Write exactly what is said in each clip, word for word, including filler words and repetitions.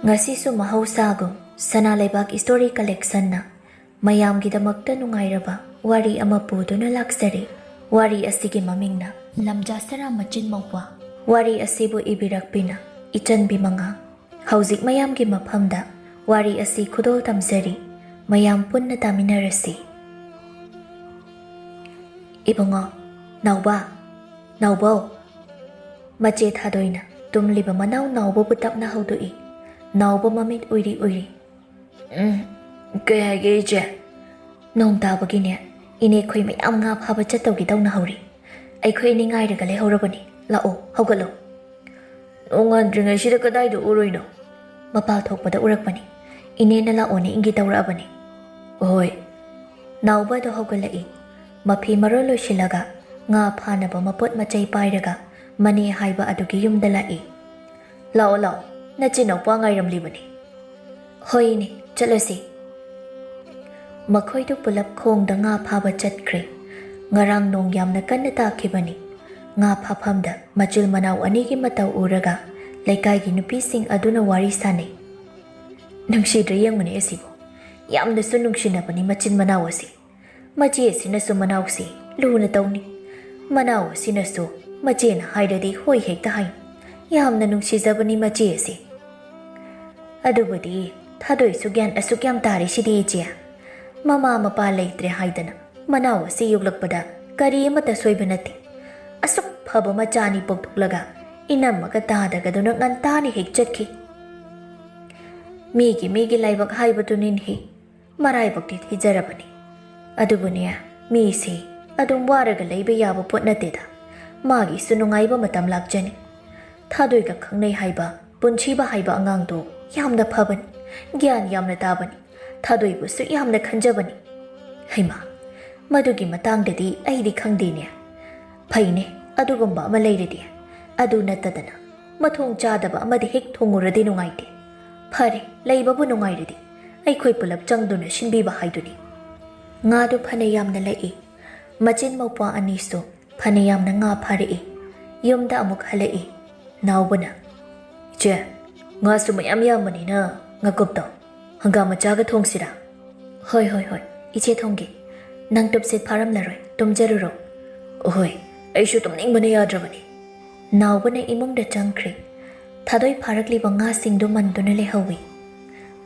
ꯉꯁꯤꯁꯨ ꯃꯍꯧꯁꯥꯒꯨꯝ ꯁꯅꯥ ꯂꯩꯕꯥꯛ ꯏꯁꯇꯣꯔꯤ ꯀꯂꯦꯛꯁꯟꯅ ꯃꯌꯥꯝꯒꯤꯗꯃꯛꯇ ꯅꯨꯡꯉꯥꯏꯔꯕ ꯋꯥꯔꯤ ꯑꯃ ꯄꯨꯗꯨꯅ ꯂꯥꯛꯆꯔꯤ꯫ ꯋꯥꯔꯤ ꯑꯁꯤꯒꯤ ꯃꯃꯤꯡꯅ ꯂꯝꯖꯥ ꯁꯔꯥ ꯃꯆꯤꯟ ꯃꯧꯄ꯭ꯋꯥ꯫ ꯋꯥꯔꯤ ꯑꯁꯤꯕꯨ ꯏꯕꯤꯔꯛꯄꯤꯅ ꯏꯆꯟꯕꯤ ꯃꯉꯥ꯫ ꯍꯧꯖꯤꯛ ꯃꯌꯥꯝꯒꯤ ꯃꯐꯝꯗ ꯋꯥꯔꯤ ꯑꯁꯤ ꯈꯨꯗꯣꯜ ꯇꯝꯖꯔꯤ꯫ ꯃꯌꯥꯝ ꯄꯨꯟꯅ ꯇꯥꯃꯤꯟꯅꯔꯁꯤ꯫ ꯏꯕꯨꯡꯉꯣ, ꯅꯥꯎꯕ, ꯅꯥꯎꯕꯧ꯫ ꯃꯆꯦ ꯊꯥꯗꯣꯏꯅ ꯇꯨꯝꯂꯤꯕ ꯃꯅꯥꯎ ꯅꯥꯎꯕꯕꯨ ꯇꯞꯅ ꯍꯧꯗꯣꯛꯏ꯫ ꯅꯥꯎꯕ ꯃꯃꯤꯠ ꯎꯏꯔꯤ ꯎꯏꯔꯤ꯫ "ꯎꯝ, ꯀꯩ ꯍꯥꯏꯒꯦ ꯏꯆꯦ?" "ꯅꯣꯡ ꯇꯥꯕꯒꯤꯅꯦ, ꯏꯅꯦꯈꯣꯏ ꯃꯌꯥꯝ ꯉꯥ ꯐꯥꯕ ꯆꯠꯇꯧꯒꯤ ꯇꯧꯅꯍꯧꯔꯤ꯫ ꯑꯩꯈꯣꯏ ꯑꯅꯤ ꯉꯥꯏꯔꯒ ꯂꯩꯍꯧꯔꯕꯅꯤ꯫ ꯂꯥꯛꯑꯣ, ꯍꯧꯒꯠꯂꯣ꯫" "ꯅꯣꯡꯉꯥꯟꯗ꯭ꯔꯤꯉꯩꯁꯤꯗ ꯀꯗꯥꯏꯗ ꯎꯔꯨꯏꯅꯣ?" "ꯃꯄꯥꯜ ꯊꯣꯛꯄꯗ ꯎꯔꯛꯄꯅꯤ꯫ ꯏꯅꯦꯅ ꯂꯥꯛꯑꯣꯅ ꯏꯪꯒꯤ ꯇꯧꯔꯛꯑꯕꯅꯤ꯫" "ꯍꯣꯏ꯫" ꯅꯥꯎꯕꯗꯣ ꯍꯧꯒꯠꯂꯛꯏ꯫ ꯃꯐꯤ ꯃꯔꯣꯜ ꯂꯣꯏꯁꯤꯜꯂꯒ ꯉꯥ ꯐꯥꯅꯕ ꯃꯄꯣꯠ ꯃꯆꯩ ꯄꯥꯏꯔꯒ ꯃꯅꯦ ꯍꯥꯏꯕ ꯑꯗꯨꯒꯤ ꯌꯨꯝꯗ ꯂꯥꯛꯏ꯫ "ꯂꯥꯛꯑꯣ, ꯂꯥꯛꯑꯣ, ꯅꯆꯤꯟꯅꯧꯄꯥ ꯉꯥꯏꯔꯝꯂꯤꯕꯅꯤ꯫" "ꯍꯣꯏꯅꯦ, ꯆꯠꯂꯁꯤ꯫" ꯃꯈꯣꯏꯗꯨ ꯄꯨꯂꯞ ꯈꯣꯡꯗ ꯉꯥ ꯐꯥꯕ ꯆꯠꯈ꯭ꯔꯦ꯫ ꯉꯔꯥꯡ ꯅꯣꯡ ꯌꯥꯝꯅ ꯀꯟꯅ ꯇꯥꯈꯤꯕꯅꯤ꯫ ꯉꯥ ꯐꯥꯐꯝꯗ ꯃꯆꯤꯜ ꯃꯅꯥꯎ ꯑꯅꯤꯒꯤ ꯃꯇꯧ ꯎꯔꯒ ꯂꯩꯀꯥꯏꯒꯤ ꯅꯨꯄꯤꯁꯤꯡ ꯑꯗꯨꯅ ꯋꯥꯔꯤ ꯁꯥꯅꯩ꯫ "ꯅꯨꯡꯁꯤꯗ꯭ꯔꯥ ꯌꯦꯡꯉꯨꯅꯦ ꯑꯁꯤꯕꯨ꯫ ꯌꯥꯝꯅꯁꯨ ꯅꯨꯡꯁꯤꯅꯕꯅꯤ ꯃꯆꯤꯟ ꯃꯅꯥꯎ ꯑꯁꯤ꯫ ꯃꯆꯦ ꯑꯁꯤꯅꯁꯨ ꯃꯅꯥꯎꯁꯤ ꯂꯨꯅ ꯇꯧꯅꯤ꯫ ꯃꯅꯥꯎ ꯑꯁꯤꯅꯁꯨ ꯃꯆꯦꯅ ꯍꯥꯏꯔꯗꯤ ꯍꯣꯏ ꯍꯦꯛꯇ ꯍꯥꯏꯅꯤ꯫ ꯌꯥꯝꯅ ꯅꯨꯡꯁꯤꯖꯕꯅꯤ ꯃꯆꯦ ꯑꯁꯤ꯫" "ꯑꯗꯨꯕꯨꯗꯤ ꯊꯥꯗꯣꯏꯁꯨ ꯒ꯭ꯌꯥꯟ ꯑꯁꯨꯛ ꯌꯥꯝ ꯇꯥꯔꯤꯁꯤꯗꯤ ꯏꯆꯦ꯫ ꯃꯃꯥ ꯃꯄꯥ ꯂꯩꯇ꯭ꯔꯦ ꯍꯥꯏꯗꯅ ꯃꯅꯥꯎ ꯑꯁꯤ ꯌꯣꯛꯂꯛꯄꯗ ꯀꯔꯤ ꯑꯃꯠꯇ ꯁꯣꯏꯕ ꯅꯠꯇꯦ꯫ ꯑꯁꯨꯛ ꯐꯕ ꯃꯆꯥꯅꯤ ꯄꯣꯛꯊꯣꯛꯂꯒ ꯏꯅꯝꯃꯒ ꯇꯥꯗꯒꯗꯨꯅ ꯉꯟꯇꯥꯅ ꯍꯦꯛ ꯆꯠꯈꯤ꯫ ꯃꯤꯒꯤ ꯃꯤꯒꯤ ꯂꯥꯏꯕꯛ ꯍꯥꯏꯕꯗꯨꯅꯤꯅꯦꯍꯦ꯫ ꯃꯔꯥꯏꯕꯛꯇꯤ ꯊꯤꯖꯔꯕꯅꯤ꯫ ꯑꯗꯨꯕꯨꯅꯦ, ꯃꯤꯁꯤ ꯑꯗꯨꯝ ꯋꯥꯔꯒ ꯂꯩꯕ ꯌꯥꯕ ꯄꯣꯠ ꯅꯠꯇꯦꯗ꯫ ꯃꯥꯒꯤꯁꯨ ꯅꯨꯡꯉꯥꯏꯕ ꯃꯇꯝ ꯂꯥꯛꯆꯅꯤ꯫ ꯊꯥꯗꯣꯏꯒ ꯈꯪꯅꯩ ꯍꯥꯏꯕ, ꯄꯨꯟꯁꯤꯕ ꯍꯥꯏꯕ ꯑꯉꯥꯡꯗꯣ ꯌꯥꯝꯅ ꯐꯕꯅꯤ, ꯒ꯭ꯌꯥꯟ ꯌꯥꯝꯅ ꯇꯥꯕꯅꯤ, ꯊꯥꯗꯣꯏꯕꯨꯁꯨ ꯌꯥꯝꯅ ꯈꯟꯖꯕꯅꯤ꯫" "ꯍꯩꯃꯥ, ꯃꯗꯨꯒꯤ ꯃꯇꯥꯡꯗꯗꯤ ꯑꯩꯗꯤ ꯈꯪꯗꯦꯅꯦ꯫ ꯐꯩꯅꯦ, ꯑꯗꯨꯒꯨꯝꯕ ꯑꯃ ꯂꯩꯔꯗꯤ꯫ ꯑꯗꯨ ꯅꯠꯇꯗꯅ ꯃꯊꯣꯡ ꯆꯥꯗꯕ ꯑꯃꯗꯤ ꯍꯦꯛ ꯊꯣꯡꯉꯨꯔꯗꯤ ꯅꯨꯡꯉꯥꯏꯇꯦ꯫ ꯐꯔꯦ, ꯂꯩꯕꯕꯨ ꯅꯨꯡꯉꯥꯏꯔꯗꯤ ꯑꯩꯈꯣꯏ ꯄꯨꯂꯞ ꯆꯪꯗꯨꯅ ꯁꯤꯟꯕꯤꯕ ꯍꯥꯏꯗꯨꯅꯤ꯫" ꯉꯥꯗꯨ ꯐꯅ ꯌꯥꯝꯅ ꯂꯛꯏ꯫ ꯃꯆꯤꯟ ꯃꯧꯄ꯭ꯋꯥ ꯑꯅꯤꯁꯨ ꯐꯅ ꯌꯥꯝꯅ ꯉꯥ ꯐꯥꯔꯛꯏ꯫ ꯌꯨꯝꯗ ꯑꯃꯨꯛ ꯍꯜꯂꯛꯏ꯫ ꯅꯥꯎꯕꯅ, "ꯏꯆꯦ, ꯉꯥꯁꯨ ꯃꯌꯥꯝ ꯌꯥꯝꯕꯅꯤꯅ ꯉꯥꯀꯨꯞꯇꯣ ꯍꯪꯒꯥꯝ ꯃꯆꯥꯒ ꯊꯣꯡꯁꯤꯔꯥ? ꯍꯣꯏ, ꯍꯣꯏ, ꯍꯣꯏ, ꯏꯆꯦ ꯊꯣꯡꯒꯦ꯫ ꯅꯪ ꯇꯨꯞꯁꯤꯠ ꯐꯥꯔꯝꯂꯔꯣꯏ, ꯇꯨꯝꯖꯔꯨꯔꯣ꯫ ꯍꯣꯏ, ꯑꯩꯁꯨ ꯇꯨꯝꯅꯤꯡꯕꯅ ꯌꯥꯗ꯭ꯔꯕꯅꯤ꯫ ꯅꯥꯎꯕꯅ ꯏꯃꯨꯡꯗ ꯆꯪꯈ꯭ꯔꯦ꯫ ꯊꯥꯗꯣꯏ ꯐꯥꯔꯛꯂꯤꯕ ꯉꯥꯁꯤꯡꯗꯨ ꯃꯟꯗꯨꯅ ꯂꯩꯍꯧꯏ꯫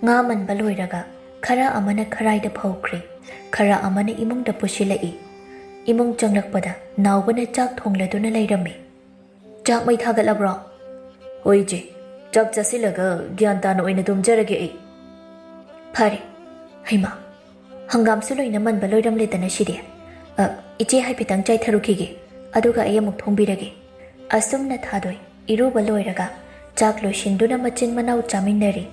ꯉꯥ ꯃꯟꯕ ꯂꯣꯏꯔꯒ ꯈꯔ ꯑꯃꯅ ꯈꯔꯥꯏꯗ ꯐꯧꯈ꯭ꯔꯦ, ꯈꯔ ꯑꯃꯅ ꯏꯃꯨꯡꯗ ꯄꯨꯁꯤꯜꯂꯛꯏ꯫ ꯏꯃꯨꯡ ꯆꯪꯂꯛꯄꯗ ꯅꯥꯎꯕꯅ ꯆꯥꯛ ꯊꯣꯡꯂꯗꯨꯅ ꯂꯩꯔꯝꯃꯤ꯫ "ꯆꯥꯛ ꯃꯩ ꯊꯥꯒꯠꯂꯕ꯭ꯔꯣ?" "ꯍꯣꯏ ꯏꯆꯦ, ꯆꯥꯛ ꯆꯥꯁꯤꯜꯂꯒ ꯒ꯭ꯌꯥꯟ ꯇꯥꯅ ꯑꯣꯏꯅ ꯇꯨꯝꯖꯔꯒꯦ ꯑꯩ꯫" "ꯐꯔꯦ꯫ ꯍꯩꯃꯥ, ꯍꯪꯒꯥꯝꯁꯨ ꯂꯣꯏꯅ ꯃꯟꯕ ꯂꯣꯏꯔꯝꯂꯦꯗꯅ ꯁꯤꯗꯤ꯫ ꯑ, ꯏꯆꯦ ꯍꯥꯏꯐꯦꯠꯇꯪ ꯆꯥꯏꯊꯔꯨꯈꯤꯒꯦ, ꯑꯗꯨꯒ ꯑꯩ ꯑꯃꯨꯛ ꯊꯣꯡꯕꯤꯔꯒꯦ꯫" ꯑꯁꯨꯝꯅ ꯊꯥꯗꯣꯏ ꯏꯔꯨꯕ ꯂꯣꯏꯔꯒ ꯆꯥꯛ ꯂꯣꯏꯁꯤꯟꯗꯨꯅ ꯃꯆꯤꯟ ꯃꯅꯥꯎ ꯆꯥꯃꯤꯟꯅꯔꯤ꯫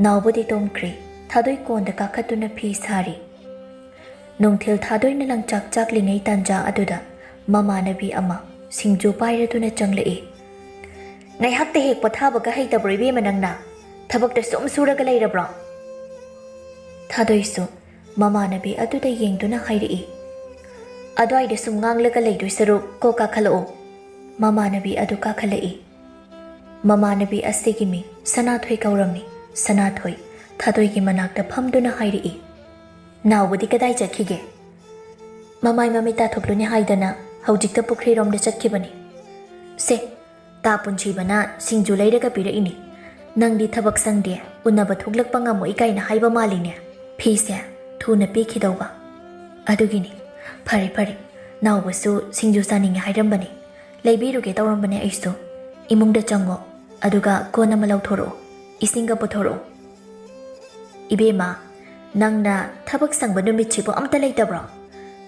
ꯅꯥꯎꯕꯗꯤ ꯇꯨꯝꯈ꯭ꯔꯤ꯫ ꯊꯥꯗꯣꯏ ꯀꯣꯟꯗ ꯀꯥꯈꯠꯇꯨꯅ ꯐꯤ ꯁꯥꯔꯤ꯫ ꯅꯨꯡꯊꯤꯜ ꯊꯥꯗꯣꯏꯅ ꯂꯪꯆꯥꯛ ꯆꯥꯛꯂꯤꯉꯩ ꯇꯥꯟꯖꯥ ꯑꯗꯨꯗ ꯃꯃꯥꯟꯅꯕꯤ ꯑꯃ ꯁꯤꯡꯖꯨ ꯄꯥꯏꯔꯗꯨꯅ ꯆꯪꯂꯛꯏ꯫ "ꯉꯥꯏꯍꯥꯛꯇ ꯍꯦꯛ ꯄꯣꯊꯥꯕꯒ ꯍꯩꯇꯕ꯭ꯔꯣ ꯏꯕꯦꯝꯃ ꯅꯪꯅ? ꯊꯕꯛꯇ ꯁꯨꯝ ꯁꯨꯔꯒ ꯂꯩꯔꯕ꯭ꯔꯣ?" ꯊꯥꯗꯣꯏꯁꯨ ꯃꯃꯥꯟꯅꯕꯤ ꯑꯗꯨꯗ ꯌꯦꯡꯗꯨꯅ ꯍꯥꯏꯔꯛꯏ꯫ "ꯑꯗ꯭ꯋꯥꯏꯗ ꯁꯨꯝ ꯉꯥꯡꯂꯒ ꯂꯩꯗꯣꯏ ꯁꯔꯨꯛ ꯀꯣꯛ ꯀꯥꯈꯠꯂꯛꯑꯣ꯫" ꯃꯃꯥꯟꯅꯕꯤ ꯑꯗꯨ ꯀꯥꯈꯠꯂꯛꯏ꯫ ꯃꯃꯥꯟꯅꯕꯤ ꯑꯁꯤꯒꯤ ꯃꯤꯡ ꯁꯅꯥꯊꯣꯏ ꯀꯧꯔꯝꯃꯤ꯫ ꯁꯅꯥꯊꯣꯏ ꯊꯥꯗꯣꯏꯒꯤ ꯃꯅꯥꯛꯇ ꯐꯝꯗꯨꯅ ꯍꯥꯏꯔꯛꯏ꯫ "ꯅꯥꯎꯕꯗꯤ ꯀꯗꯥꯏ ꯆꯠꯈꯤꯒꯦ?" "ꯃꯃꯥꯏ ꯃꯃꯤꯠ ꯇꯥꯊꯣꯛꯂꯨꯅꯤ ꯍꯥꯏꯗꯅ ꯍꯧꯖꯤꯛꯇ ꯄꯨꯈ꯭ꯔꯤꯔꯣꯝꯗ ꯆꯠꯈꯤꯕꯅꯤ꯫" "ꯁꯦ, ꯇꯥ ꯄꯨꯟꯁꯤꯕꯅ ꯁꯤꯡꯖꯨ ꯂꯩꯔꯒ ꯄꯤꯔꯛꯏꯅꯤ꯫ ꯅꯪꯗꯤ ꯊꯕꯛ ꯁꯪꯗꯦ, ꯎꯅꯕ ꯊꯣꯛꯂꯛꯄ ꯉꯝꯃꯣꯏ ꯀꯥꯏꯅ ꯍꯥꯏꯕ ꯃꯥꯜꯂꯤꯅꯦ꯫ ꯐꯤꯁꯦ ꯊꯨꯅ ꯄꯤꯈꯤꯗꯧꯕ꯫ ꯑꯗꯨꯒꯤꯅꯤ꯫ ꯐꯔꯦ, ꯐꯔꯦ, ꯅꯥꯎꯕꯁꯨ ꯁꯤꯡꯖꯨ ꯆꯥꯅꯤꯡꯉꯦ ꯍꯥꯏꯔꯝꯕꯅꯤ꯫ ꯂꯩꯕꯤꯔꯨꯒꯦ ꯇꯧꯔꯝꯕꯅꯦ ꯑꯩꯁꯨ꯫ ꯏꯃꯨꯡꯗ ꯆꯪꯉꯣ, ꯑꯗꯨꯒ ꯀꯣꯟ ꯑꯃ ꯂꯧꯊꯣꯔꯛꯑꯣ, ꯏꯁꯤꯡꯒ ꯄꯨꯊꯣꯔꯛꯑꯣ꯫" "ꯏꯕꯦꯝꯃ, ꯅꯪꯅ ꯊꯕꯛ ꯁꯪꯕ ꯅꯨꯃꯤꯠꯁꯤꯕꯨ ꯑꯝꯇ ꯂꯩꯇꯕ꯭ꯔꯣ?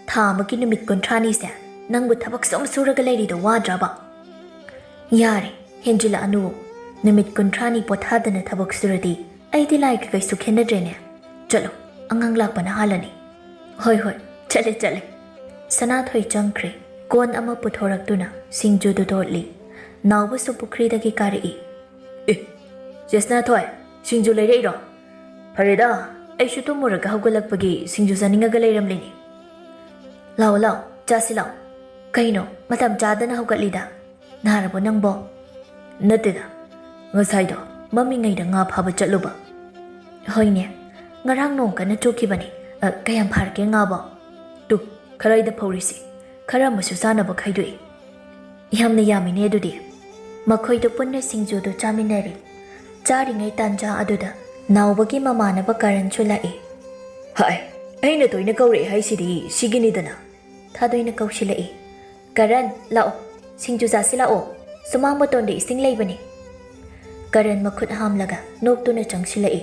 ꯊꯥ ꯑꯃꯒꯤ ꯅꯨꯃꯤꯠ ꯀꯨꯟꯊ꯭ꯔꯥꯅꯤꯁꯦ ꯅꯪꯕꯨ ꯊꯕꯛ ꯁꯨꯝ ꯁꯨꯔꯒ ꯂꯩꯔꯤꯗꯣ ꯋꯥꯗ꯭ꯔꯕ?" "ꯌꯥꯔꯦ, ꯍꯦꯟꯖꯤꯜꯂꯛꯑꯅꯨ꯫ ꯅꯨꯃꯤꯠ ꯀꯨꯟꯊ꯭ꯔꯥꯅꯤ ꯄꯣꯊꯥꯗꯅ ꯊꯕꯛ ꯁꯨꯔꯗꯤ ꯑꯩꯗꯤ ꯂꯥꯏꯒ ꯀꯩꯁꯨ ꯈꯦꯠꯅꯗ꯭ꯔꯦꯅꯦ꯫ ꯆꯠꯂꯣ, ꯑꯉꯥꯡ ꯂꯥꯛꯄꯅ ꯍꯥꯜꯂꯅꯤ꯫" "ꯍꯣꯏ, ꯍꯣꯏ, ꯆꯠꯂꯦ, ꯆꯠꯂꯦ꯫" ꯁꯅꯥꯊꯣꯏ ꯆꯪꯈ꯭ꯔꯦ꯫ ꯀꯣꯟ ꯑꯃ ꯄꯨꯊꯣꯔꯛꯇꯨꯅ ꯁꯤꯡꯖꯨꯗꯨ ꯇꯣꯠꯂꯤ꯫ ꯅꯥꯎꯕꯁꯨ ꯄꯨꯈ꯭ꯔꯤꯗꯒꯤ ꯀꯥꯔꯛꯏ꯫ "ꯑꯦ, ꯆꯦ ꯁꯅꯥꯊꯣꯏ, ꯁꯤꯡꯖꯨ ꯂꯩꯔꯛꯏꯔꯣ? ꯐꯔꯦꯗ, ꯑꯩꯁꯨ ꯇꯨꯝꯃꯨꯔꯒ ꯍꯧꯒꯠꯂꯛꯄꯒꯤ ꯁꯤꯡꯖꯨ ꯆꯥꯅꯤꯡꯉꯒ ꯂꯩꯔꯝꯂꯤꯅꯤ꯫ ꯂꯥꯛꯑꯣ, ꯂꯥꯛꯑꯣ, ꯆꯥꯁꯤ ꯂꯥꯛꯑꯣ꯫ ꯀꯩꯅꯣ, ꯃꯇꯝ ꯆꯥꯗꯅ ꯍꯧꯒꯠꯂꯤꯗ? ꯅꯥꯔꯕꯣ ꯅꯪꯕꯣ?" "ꯅꯠꯇꯦꯗ, ꯉꯁꯥꯏꯗꯣ ꯃꯝꯃꯤꯉꯩꯗ ꯉꯥ ꯐꯥꯕ ꯆꯠꯂꯨꯕ꯫ ꯍꯣꯏꯅꯦ, ꯉꯔꯥꯡ ꯅꯣꯡ ꯀꯟꯅ ꯆꯨꯈꯤꯕꯅꯤ꯫ ꯑ, ꯀꯌꯥꯝ ꯐꯥꯔꯒꯦ ꯉꯥꯕꯣ? ꯇꯨ, ꯈꯔꯩꯗ ꯐꯧꯔꯤꯁꯤ, ꯈꯔ ꯑꯃꯁꯨ ꯆꯥꯅꯕ ꯈꯥꯏꯗꯣꯛꯏ꯫ ꯌꯥꯝꯅ ꯌꯥꯝꯃꯤꯅꯦ ꯑꯗꯨꯗꯤ꯫ ꯃꯈꯣꯏꯗꯨ ꯄꯨꯟꯅ ꯁꯤꯡꯖꯨꯗꯨ ꯆꯥꯃꯤꯟꯅꯔꯤ꯫ ꯆꯥꯔꯤꯉꯩ ꯇꯥꯟꯖꯥ ꯑꯗꯨꯗ ꯅꯥꯎꯕꯒꯤ ꯃꯃꯥꯟꯅꯕ ꯀꯔꯟꯁꯨ ꯂꯥꯛꯏ꯫ ꯍꯥꯏ, ꯑꯩꯅ ꯇꯣꯏꯅ ꯀꯧꯔꯛꯑꯦ ꯍꯥꯏꯁꯤꯗꯤ ꯁꯤꯒꯤꯅꯤꯗꯅ꯫ ꯊꯥꯗꯣꯏꯅ ꯀꯧꯁꯤꯜꯂꯛꯏ꯫ "ꯀꯔꯟ, ꯂꯥꯛꯑꯣ, ꯁꯤꯡꯖꯨ ꯆꯥꯁꯤ ꯂꯥꯛꯑꯣ, ꯁꯨꯃꯥꯡ ꯃꯇꯣꯟꯗ ꯏꯁꯤꯡ ꯂꯩꯕꯅꯤ꯫" ꯀꯔꯟ ꯃꯈꯨꯠ ꯍꯥꯝꯂꯒ ꯅꯣꯛꯇꯨꯅ ꯆꯪꯁꯤꯜꯂꯛꯏ꯫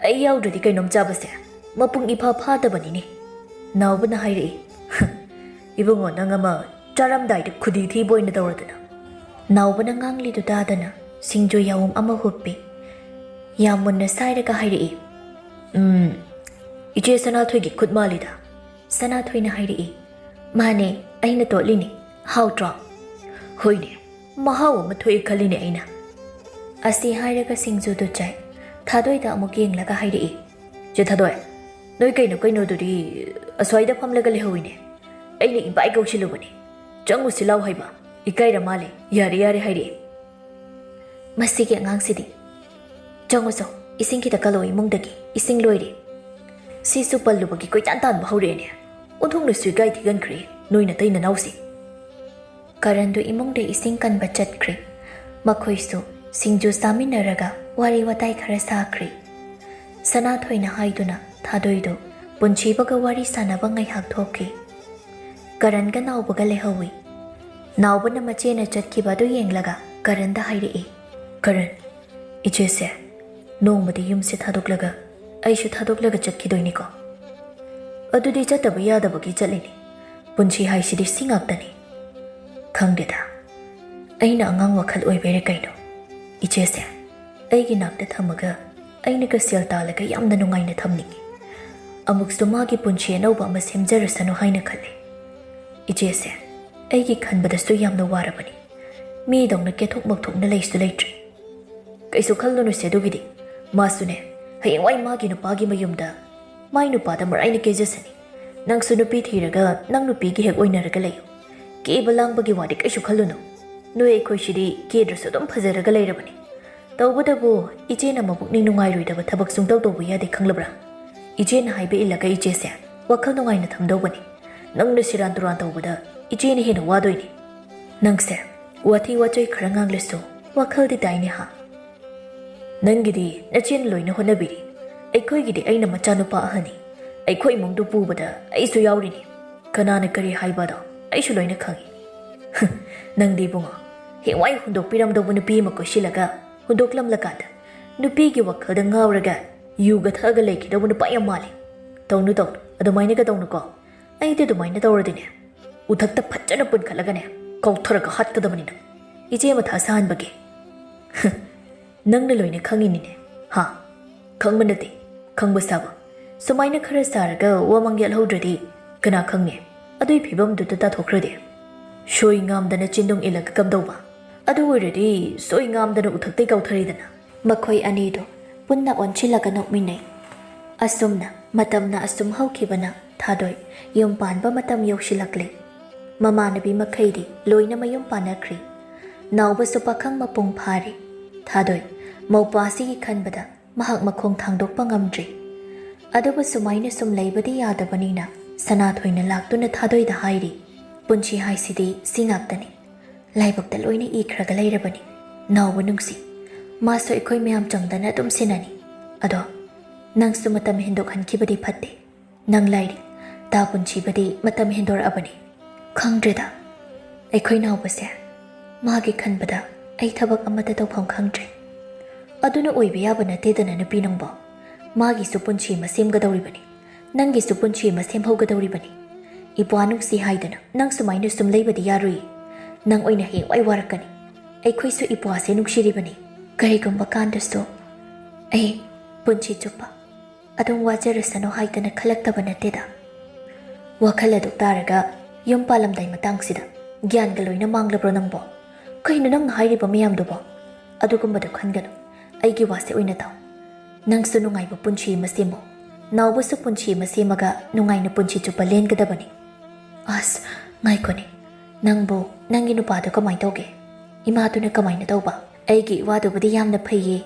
"ꯑꯩ ꯌꯥꯎꯗ꯭ꯔꯗꯤ ꯀꯩꯅꯣꯝ ꯆꯥꯕꯁꯦ ꯃꯄꯨꯡ ꯏꯐꯥ ꯐꯥꯗꯕꯅꯤꯅꯦ," ꯅꯥꯎꯕꯅ ꯍꯥꯏꯔꯛꯏ꯫ "ꯏꯕꯨꯡꯉꯣ, ꯅꯪ ꯑꯃ ꯆꯥꯔꯝꯗꯥꯏꯗ ꯈꯨꯗꯤ ꯊꯤꯕ ꯑꯣꯏꯅ ꯇꯧꯔꯗꯅ꯫" ꯅꯥꯎꯕꯅ ꯉꯥꯡꯂꯤꯗꯨ ꯇꯥꯗꯅ ꯁꯤꯡꯖꯨ ꯌꯥꯎꯝ ꯑꯃ ꯍꯨꯞꯄꯤ꯫ ꯌꯥꯝ ꯃꯨꯟꯅ ꯁꯥꯏꯔꯒ ꯍꯥꯏꯔꯛꯏ꯫ "ꯎꯝ, ꯏꯆꯦ ꯁꯅꯥꯊꯣꯏꯒꯤ ꯈꯨꯠ ꯃꯥꯜꯂꯤꯗ꯫" ꯁꯅꯥꯊꯣꯏꯅ ꯍꯥꯏꯔꯛꯏ꯫ "ꯃꯥꯅꯦ, ꯑꯩꯅ ꯇꯣꯠꯂꯤꯅꯤ꯫ ꯍꯥꯎꯇ꯭ꯔꯣ?" "ꯍꯣꯏꯅꯦ, ꯃꯍꯥꯎ ꯑꯃ ꯊꯣꯛꯑꯦ ꯈꯜꯂꯤꯅꯦ ꯑꯩꯅ꯫" ꯑꯁꯤ ꯍꯥꯏꯔꯒ ꯁꯤꯡꯖꯨꯗꯨ ꯆꯥꯏ꯫ ꯊꯥꯗꯣꯏꯗ ꯑꯃꯨꯛ ꯌꯦꯡꯂꯒ ꯍꯥꯏꯔꯛꯏ꯫ "ꯆꯦ ꯊꯥꯗꯣꯏ, ꯅꯣꯏ ꯀꯩꯅꯣ ꯀꯩꯅꯣꯗꯨꯗꯤ ꯑꯁ꯭ꯋꯥꯏꯗ ꯐꯝꯂꯒ ꯂꯩꯍꯧꯋꯤꯅꯦ꯫ ꯑꯩꯅ ꯏꯕꯥꯏ ꯀꯧꯁꯤꯜꯂꯨꯕꯅꯤ꯫ ꯆꯪꯉꯨꯁꯤ ꯂꯥꯎ ꯍꯥꯏꯕ꯫ ꯏꯀꯥꯏꯔ ꯃꯥꯜꯂꯦ꯫ ꯌꯥꯔꯦ ꯌꯥꯔꯦ ꯍꯥꯏꯔꯛꯑꯦ꯫" "ꯃꯁꯤꯒꯤ ꯑꯉꯥꯡꯁꯤꯗꯤ꯫ ꯆꯪꯉꯨ ꯆꯣ, ꯏꯁꯤꯡ ꯈꯤꯇ ꯀꯜꯂꯣ ꯏꯃꯨꯡꯗꯒꯤ꯫ ꯏꯁꯤꯡ ꯂꯣꯏꯔꯦ꯫" "ꯁꯤꯁꯨ ꯄꯜꯂꯨꯕꯒꯤ ꯀꯣꯏꯇꯥꯟ ꯇꯥꯟꯕ ꯍꯧꯔꯛꯑꯦꯅꯦ꯫ ꯑꯣꯟꯊꯣꯛꯅꯁꯨ ꯏꯀꯥꯏ ꯊꯤꯒꯟꯈ꯭ꯔꯦ ꯅꯣꯏ ꯅꯇꯩ ꯅꯅꯥꯎꯁꯦ꯫" ꯀꯔꯟꯗꯨ ꯏꯃꯨꯡꯗ ꯏꯁꯤꯡ ꯀꯟꯕ ꯆꯠꯈ꯭ꯔꯦ꯫ ꯃꯈꯣꯏꯁꯨ ꯁꯤꯡꯖꯨ ꯆꯥꯃꯤꯟꯅꯔꯒ ꯋꯥꯔꯤ ꯋꯥꯇꯥꯏ ꯈꯔ ꯁꯥꯈ꯭ꯔꯦ꯫ ꯁꯅꯥꯊꯣꯏꯅ ꯍꯥꯏꯗꯨꯅ ꯊꯥꯗꯣꯏꯗꯨ ꯄꯨꯟꯁꯤꯕꯒ ꯋꯥꯔꯤ ꯁꯥꯟꯅꯕ ꯉꯥꯏꯍꯥꯛ ꯊꯣꯛꯈꯤ꯫ ꯀꯔꯟꯒ ꯅꯥꯎꯕꯒ ꯂꯩꯍꯧꯏ꯫ ꯅꯥꯎꯕꯅ ꯃꯆꯦꯅ ꯆꯠꯈꯤꯕ ꯑꯗꯨ ꯌꯦꯡꯂꯒ ꯀꯔꯟꯗ ꯍꯥꯏꯔꯛꯏ꯫ "ꯀꯔꯟ, ꯏꯆꯦꯁꯦ ꯅꯣꯡꯃꯗꯤ ꯌꯨꯝꯁꯦ ꯊꯥꯗꯣꯛꯂꯒ ꯑꯩꯁꯨ ꯊꯥꯗꯣꯛꯂꯒ ꯆꯠꯈꯤꯗꯣꯏꯅꯤꯀꯣ꯫ ꯑꯗꯨꯗꯤ ꯆꯠꯇꯕ ꯌꯥꯗꯕꯒꯤ ꯆꯠꯂꯤꯅꯤ꯫ ꯄꯨꯟꯁꯤ ꯍꯥꯏꯁꯤꯗꯤ ꯁꯤ ꯉꯥꯛꯇꯅꯤ꯫" "ꯈꯪꯗꯦꯗ, ꯑꯩꯅ ꯑꯉꯥꯡ ꯋꯥꯈꯜ ꯑꯣꯏꯕꯩꯔ ꯀꯩꯅꯣ, ꯏꯆꯦꯁꯦ ꯑꯩꯒꯤ ꯅꯥꯛꯇ ꯊꯝꯃꯒ ꯑꯩꯅꯒ ꯁꯦꯜ ꯇꯥꯜꯂꯒ ꯌꯥꯝꯅ ꯅꯨꯡꯉꯥꯏꯅ ꯊꯝꯅꯤꯡꯉꯤ꯫ ꯑꯃꯨꯛꯁꯨ ꯃꯥꯒꯤ ꯄꯨꯟꯁꯤ ꯑꯅꯧꯕ ꯑꯃ ꯁꯦꯝꯖꯔꯁꯅꯨ ꯍꯥꯏꯅ ꯈꯜꯂꯤ꯫ ꯏꯆꯦꯁꯦ ꯑꯩꯒꯤ ꯈꯟꯕꯗꯁꯨ ꯌꯥꯝꯅ ꯋꯥꯔꯕꯅꯤ꯫ ꯃꯤꯗꯧꯅ ꯀꯦꯊꯣꯛ ꯃꯧꯊꯣꯛꯅ ꯂꯩꯁꯨ ꯂꯩꯇ꯭ꯔꯦ꯫" "ꯀꯩꯁꯨ ꯈꯜꯂꯨꯅꯨꯁꯦ ꯑꯗꯨꯒꯤꯗꯤ꯫ ꯃꯥꯁꯨꯅꯦ, ꯍꯌꯦꯡꯋꯥꯏ ꯃꯥꯒꯤ ꯅꯨꯄꯥꯒꯤ ꯃꯌꯨꯝꯗ ꯃꯥꯏ ꯅꯨꯄꯥꯗ ꯃꯔꯥꯏꯅ ꯀꯦꯖꯁꯅꯤ꯫ ꯅꯪꯁꯨ ꯅꯨꯄꯤ ꯊꯤꯔꯒ ꯅꯪ ꯅꯨꯄꯤꯒꯤ ꯍꯦꯛ ꯑꯣꯏꯅꯔꯒ ꯂꯩꯌꯨ꯫ ꯀꯦꯕ ꯂꯥꯡꯕꯒꯤ ꯋꯥꯗꯤ ꯀꯩꯁꯨ ꯈꯜꯂꯨꯅꯨ꯫ ꯅꯣꯏ ꯑꯩꯈꯣꯏꯁꯤꯗꯤ ꯀꯦꯗ꯭ꯔꯁꯨ ꯑꯗꯨꯝ ꯐꯖꯔꯒ ꯂꯩꯔꯕꯅꯤ꯫ ꯇꯧꯕꯇꯕꯨ ꯏꯆꯦꯅ ꯃꯄꯨꯛꯅꯤꯡ ꯅꯨꯡꯉꯥꯏꯔꯣꯏꯗꯕ ꯊꯕꯛ ꯁꯨꯡꯇꯧ ꯇꯧꯕ ꯌꯥꯗꯦ, ꯈꯪꯂꯕ꯭ꯔꯥ? ꯏꯆꯦꯅ ꯍꯥꯏꯕ ꯏꯜꯂꯒ ꯏꯆꯦꯁꯦ ꯋꯥꯈꯜ ꯅꯨꯡꯉꯥꯏꯅ ꯊꯝꯗꯧꯕꯅꯤ꯫ ꯅꯪꯅ ꯁꯤꯔꯥꯟ ꯇꯨꯔꯥꯟ ꯇꯧꯕꯗ ꯏꯆꯦꯅ ꯍꯦꯟꯅ ꯋꯥꯗꯣꯏꯅꯤ꯫ ꯅꯪꯁꯦ ꯋꯥꯊꯤ ꯋꯥꯆꯣꯏ ꯈꯔ ꯉꯥꯡꯂꯁꯨ ꯋꯥꯈꯜꯗꯤ ꯇꯥꯏꯅꯦ ꯍꯥ? ꯅꯪꯒꯤꯗꯤ ꯅꯆꯦꯅ ꯂꯣꯏꯅ ꯍꯣꯠꯅꯕꯤꯔꯤ, ꯑꯩꯈꯣꯏꯒꯤꯗꯤ ꯑꯩꯅ ꯃꯆꯥꯅꯨꯄꯥ ꯑꯍꯟꯅꯤ꯫ ꯑꯩꯈꯣꯏ ꯏꯃꯨꯡꯗꯨ ꯄꯨꯕꯗ ꯑꯩꯁꯨ ꯌꯥꯎꯔꯤꯅꯤ꯫ ꯀꯅꯥꯅ ꯀꯔꯤ ꯍꯥꯏꯕꯗꯣ ꯑꯩꯁꯨ ꯂꯣꯏꯅ ꯈꯪꯏ꯫ ꯅꯪꯗꯤ ꯏꯕꯨꯡꯉꯣ, ꯍꯦꯡꯋꯥꯏ ꯍꯨꯟꯗꯣꯛꯄꯤꯔꯝꯗꯧꯕ ꯅꯨꯄꯤ ꯑꯃ ꯀꯣꯏꯁꯤꯜꯂꯒ ꯍꯨꯟꯗꯣꯛꯂꯝꯂꯀꯥꯟꯗ ꯅꯨꯄꯤꯒꯤ ꯋꯥꯈꯜꯗ ꯉꯥꯎꯔꯒ ꯌꯨꯒ ꯊꯛꯑꯒ ꯂꯩꯈꯤꯗꯧꯕ ꯅꯨꯄꯥ ꯌꯥꯝ ꯃꯥꯜꯂꯤ꯫ ꯇꯧꯅꯨ ꯇꯧꯅꯨ, ꯑꯗꯨꯃꯥꯏꯅꯒ ꯇꯧꯅꯨꯀꯣ꯫ ꯑꯩꯗꯤ ꯑꯗꯨꯃꯥꯏꯅ ꯇꯧꯔꯗꯤꯅꯦ, ꯎꯊꯛꯇ ꯐꯖꯅ ꯄꯨꯟꯈꯠꯂꯒꯅꯦ, ꯀꯧꯊꯔꯒ ꯍꯥꯠꯀꯗꯕꯅꯤ ꯅꯪ꯫ ꯏꯆꯦ ꯃꯊꯥ ꯁꯥꯍꯟꯕꯒꯤ꯫ ꯅꯪꯅ ꯂꯣꯏꯅ ꯈꯪꯉꯤꯅꯤꯅꯦ꯫ ꯍꯥ? ꯈꯪꯕ ꯅꯠꯇꯦ, ꯈꯪꯕ ꯁꯥꯕ꯫ ꯁꯨꯃꯥꯏꯅ ꯈꯔ ꯁꯥꯔꯒ ꯋꯥꯃꯪ ꯌꯥꯠꯍꯧꯗ꯭ꯔꯗꯤ ꯀꯅꯥ ꯈꯪꯅꯤ? ꯑꯗꯨꯏ ꯐꯤꯕꯝꯗꯨꯗ ꯇꯥꯊꯣꯛꯈ꯭ꯔꯗꯤ꯫ ꯁꯣꯏ ꯉꯥꯝꯗꯅ ꯆꯤꯟꯗꯨꯡ ꯏꯜꯂꯒ ꯀꯝꯗꯧꯕ? ꯑꯗꯨ ꯑꯣꯏꯔꯗꯤ ꯁꯣꯏ ꯉꯥꯝꯗꯅ ꯎꯊꯛꯇꯩ ꯀꯧꯊꯔꯤꯗꯅ꯫ ꯃꯈꯣꯏ ꯑꯅꯤꯗꯨ ꯄꯨꯟꯅ ꯑꯣꯟꯁꯤꯜꯂꯒ ꯅꯣꯛꯃꯤꯟꯅꯩ꯫ ꯑꯁꯨꯝꯅ ꯃꯇꯝꯅ ꯑꯁꯨꯝ ꯍꯧꯈꯤꯕꯅ ꯊꯥꯗꯣꯏ ꯌꯨꯝ ꯄꯥꯟꯕ ꯃꯇꯝ ꯌꯧꯁꯤꯜꯂꯛꯂꯦ꯫ ꯃꯃꯥꯟꯅꯕꯤ ꯃꯈꯩꯗꯤ ꯂꯣꯏꯅ ꯃꯌꯨꯝ ꯄꯥꯟꯅꯈ꯭ꯔꯦ꯫ ꯅꯥꯎꯕꯁꯨ ꯄꯥꯈꯪ ꯃꯄꯨꯡ ꯐꯥꯔꯦ꯫ ꯊꯥꯗꯣꯏ ꯃꯧꯄ꯭ꯋꯥꯁꯤꯒꯤ ꯈꯟꯕꯗ ꯃꯍꯥꯛ ꯃꯈꯣꯡ ꯊꯥꯡꯗꯣꯛꯄ ꯉꯝꯗ꯭ꯔꯤ꯫ ꯑꯗꯨꯕꯨ ꯁꯨꯃꯥꯏꯅ ꯁꯨꯝ ꯂꯩꯕꯗꯤ ꯌꯥꯗꯕꯅꯤꯅ ꯁꯅꯥꯊꯣꯏꯅ ꯂꯥꯛꯇꯨꯅ ꯊꯥꯗꯣꯏꯗ ꯍꯥꯏꯔꯤ, "ꯄꯨꯟꯁꯤ ꯍꯥꯏꯁꯤꯗꯤ ꯁꯤ ꯉꯥꯛꯇꯅꯤ꯫ ꯂꯥꯏꯕꯛꯇ ꯂꯣꯏꯅ ꯏꯈ꯭ꯔꯒ ꯂꯩꯔꯕꯅꯤ꯫ ꯅꯥꯎꯕ ꯅꯨꯡꯁꯤ, ꯃꯥꯁꯨ ꯑꯩꯈꯣꯏ ꯃꯌꯥꯝ ꯆꯪꯗꯅ ꯑꯗꯨꯝ ꯁꯤꯟꯅꯅꯤ꯫ ꯑꯗꯣ ꯅꯪꯁꯨ ꯃꯇꯝ ꯍꯦꯟꯗꯣꯛꯍꯟꯈꯤꯕꯗꯤ ꯐꯠꯇꯦ꯫ ꯅꯪ ꯂꯥꯏꯔꯤ, ꯇꯥ ꯄꯨꯟꯁꯤꯕꯗꯤ ꯃꯇꯝ ꯍꯦꯟꯗꯣꯔꯛꯑꯕꯅꯤ꯫ ꯈꯪꯗ꯭ꯔꯦꯗ, ꯑꯩꯈꯣꯏ ꯅꯥꯎꯕꯁꯦ꯫ ꯃꯥꯒꯤ ꯈꯟꯕꯗ ꯑꯩ ꯊꯕꯛ ꯑꯃꯠꯇ ꯇꯧꯐꯝ ꯈꯪꯗ꯭ꯔꯦ꯫ ꯑꯗꯨꯅ ꯑꯣꯏꯕ ꯌꯥꯕ ꯅꯠꯇꯦꯗꯅ ꯅꯨꯄꯤ ꯅꯪꯕꯣ꯫ ꯃꯥꯒꯤꯁꯨ ꯄꯨꯟꯁꯤ ꯑꯃ ꯁꯦꯝꯒꯗꯧꯔꯤꯕꯅꯤ, ꯅꯪꯒꯤꯁꯨ ꯄꯨꯟꯁꯤ ꯑꯃ ꯁꯦꯝꯍꯧꯒꯗꯧꯔꯤꯕꯅꯤ꯫ ꯏꯄ꯭ꯋꯥ ꯅꯨꯡꯁꯤ ꯍꯥꯏꯗꯅ ꯅꯪ ꯁꯨꯃꯥꯏꯅ ꯁꯨꯝ ꯂꯩꯕꯗꯤ ꯌꯥꯔꯣꯏꯌꯦ꯫ ꯅꯪ ꯑꯣꯏꯅ ꯍꯌꯦꯡꯋꯥꯏ ꯋꯥꯔꯛꯀꯅꯤ꯫ ꯑꯩꯈꯣꯏꯁꯨ ꯏꯄ꯭ꯋꯥꯁꯦ ꯅꯨꯡꯁꯤꯔꯤꯕꯅꯤ꯫ ꯀꯔꯤꯒꯨꯝꯕ ꯀꯥꯟꯗꯁꯨ ꯑꯩ ꯄꯨꯟꯁꯤ ꯆꯨꯞꯄ ꯑꯗꯨꯝ ꯋꯥꯖꯔꯁꯅꯨ ꯍꯥꯏꯗꯅ ꯈꯜꯂꯛꯇꯕ ꯅꯠꯇꯦꯗ꯫ ꯋꯥꯈꯜ ꯑꯗꯨ ꯇꯥꯔꯒ ꯌꯨꯝ ꯄꯥꯜꯂꯝꯗꯥꯏ ꯃꯇꯥꯡꯁꯤꯗ ꯒ꯭ꯌꯥꯟꯒ ꯂꯣꯏꯅ ꯃꯥꯡꯂꯕ꯭ꯔꯣ ꯅꯪꯕꯣ? ꯀꯩꯅꯣ ꯅꯪꯅ ꯍꯥꯏꯔꯤꯕ ꯃꯌꯥꯝꯗꯨꯕꯣ? ꯑꯗꯨꯒꯨꯝꯕꯗꯣ ꯈꯟꯒꯅꯨ꯫ ꯑꯩꯒꯤ ꯋꯥꯁꯦ ꯑꯣꯏꯅ ꯇꯥꯎ꯫ ꯅꯪꯁꯨ ꯅꯨꯡꯉꯥꯏꯕ ꯄꯨꯟꯁꯤ ꯑꯃ ꯁꯦꯝꯃꯣ꯫ ꯅꯥꯎꯕꯁꯨ ꯄꯨꯟꯁꯤ ꯑꯃ ꯁꯦꯝꯃꯒ ꯅꯨꯡꯉꯥꯏꯅ ꯄꯨꯟꯁꯤ ꯆꯨꯞꯄ ꯂꯦꯟꯒꯗꯕꯅꯤ꯫ ꯑꯁ, ꯉꯥꯏꯈꯣꯅꯦ꯫ ꯅꯪꯕꯨ ꯅꯪꯒꯤ ꯅꯨꯄꯥꯗꯣ ꯀꯃꯥꯏ ꯇꯧꯒꯦ? ꯏꯃꯥꯗꯨꯅ ꯀꯃꯥꯏꯅ ꯇꯧꯕ? ꯑꯩꯒꯤ ꯏꯋꯥꯗꯨꯕꯨꯗꯤ ꯌꯥꯝꯅ ꯐꯩꯌꯦ,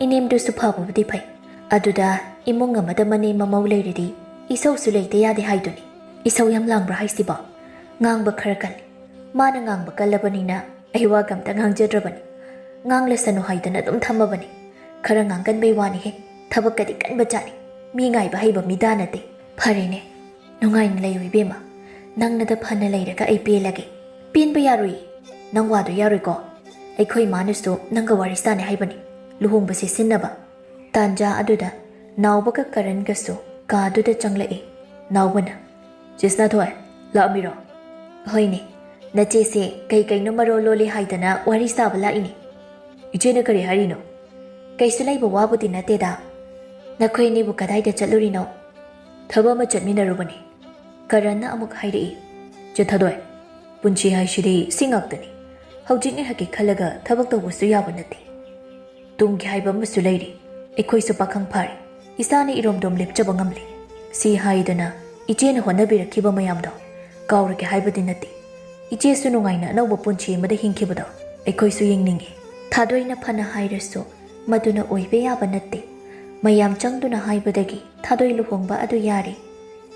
ꯏꯅꯦꯝꯗꯨꯁꯨ ꯐꯕꯕꯨꯗꯤ ꯐꯩ꯫ ꯑꯗꯨꯗ ꯏꯃꯨꯡ ꯑꯃꯗ ꯃꯅꯦꯝ ꯃꯃꯧ ꯂꯩꯔꯗꯤ ꯏꯁꯧꯁꯨ ꯂꯩꯇ ꯌꯥꯗꯦ ꯍꯥꯏꯗꯨꯅꯤ꯫ ꯏꯁꯧ ꯌꯥꯝ ꯂꯥꯡꯕ꯭ꯔꯥ ꯍꯥꯏꯁꯤꯕꯣ? ꯉꯥꯡꯕ ꯈꯔ ꯀꯜꯂꯤ꯫ ꯃꯥꯅ ꯉꯥꯡꯕ ꯀꯜꯂꯕꯅꯤꯅ ꯑꯩ ꯋꯥꯒ ꯑꯝꯇ ꯉꯥꯡꯖꯗ꯭ꯔꯕꯅꯤ꯫ ꯉꯥꯡꯂꯁꯅꯨ ꯍꯥꯏꯗꯅ ꯑꯗꯨꯝ ꯊꯝꯃꯕꯅꯤ꯫ ꯈꯔ ꯉꯥꯡꯒꯟꯕꯩ ꯋꯥꯅꯤꯍꯦ, ꯊꯕꯛꯀꯗꯤ ꯀꯟꯕ ꯖꯥꯠꯅꯤ꯫ ꯃꯤ ꯉꯥꯏꯕ ꯍꯩꯕ ꯃꯤꯗꯥ ꯅꯠꯇꯦ꯫ ꯐꯔꯦꯅꯦ, ꯅꯨꯡꯉꯥꯏꯅ ꯂꯩꯌꯨ ꯏꯕꯦꯝꯃ꯫ ꯅꯪꯅꯗ ꯐꯅ ꯂꯩꯔꯒ ꯑꯩ ꯄꯦꯜꯂꯒꯦ꯫ ꯄꯦꯟꯕ ꯌꯥꯔꯣꯏꯌꯦ꯫ ꯅꯪ ꯋꯥꯗꯣ ꯌꯥꯔꯣꯏꯀꯣ? ꯑꯩꯈꯣꯏ ꯏꯃꯥꯅꯁꯨ ꯅꯪꯒ ꯋꯥꯔꯤ ꯁꯥꯅꯦ ꯍꯥꯏꯕꯅꯤ, ꯂꯨꯍꯣꯡꯕꯁꯦ ꯁꯤꯟꯅꯕ꯫ ꯇꯥꯟꯖꯥ ꯑꯗꯨꯗ ꯅꯥꯎꯕꯒ ꯀꯔꯟꯒꯁꯨ ꯀꯥꯗꯨꯗ ꯆꯪꯂꯛꯏ꯫ ꯅꯥꯎꯕꯅ, "ꯆꯦ ꯁꯅꯥꯊꯣꯏ, ꯂꯥꯛꯑꯝꯃꯤꯔꯣ?" "ꯍꯣꯏꯅꯦ, ꯅꯆꯦꯁꯦ ꯀꯩ ꯀꯩꯅꯣ ꯃꯔꯣꯜ ꯂꯣꯜꯂꯤ ꯍꯥꯏꯗꯅ ꯋꯥꯔꯤ ꯁꯥꯕ ꯂꯥꯛꯏꯅꯦ꯫" "ꯏꯆꯦꯅ ꯀꯔꯤ ꯍꯥꯏꯔꯤꯅꯣ?" "ꯀꯩꯁꯨ ꯂꯩꯕ ꯋꯥꯕꯨꯗꯤ ꯅꯠꯇꯦꯗ꯫ ꯅꯈꯣꯏ ꯑꯅꯤꯕꯨ ꯀꯗꯥꯏꯗ ꯆꯠꯂꯨꯔꯤꯅꯣ?" "ꯊꯕꯛ ꯑꯃ ꯆꯠꯃꯤꯟꯅꯔꯨꯕꯅꯤ꯫" ꯀꯔꯟꯅ ꯑꯃꯨꯛ ꯍꯥꯏꯔꯛꯏ꯫ "ꯆꯦ ꯊꯥꯗꯣꯏ, ꯄꯨꯟꯁꯤ ꯍꯥꯏꯁꯤꯗꯤ ꯁꯤ ꯉꯥꯛꯇꯅꯤ꯫ ꯍꯧꯖꯤꯛ ꯉꯥꯏꯍꯥꯛꯀꯤ ꯈꯜꯂꯒ ꯊꯕꯛ ꯇꯧꯕꯁꯨ ꯌꯥꯕ ꯅꯠꯇꯦ꯫ ꯇꯨꯡꯒꯤ ꯍꯥꯏꯕ ꯑꯃꯁꯨ ꯂꯩꯔꯤ꯫ ꯑꯩꯈꯣꯏꯁꯨ ꯄꯥꯈꯪ ꯐꯥꯔꯦ꯫ ꯏꯁꯥꯅ ꯏꯔꯣꯝꯗꯣꯝ ꯂꯦꯞꯆꯕ ꯉꯝꯂꯦ꯫ ꯁꯤ ꯍꯥꯏꯗꯅ ꯏꯆꯦꯅ ꯍꯣꯠꯅꯕꯤꯔꯛꯈꯤꯕ ꯃꯌꯥꯝꯗꯣ ꯀꯥꯎꯔꯒꯦ ꯍꯥꯏꯕꯗꯤ ꯅꯠꯇꯦ꯫ ꯏꯆꯦꯁꯨ ꯅꯨꯡꯉꯥꯏꯅ ꯑꯅꯧꯕ ꯄꯨꯟꯁꯤ ꯑꯃꯗ ꯍꯤꯡꯈꯤꯕꯗꯣ ꯑꯩꯈꯣꯏꯁꯨ ꯌꯦꯡꯅꯤꯡꯉꯤ꯫" ꯊꯥꯗꯣꯏꯅ ꯐꯅ ꯍꯥꯏꯔꯁꯨ ꯃꯗꯨꯅ ꯑꯣꯏꯕ ꯌꯥꯕ ꯅꯠꯇꯦ꯫ ꯃꯌꯥꯝ ꯆꯪꯗꯨꯅ ꯍꯥꯏꯕꯗꯒꯤ ꯊꯥꯗꯣꯏ ꯂꯨꯍꯣꯡꯕ ꯑꯗꯨ ꯌꯥꯔꯦ꯫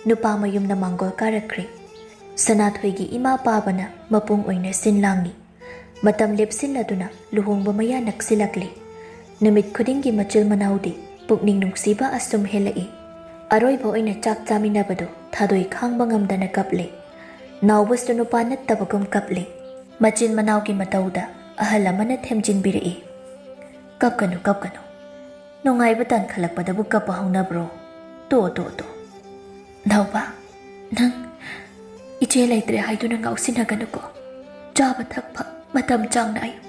ꯅꯨꯄꯥ ꯃꯌꯨꯝꯅ ꯃꯥꯡꯒꯣꯜ ꯀꯥꯔꯛꯈ꯭ꯔꯦ꯫ ꯁꯅꯥꯊꯣꯏꯒꯤ ꯏꯃꯥ ꯄꯥꯕꯅ ꯃꯄꯨꯡ ꯑꯣꯏꯅ ꯁꯤꯟ ꯂꯥꯡꯉꯤ꯫ ꯃꯇꯝ ꯂꯦꯞꯁꯤꯜꯂꯗꯨꯅ ꯂꯨꯍꯣꯡꯕ ꯃꯌꯥ ꯅꯛꯁꯤꯜꯂꯛꯂꯤ꯫ ꯅꯨꯃꯤꯠ ꯈꯨꯗꯤꯡꯒꯤ ꯃꯆꯤꯜ ꯃꯅꯥꯎꯗꯤ ꯄꯨꯛꯅꯤꯡ ꯅꯨꯡꯁꯤꯕ ꯑꯁꯨꯝ ꯍꯦꯜꯂꯛꯏ꯫ ꯑꯔꯣꯏꯕ ꯑꯣꯏꯅ ꯆꯥꯛ ꯆꯥꯃꯤꯟꯅꯕꯗꯨ ꯊꯥꯗꯣꯏ ꯈꯥꯡꯕ ꯉꯝꯗꯅ ꯀꯞꯂꯦ꯫ ꯅꯥꯎꯕꯁꯨ ꯅꯨꯄꯥ ꯅꯠꯇꯕꯒꯨꯝ ꯀꯞꯂꯦ꯫ ꯃꯆꯤꯟ ꯃꯅꯥꯎꯒꯤ ꯃꯇꯧꯗ ꯑꯍꯜ ꯑꯃꯅ ꯊꯦꯝꯖꯤꯟꯕꯤꯔꯛꯏ꯫ "ꯀꯞꯀꯅꯨ, ꯀꯞꯀꯅꯨ꯫ ꯅꯨꯡꯉꯥꯏꯕ ꯇꯥꯟꯈꯠꯂꯛꯄꯗꯕꯨ ꯀꯞꯄ ꯍꯧꯅꯕ꯭ꯔꯣ? ꯇꯣ, ꯇꯣ, ꯇꯣ꯫ ꯅꯥꯎꯕ, ꯅꯪ ꯏꯆꯦ ꯂꯩꯇ꯭ꯔꯦ ꯍꯥꯏꯗꯨꯅ ꯉꯥꯎꯁꯤꯟꯅꯒꯅꯨꯀꯣ꯫ ꯆꯥꯕ ꯊꯛꯄ ꯃꯇꯝ ꯆꯥꯡ ꯅꯥꯏꯌꯨ꯫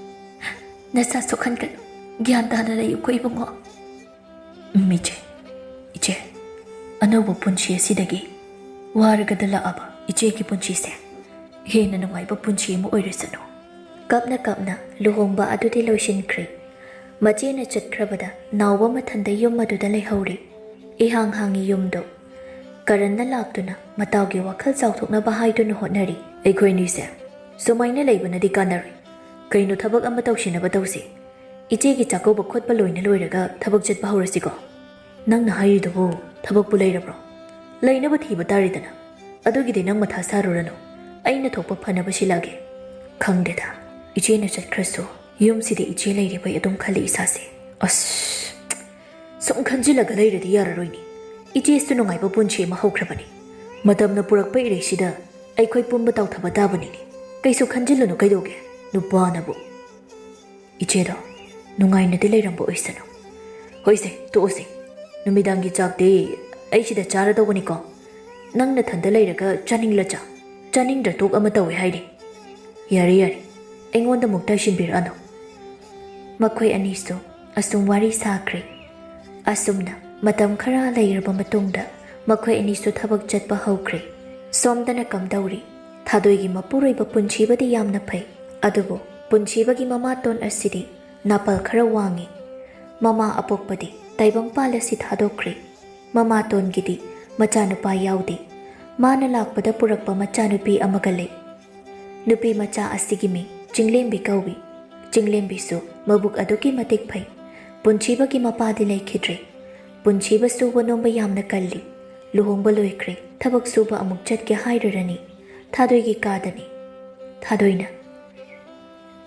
ꯅꯁꯥ ꯁꯣꯛꯍꯟꯒꯅꯨ꯫ ꯒ꯭ꯌꯥꯟ ꯇꯥꯅ ꯂꯩꯌꯨꯀꯣ ꯏꯕꯨꯡꯉꯣ꯫" "ꯎꯝ, ꯏꯆꯦ, ꯏꯆꯦ, ꯑꯅꯧꯕ ꯄꯨꯟꯁꯤ ꯑꯁꯤꯗꯒꯤ ꯋꯥꯔꯒꯗ ꯂꯥꯛꯑꯕ ꯏꯆꯦꯒꯤ ꯄꯨꯟꯁꯤꯁꯦ ꯍꯦꯟꯅ ꯅꯨꯡꯉꯥꯏꯕ ꯄꯨꯟꯁꯤ ꯑꯃ ꯑꯣꯏꯔꯁꯅꯨ꯫" ꯀꯞꯅ ꯀꯞꯅ ꯂꯨꯍꯣꯡꯕ ꯑꯗꯨꯗꯤ ꯂꯣꯏꯁꯤꯟꯈ꯭ꯔꯦ꯫ ꯃꯆꯦꯅ ꯆꯠꯈ꯭ꯔꯕꯗ ꯅꯥꯎꯕ ꯃꯊꯟꯗ ꯌꯨꯝ ꯑꯗꯨꯗ ꯂꯩꯍꯧꯔꯦ꯫ ꯏꯍꯥꯡ ꯍꯥꯡꯉꯤ ꯌꯨꯝꯗꯣ꯫ ꯀꯔꯟꯅ ꯂꯥꯛꯇꯨꯅ ꯃꯇꯥꯎꯒꯤ ꯋꯥꯈꯜ ꯆꯥꯎꯊꯣꯛꯅꯕ ꯍꯥꯏꯗꯨꯅ ꯍꯣꯠꯅꯔꯤ꯫ "ꯑꯩꯈꯣꯏꯅꯤꯁꯦ ꯁꯨꯃꯥꯏꯅ ꯂꯩꯕꯅꯗꯤ ꯀꯥꯟꯅꯔꯣꯏ꯫ ꯀꯩꯅꯣ, ꯊꯕꯛ ꯑꯃ ꯇꯧꯁꯤꯟꯅꯕ ꯇꯧꯁꯤ꯫ "ꯏꯆꯦꯒꯤ ꯆꯥꯛꯀꯧꯕ ꯈꯣꯠꯄ ꯂꯣꯏꯅ ꯂꯣꯏꯔꯒ ꯊꯕꯛ ꯆꯠꯄ ꯍꯧꯔꯁꯤꯀꯣ?" "ꯅꯪꯅ ꯍꯥꯏꯔꯤꯗꯨꯕꯨ ꯊꯕꯛꯄꯨ ꯂꯩꯔꯕ꯭ꯔꯣ?" "ꯂꯩꯅꯕ ꯊꯤꯕ ꯇꯥꯔꯦꯗꯅ꯫ ꯑꯗꯨꯒꯤꯗꯤ ꯅꯪ ꯃꯊꯥ ꯁꯥꯔꯨꯔꯅꯨ꯫ ꯑꯩꯅ ꯊꯣꯛꯄ ꯐꯅꯕ ꯁꯤꯜꯂꯛꯑꯒꯦ꯫" "ꯈꯪꯗꯦꯗ, ꯏꯆꯦꯅ ꯆꯠꯈ꯭ꯔꯁꯨ ꯌꯨꯝꯁꯤꯗ ꯏꯆꯦ ꯂꯩꯔꯤꯕꯩ ꯑꯗꯨꯝ ꯈꯜꯂꯤ ꯏꯁꯥꯁꯦ꯫ ꯑꯁ, ꯁꯨꯝ ꯈꯟꯖꯤꯜꯂꯒ ꯂꯩꯔꯗꯤ ꯌꯥꯔꯔꯣꯏꯅꯦ꯫ ꯏꯆꯦꯁꯨ ꯅꯨꯡꯉꯥꯏꯕ ꯄꯨꯟꯁꯤ ꯑꯃ ꯍꯧꯈ꯭ꯔꯕꯅꯤ꯫ ꯃꯇꯝꯅ ꯄꯨꯔꯛꯄ ꯏꯔꯩꯁꯤꯗ ꯑꯩꯈꯣꯏ ꯄꯨꯝꯕ ꯇꯥꯎꯊꯕ ꯇꯥꯕꯅꯤꯅꯦ꯫ ꯀꯩꯁꯨ ꯈꯟꯖꯤꯜꯂꯨꯅꯨ ꯀꯩꯗꯧꯒꯦ, ꯅꯨꯄꯥꯅꯕꯨ꯫" "ꯏꯆꯦꯗꯣ ꯅꯨꯡꯉꯥꯏꯅꯗꯤ ꯂꯩꯔꯝꯕ ꯑꯣꯏꯁꯅꯨ꯫" "ꯍꯣꯏꯁꯦ, ꯇꯣꯛꯑꯁꯦ꯫ ꯅꯨꯃꯤꯗꯥꯡꯒꯤ ꯆꯥꯛꯇꯤ ꯑꯩ ꯁꯤꯗ ꯆꯥꯔꯗꯧꯕꯅꯤꯀꯣ꯫ ꯅꯪ ꯅꯊꯟꯗ ꯂꯩꯔꯒ ꯆꯥꯅꯤꯡꯂ ꯆꯥ, ꯆꯥꯅꯤꯡꯗ꯭ꯔ ꯇꯣꯛ ꯑꯃ ꯇꯧꯋꯦ ꯍꯥꯏꯔꯤ꯫" "ꯌꯥꯔꯦ, ꯌꯥꯔꯦ, ꯑꯩꯉꯣꯟꯗ ꯑꯃꯨꯛ ꯇꯥꯏꯁꯤꯟꯕꯤꯔꯛꯑꯅꯨ꯫" ꯃꯈꯣꯏ ꯑꯅꯤꯁꯨ ꯑꯁꯨꯝ ꯋꯥꯔꯤ ꯁꯥꯈ꯭ꯔꯦ꯫ ꯑꯁꯨꯝꯅ ꯃꯇꯝ ꯈꯔ ꯂꯩꯔꯕ ꯃꯇꯨꯡꯗ ꯃꯈꯣꯏ ꯑꯅꯤꯁꯨ ꯊꯕꯛ ꯆꯠꯄ ꯍꯧꯈ꯭ꯔꯦ꯫ ꯁꯣꯝꯗꯅ ꯀꯝꯗꯧꯔꯤ? ꯊꯥꯗꯣꯏꯒꯤ ꯃꯄꯨꯔꯣꯏꯕ ꯄꯨꯟꯁꯤꯕꯗꯤ ꯌꯥꯝꯅ ꯐꯩ, ꯑꯗꯨꯕꯨ ꯄꯨꯟꯁꯤꯕꯒꯤ ꯃꯃꯥꯇꯣꯟ ꯑꯁꯤꯗꯤ ꯅꯥꯄꯜ ꯈꯔ ꯋꯥꯡꯉꯤ꯫ ꯃꯃꯥ ꯑꯄꯣꯛꯄꯗꯤ ꯇꯥꯏꯕꯪꯄꯥꯜ ꯑꯁꯤ ꯊꯥꯗꯣꯛꯈ꯭ꯔꯦ꯫ ꯃꯃꯥꯇꯣꯟꯒꯤꯗꯤ ꯃꯆꯥꯅꯨꯄꯥ ꯌꯥꯎꯗꯦ꯫ ꯃꯥꯅ ꯂꯥꯛꯄꯗ ꯄꯨꯔꯛꯄ ꯃꯆꯥꯅꯨꯄꯤ ꯑꯃꯒ ꯂꯩ꯫ ꯅꯨꯄꯤ ꯃꯆꯥ ꯑꯁꯤꯒꯤ ꯃꯤꯡ ꯆꯤꯡꯂꯦꯝꯕꯤ ꯀꯧꯏ꯫ ꯆꯤꯡꯂꯦꯝꯕꯤꯁꯨ ꯃꯕꯨꯛ ꯑꯗꯨꯛꯀꯤ ꯃꯇꯤꯛ ꯐꯩ꯫ ꯄꯨꯟꯁꯤꯕꯒꯤ ꯃꯄꯥꯗꯤ ꯂꯩꯈꯤꯗ꯭ꯔꯦ꯫ ꯄꯨꯟꯁꯤꯕ ꯁꯨꯕ ꯅꯣꯝꯕ ꯌꯥꯝꯅ ꯀꯜꯂꯤ꯫ ꯂꯨꯍꯣꯡꯕ ꯂꯣꯏꯈ꯭ꯔꯦ, ꯊꯕꯛ ꯁꯨꯕ ꯑꯃꯨꯛ ꯆꯠꯀꯦ ꯍꯥꯏꯔꯨꯔꯅꯤ꯫ ꯊꯥꯗꯣꯏꯒꯤ ꯀꯥꯗꯅꯤ꯫ ꯊꯥꯗꯣꯏꯅ,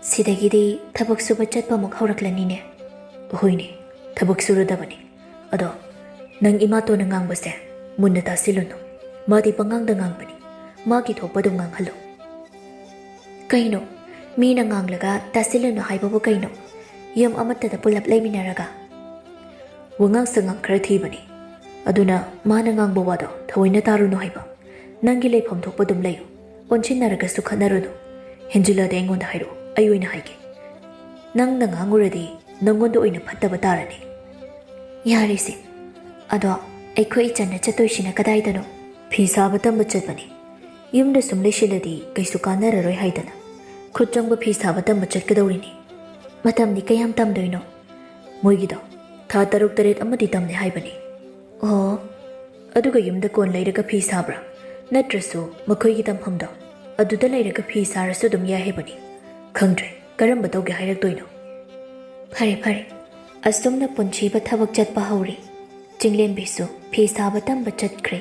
"ꯁꯤꯗꯒꯤꯗꯤ ꯊꯕꯛ ꯁꯨꯕ ꯆꯠꯄ ꯑꯃꯨꯛ ꯍꯧꯔꯛꯂꯅꯤꯅꯦ?" "ꯍꯣꯏꯅꯦ, ꯊꯕꯛ ꯁꯨꯔꯗꯕꯅꯤ꯫ ꯑꯗꯣ ꯅꯪ ꯏꯃꯥꯇꯣꯟꯅ ꯉꯥꯡꯕꯁꯦ ꯃꯨꯟꯅ ꯇꯥꯁꯤꯜꯂꯨꯅꯨ꯫ ꯃꯥꯗꯤ ꯄꯉꯥꯡꯗ ꯉꯥꯡꯕꯅꯤ꯫ ꯃꯥꯒꯤ ꯊꯣꯛꯄ ꯑꯗꯨꯝ ꯉꯥꯡꯍꯜꯂꯨ꯫" "ꯀꯩꯅꯣ? ꯃꯤꯅ ꯉꯥꯡꯂꯒ ꯇꯥꯁꯤꯜꯂꯨꯅꯨ ꯍꯥꯏꯕꯕꯨ ꯀꯩꯅꯣ? ꯌꯨꯝ ꯑꯃꯠꯇꯗ ꯄꯨꯂꯞ ꯂꯩꯃꯤꯟꯅꯔꯒ?" "ꯋꯥꯉꯥꯡ ꯁꯉꯥꯡ ꯈꯔ ꯊꯤꯕꯅꯤ꯫ ꯑꯗꯨꯅ ꯃꯥꯅ ꯉꯥꯡꯕ ꯋꯥꯗꯣ ꯊꯑꯣꯏꯅ ꯇꯥꯔꯨꯅꯨ ꯍꯥꯏꯕ꯫ ꯅꯪꯒꯤ ꯂꯩꯐꯝ ꯊꯣꯛꯄ ꯑꯗꯨꯝ ꯂꯩꯌꯨ꯫ ꯑꯣꯟꯁꯤꯟꯅꯔꯒꯁꯨ ꯈꯠꯅꯔꯨꯅꯨ꯫ ꯍꯦꯟꯖꯤꯜꯂꯗꯤ ꯑꯩꯉꯣꯟꯗ ꯍꯥꯏꯔꯛꯑꯣ, ꯑꯩ ꯑꯣꯏꯅ ꯍꯥꯏꯒꯦ꯫ ꯅꯪꯅ ꯉꯥꯡꯉꯨꯔꯗꯤ ꯅꯪꯉꯣꯟꯗ ꯑꯣꯏꯅ ꯐꯠꯇꯕ ꯇꯥꯔꯅꯤ꯫" "ꯌꯥꯔꯦꯁꯦ꯫ ꯑꯗꯣ ꯑꯩꯈꯣꯏ ꯏꯆꯟꯅ ꯆꯠꯇꯣꯏꯁꯤꯅ ꯀꯗꯥꯏꯗꯅꯣ?" "ꯐꯤ ꯁꯥꯕ ꯇꯝꯕ ꯆꯠꯄꯅꯤ꯫ ꯌꯨꯝꯗ ꯁꯨꯝ ꯂꯩꯁꯤꯜꯂꯗꯤ ꯀꯩꯁꯨ ꯀꯥꯟꯅꯔꯔꯣꯏ ꯍꯥꯏꯗꯅ ꯈꯨꯠ ꯆꯪꯕ ꯐꯤ ꯁꯥꯕ ꯇꯝꯕ ꯆꯠꯀꯗꯧꯔꯤꯅꯤ꯫" "ꯃꯇꯝꯗꯤ ꯀꯌꯥꯝ ꯇꯝꯗꯣꯏꯅꯣ?" "ꯃꯣꯏꯒꯤꯗꯣ ꯊꯥ ꯇꯔꯨꯛ ꯇꯔꯦꯠ ꯑꯃꯗꯤ ꯇꯝꯅꯤ ꯍꯥꯏꯕꯅꯤ꯫" "ꯑꯣ, ꯑꯗꯨꯒ ꯌꯨꯝꯗ ꯀꯣꯟ ꯂꯩꯔꯒ ꯐꯤ ꯁꯥꯕ꯭ꯔꯥ? ꯅꯠꯇ꯭ꯔꯁꯨ ꯃꯈꯣꯏꯒꯤ ꯇꯝꯐꯝꯗꯣ ꯑꯗꯨꯗ ꯂꯩꯔꯒ ꯐꯤ ꯁꯥꯔꯁꯨ ꯑꯗꯨꯝ ꯌꯥꯏ ꯍꯥꯏꯕꯅꯤ꯫ ꯈꯪꯗ꯭ꯔꯦ, ꯀꯔꯝꯕ ꯇꯧꯒꯦ ꯍꯥꯏꯔꯛꯇꯣꯏꯅꯣ?" ꯐꯔꯦ ꯐꯔꯦ, ꯑꯁꯨꯝꯅ ꯄꯨꯟꯁꯤꯕ ꯊꯕꯛ ꯆꯠꯄ ꯍꯧꯔꯦ꯫ ꯆꯤꯡꯂꯦꯝꯕꯤꯁꯨ ꯐꯤ ꯁꯥꯕ ꯇꯝꯕ ꯆꯠꯈ꯭ꯔꯦ꯫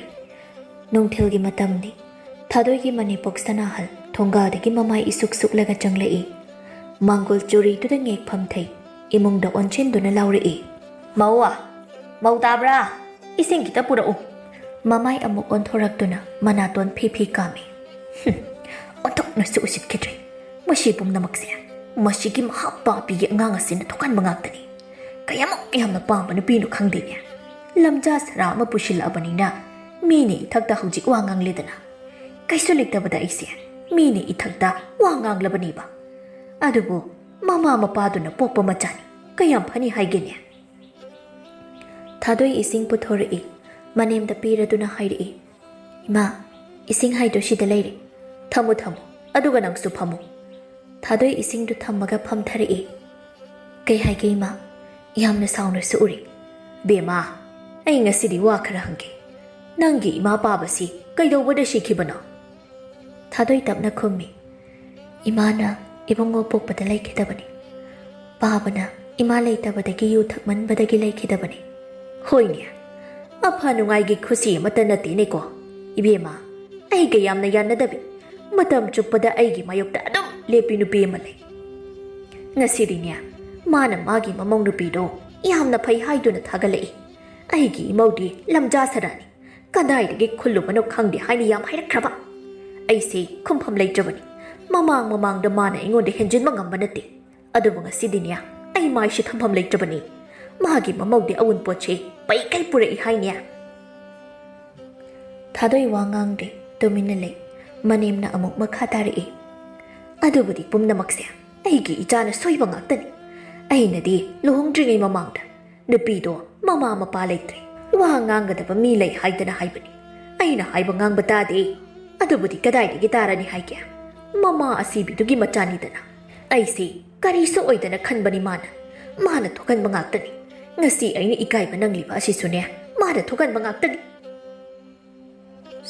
ꯅꯨꯡꯊꯤꯜꯒꯤ ꯃꯇꯝꯅꯤ꯫ ꯊꯥꯗꯣꯏꯒꯤ ꯃꯅꯦꯄꯣꯛ ꯁꯅꯥꯍꯜ ꯊꯣꯡꯒꯥꯗꯒꯤ ꯃꯃꯥꯏ ꯏꯁꯨꯛ ꯁꯨꯛꯂꯒ ꯆꯪꯂꯛꯏ꯫ ꯃꯥꯡꯒꯣꯜ ꯆꯨꯔꯤꯗꯨꯗ ꯉꯦꯛ ꯐꯝꯊꯩ꯫ ꯏꯃꯨꯡꯗ ꯑꯣꯟꯁꯤꯟꯗꯨꯅ ꯂꯥꯎꯔꯛꯏ, "ꯃꯧ! ꯃꯧ ꯇꯥꯕ꯭ꯔꯥ? ꯏꯁꯤꯡ ꯈꯤꯇ ꯄꯨꯔꯛꯎ꯫" ꯃꯃꯥꯏ ꯑꯃꯨꯛ ꯑꯣꯟꯊꯣꯔꯛꯇꯨꯅ ꯃꯅꯥꯇꯣꯟ ꯐꯤ ꯐꯤ ꯀꯥꯝꯃꯤ꯫ "ꯍꯨꯝ, ꯑꯣꯟꯊꯣꯛꯅꯁꯨ ꯎꯁꯤꯠꯈꯤꯗ꯭ꯔꯦ꯫ ꯃꯁꯤ ꯄꯨꯝꯅꯃꯛꯁꯦ ꯃꯁꯤꯒꯤ ꯃꯍꯥ ꯄꯥꯄꯤꯒꯤ ꯑꯉꯥꯡ ꯑꯁꯤꯅ ꯊꯣꯛꯍꯟꯕ ꯉꯥꯛꯇꯅꯤ꯫ ꯀꯌꯥꯃꯨꯛ ꯌꯥꯝꯅ ꯄꯥꯝꯕ ꯅꯨꯄꯤꯅꯣ ꯈꯪꯗꯦꯅꯦ꯫ ꯂꯝꯖꯥ ꯁꯔꯥ ꯑꯃ ꯄꯨꯁꯤꯜꯂꯛꯑꯕꯅꯤꯅ ꯃꯤꯅ ꯏꯊꯛꯇ ꯍꯧꯖꯤꯛ ꯋꯥ ꯉꯥꯡꯂꯦꯗꯅ꯫ ꯀꯩꯁꯨ ꯂꯩꯇꯕꯗ ꯑꯩꯁꯦ ꯃꯤꯅ ꯏꯊꯛꯇ ꯋꯥ ꯉꯥꯡꯂꯕꯅꯦꯕ꯫ ꯑꯗꯨꯕꯨ ꯃꯃꯥ ꯃꯄꯥꯗꯨꯅ ꯄꯣꯛꯄ ꯃꯆꯥꯅꯤ꯫ ꯀꯌꯥꯝ ꯐꯅꯤ ꯍꯥꯏꯒꯦꯅꯦ?" ꯊꯥꯗꯣꯏ ꯏꯁꯤꯡ ꯄꯨꯊꯣꯔꯛꯏ꯫ ꯃꯅꯦꯝꯗ ꯄꯤꯔꯗꯨꯅ ꯍꯥꯏꯔꯛꯏ, "ꯏꯃꯥ, ꯏꯁꯤꯡ ꯍꯥꯏꯗꯣ ꯁꯤꯗ ꯂꯩꯔꯦ꯫ ꯊꯝꯃꯨ, ꯊꯝꯃꯨ, ꯑꯗꯨꯒ ꯅꯪꯁꯨ ꯐꯝꯃꯨ꯫" ꯊꯥꯗꯣꯏ ꯏꯁꯤꯡꯗꯨ ꯊꯝꯃꯒ ꯐꯝꯊꯔꯛꯏ꯫ "ꯀꯩ ꯍꯥꯏꯒꯦ ꯏꯃꯥ? ꯌꯥꯝꯅ ꯁꯥꯎꯅꯁꯨ ꯎꯔꯦ꯫" "ꯕꯦꯝꯃ, ꯑꯩ ꯉꯁꯤꯗꯤ ꯋꯥ ꯈꯔ ꯍꯪꯒꯦ꯫ ꯅꯪꯒꯤ ꯏꯃꯥ ꯄꯥꯕꯁꯤ ꯀꯩꯗꯧꯕꯗ ꯁꯤꯈꯤꯕꯅꯣ?" ꯊꯥꯗꯣꯏ ꯇꯞꯅ ꯈꯨꯝꯃꯤ, "ꯏꯃꯥꯅ ꯏꯕꯨꯡꯉꯣ ꯄꯣꯛꯄꯗ ꯂꯩꯈꯤꯗꯕꯅꯤ꯫ ꯄꯥꯕꯅ ꯏꯃꯥ ꯂꯩꯇꯕꯗꯒꯤ ꯌꯨ ꯊꯛꯃꯟꯕꯗꯒꯤ ꯂꯩꯈꯤꯗꯕꯅꯤ꯫" "ꯍꯣꯏꯅꯦ, ꯑꯐ ꯅꯨꯡꯉꯥꯏꯒꯤ ꯈꯨꯁꯤ ꯑꯃꯠꯇ ꯅꯠꯇꯦꯅꯦꯀꯣ꯫ ꯏꯕꯦꯝꯃ, ꯑꯩꯒ ꯌꯥꯝꯅ ꯌꯥꯅꯗꯕꯤ, ꯃꯇꯝ ꯆꯨꯞꯄꯗ ꯑꯩꯒꯤ ꯃꯥꯌꯣꯛꯇ ꯑꯗꯨꯝ ꯂꯦꯞꯄꯤ ꯅꯨꯄꯤ ꯑꯃ ꯂꯩ꯫ ꯉꯁꯤꯗꯤꯅꯦ, ꯃꯥꯅ ꯃꯥꯒꯤ ꯃꯃꯧ ꯅꯨꯄꯤꯗꯣ ꯌꯥꯝꯅ ꯐꯩ ꯍꯥꯏꯗꯨꯅ ꯊꯥꯒꯠꯂꯛꯏ꯫ ꯑꯩꯒꯤ ꯏꯃꯧꯗꯤ ꯂꯝꯖꯥ ꯁꯔꯥꯅꯤ꯫ ꯀꯗꯥꯏꯗꯒꯤ ꯈꯨꯜꯂꯨꯕꯅꯣ ꯈꯪꯗꯦ ꯍꯥꯏꯅ ꯌꯥꯝ ꯍꯥꯏꯔꯛꯈ꯭ꯔꯕ꯫ ꯑꯩꯁꯦ ꯈꯨꯝꯐꯝ ꯂꯩꯇ꯭ꯔꯕꯅꯤ꯫ ꯃꯃꯥꯡ ꯃꯃꯥꯡꯗ ꯃꯥꯅ ꯑꯩꯉꯣꯟꯗ ꯍꯦꯟꯖꯤꯟꯕ ꯉꯝꯕ ꯅꯠꯇꯦ꯫ ꯑꯗꯨꯕꯨ ꯉꯁꯤꯗꯤꯅꯦ, ꯑꯩ ꯃꯥꯏꯁꯦ ꯊꯝꯐꯝ ꯂꯩꯇ꯭ꯔꯕꯅꯤ꯫ ꯃꯥꯒꯤ ꯃꯃꯧꯗꯤ ꯑꯋꯨꯟꯄꯣꯠꯁꯦ ꯄꯩꯈꯩ ꯄꯨꯔꯛꯏ ꯍꯥꯏꯅꯦ꯫" ꯊꯥꯗꯣꯏ ꯋꯥ ꯉꯥꯡꯗꯦ, ꯇꯨꯃꯤꯟꯅ ꯂꯩ꯫ ꯃꯅꯦꯝꯅ ꯑꯃꯨꯛ ꯃꯈꯥ ꯇꯥꯔꯛꯏ, "ꯑꯗꯨꯕꯨꯗꯤ ꯄꯨꯝꯅꯃꯛꯁꯦ ꯑꯩꯒꯤ ꯏꯆꯥꯅ ꯁꯣꯏꯕ ꯉꯥꯛꯇꯅꯤ꯫ ꯑꯩꯅꯗꯤ ꯂꯨꯍꯣꯡꯗ꯭ꯔꯤꯉꯩ ꯃꯃꯥꯡꯗ ꯅꯨꯄꯤꯗꯣ ꯃꯃꯥ ꯃꯄꯥ ꯂꯩꯇ꯭ꯔꯦ, ꯋꯥ ꯉꯥꯡꯒꯗꯕ ꯃꯤ ꯂꯩ ꯍꯥꯏꯗꯅ ꯍꯥꯏꯕꯅꯤ꯫ ꯑꯩꯅ ꯍꯥꯏꯕ ꯉꯥꯡꯕ ꯇꯥꯗꯦ꯫ ꯑꯗꯨꯕꯨꯗꯤ ꯀꯗꯥꯏꯗꯒꯤ ꯇꯥꯔꯅꯤ ꯍꯥꯏꯒꯦ? ꯃꯃꯥ ꯑꯁꯤꯕꯤꯗꯨꯒꯤ ꯃꯆꯥꯅꯤꯗꯅ꯫ ꯑꯩꯁꯤ ꯀꯔꯤꯁꯨ ꯑꯣꯏꯗꯅ ꯈꯟꯕꯅꯤ ꯃꯥꯅ꯫ ꯃꯥꯅ ꯊꯣꯛꯍꯟꯕ ꯉꯥꯛꯇꯅꯤ꯫ ꯉꯁꯤ ꯑꯩꯅ ꯏꯀꯥꯏꯕ ꯅꯪꯂꯤꯕ ꯑꯁꯤꯁꯨꯅꯦ, ꯃꯥꯅ ꯊꯣꯛꯍꯟꯕ ꯉꯥꯛꯇꯅꯤ꯫"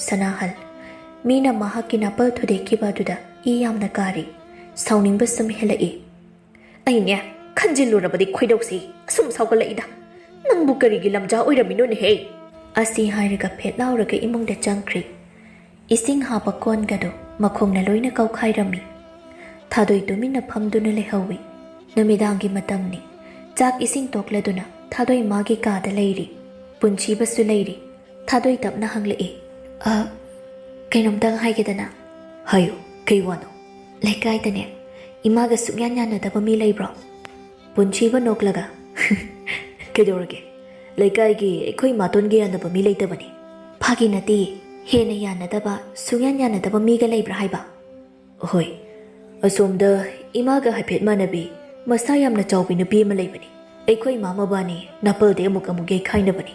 ꯁꯅꯥꯍꯜ, ꯃꯤꯅ ꯃꯍꯥꯛꯀꯤ ꯅꯥꯄꯜ ꯊꯨꯗꯦꯛꯈꯤꯕ ꯑꯗꯨꯗ ꯏ ꯌꯥꯝꯅ ꯀꯥꯔꯤ꯫ ꯁꯥꯎꯅꯤꯡꯕ ꯁꯨꯝ ꯍꯦꯜꯂꯛꯏ꯫ "ꯑꯩꯅꯦ, ꯈꯟꯖꯤꯜꯂꯨꯔꯕꯗꯤ ꯈꯣꯏꯗꯧꯁꯤ ꯑꯁꯨꯝ ꯁꯥꯎꯒꯠꯂꯛꯏꯗ꯫ ꯅꯪꯕꯨ ꯀꯔꯤꯒꯤ ꯂꯝꯖꯥ ꯑꯣꯏꯔꯝꯃꯤꯅꯣꯅꯦꯍꯦ?" ꯑꯁꯤ ꯍꯥꯏꯔꯒ ꯐꯦꯠ ꯂꯥꯎꯔꯒ ꯏꯃꯨꯡꯗ ꯆꯪꯈ꯭ꯔꯦ꯫ ꯏꯁꯤꯡ ꯍꯥꯞꯄ ꯀꯣꯟꯒꯗꯨ ꯃꯈꯣꯡꯅ ꯂꯣꯏꯅ ꯀꯧꯈꯥꯏꯔꯝꯃꯤ꯫ ꯊꯥꯗꯣꯏ ꯇꯨꯃꯤꯟꯅ ꯐꯝꯗꯨꯅ ꯂꯩꯍꯧꯏ꯫ ꯅꯨꯃꯤꯗꯥꯡꯒꯤ ꯃꯇꯝꯅꯤ꯫ ꯆꯥꯛ ꯏꯁꯤꯡ ꯇꯣꯛꯂꯗꯨꯅ ꯊꯥꯗꯣꯏ ꯃꯥꯒꯤ ꯀꯥꯗ ꯂꯩꯔꯤ꯫ ꯄꯨꯟꯁꯤꯕꯁꯨ ꯂꯩꯔꯤ꯫ ꯊꯥꯗꯣꯏ ꯇꯞꯅ ꯍꯪꯂꯛꯏ, "ꯑ, ꯀꯩꯅꯣꯝꯇꯪ ꯍꯥꯏꯒꯦꯗꯅ?" "ꯍꯥꯏꯌꯨ, ꯀꯩ ꯋꯥꯅꯣ?" "ꯂꯩꯀꯥꯏꯗꯅꯦ, ꯏꯃꯥꯒ ꯁꯨꯛꯌꯥꯟ ꯌꯥꯅꯗꯕ ꯃꯤ ꯂꯩꯕ꯭ꯔꯣ?" ꯄꯨꯟꯁꯤꯕ ꯅꯣꯛꯂꯒ, "ꯀꯩꯗꯧꯔꯒꯦ? ꯂꯩꯀꯥꯏꯒꯤ ꯑꯩꯈꯣꯏ ꯏꯃꯥꯇꯣꯟꯒ ꯌꯥꯅꯕ ꯃꯤ ꯂꯩꯇꯕꯅꯤ꯫" "ꯐꯥꯒꯤ ꯅꯠꯇꯦ, ꯍꯦꯟꯅ ꯌꯥꯅꯗꯕ, ꯁꯨꯡꯌꯥꯟ ꯌꯥꯅꯗꯕ ꯃꯤꯒ ꯂꯩꯕ꯭ꯔꯥ ꯍꯥꯏꯕ?" "ꯍꯣꯏ, ꯑꯁꯣꯝꯗ ꯏꯃꯥꯒ ꯍꯥꯏꯐꯦꯠ ꯃꯥꯟꯅꯕꯤ, ꯃꯁꯥ ꯌꯥꯝꯅ ꯆꯥꯎꯕꯤ ꯅꯨꯄꯤ ꯑꯃ ꯂꯩꯕꯅꯤ꯫ ꯑꯩꯈꯣꯏ ꯏꯃꯥ ꯃꯕꯥꯅꯤ ꯅꯥꯄꯜꯗꯤ ꯑꯃꯨꯛ ꯑꯃꯨꯛ ꯌꯩꯈꯥꯏꯅꯕꯅꯤ꯫"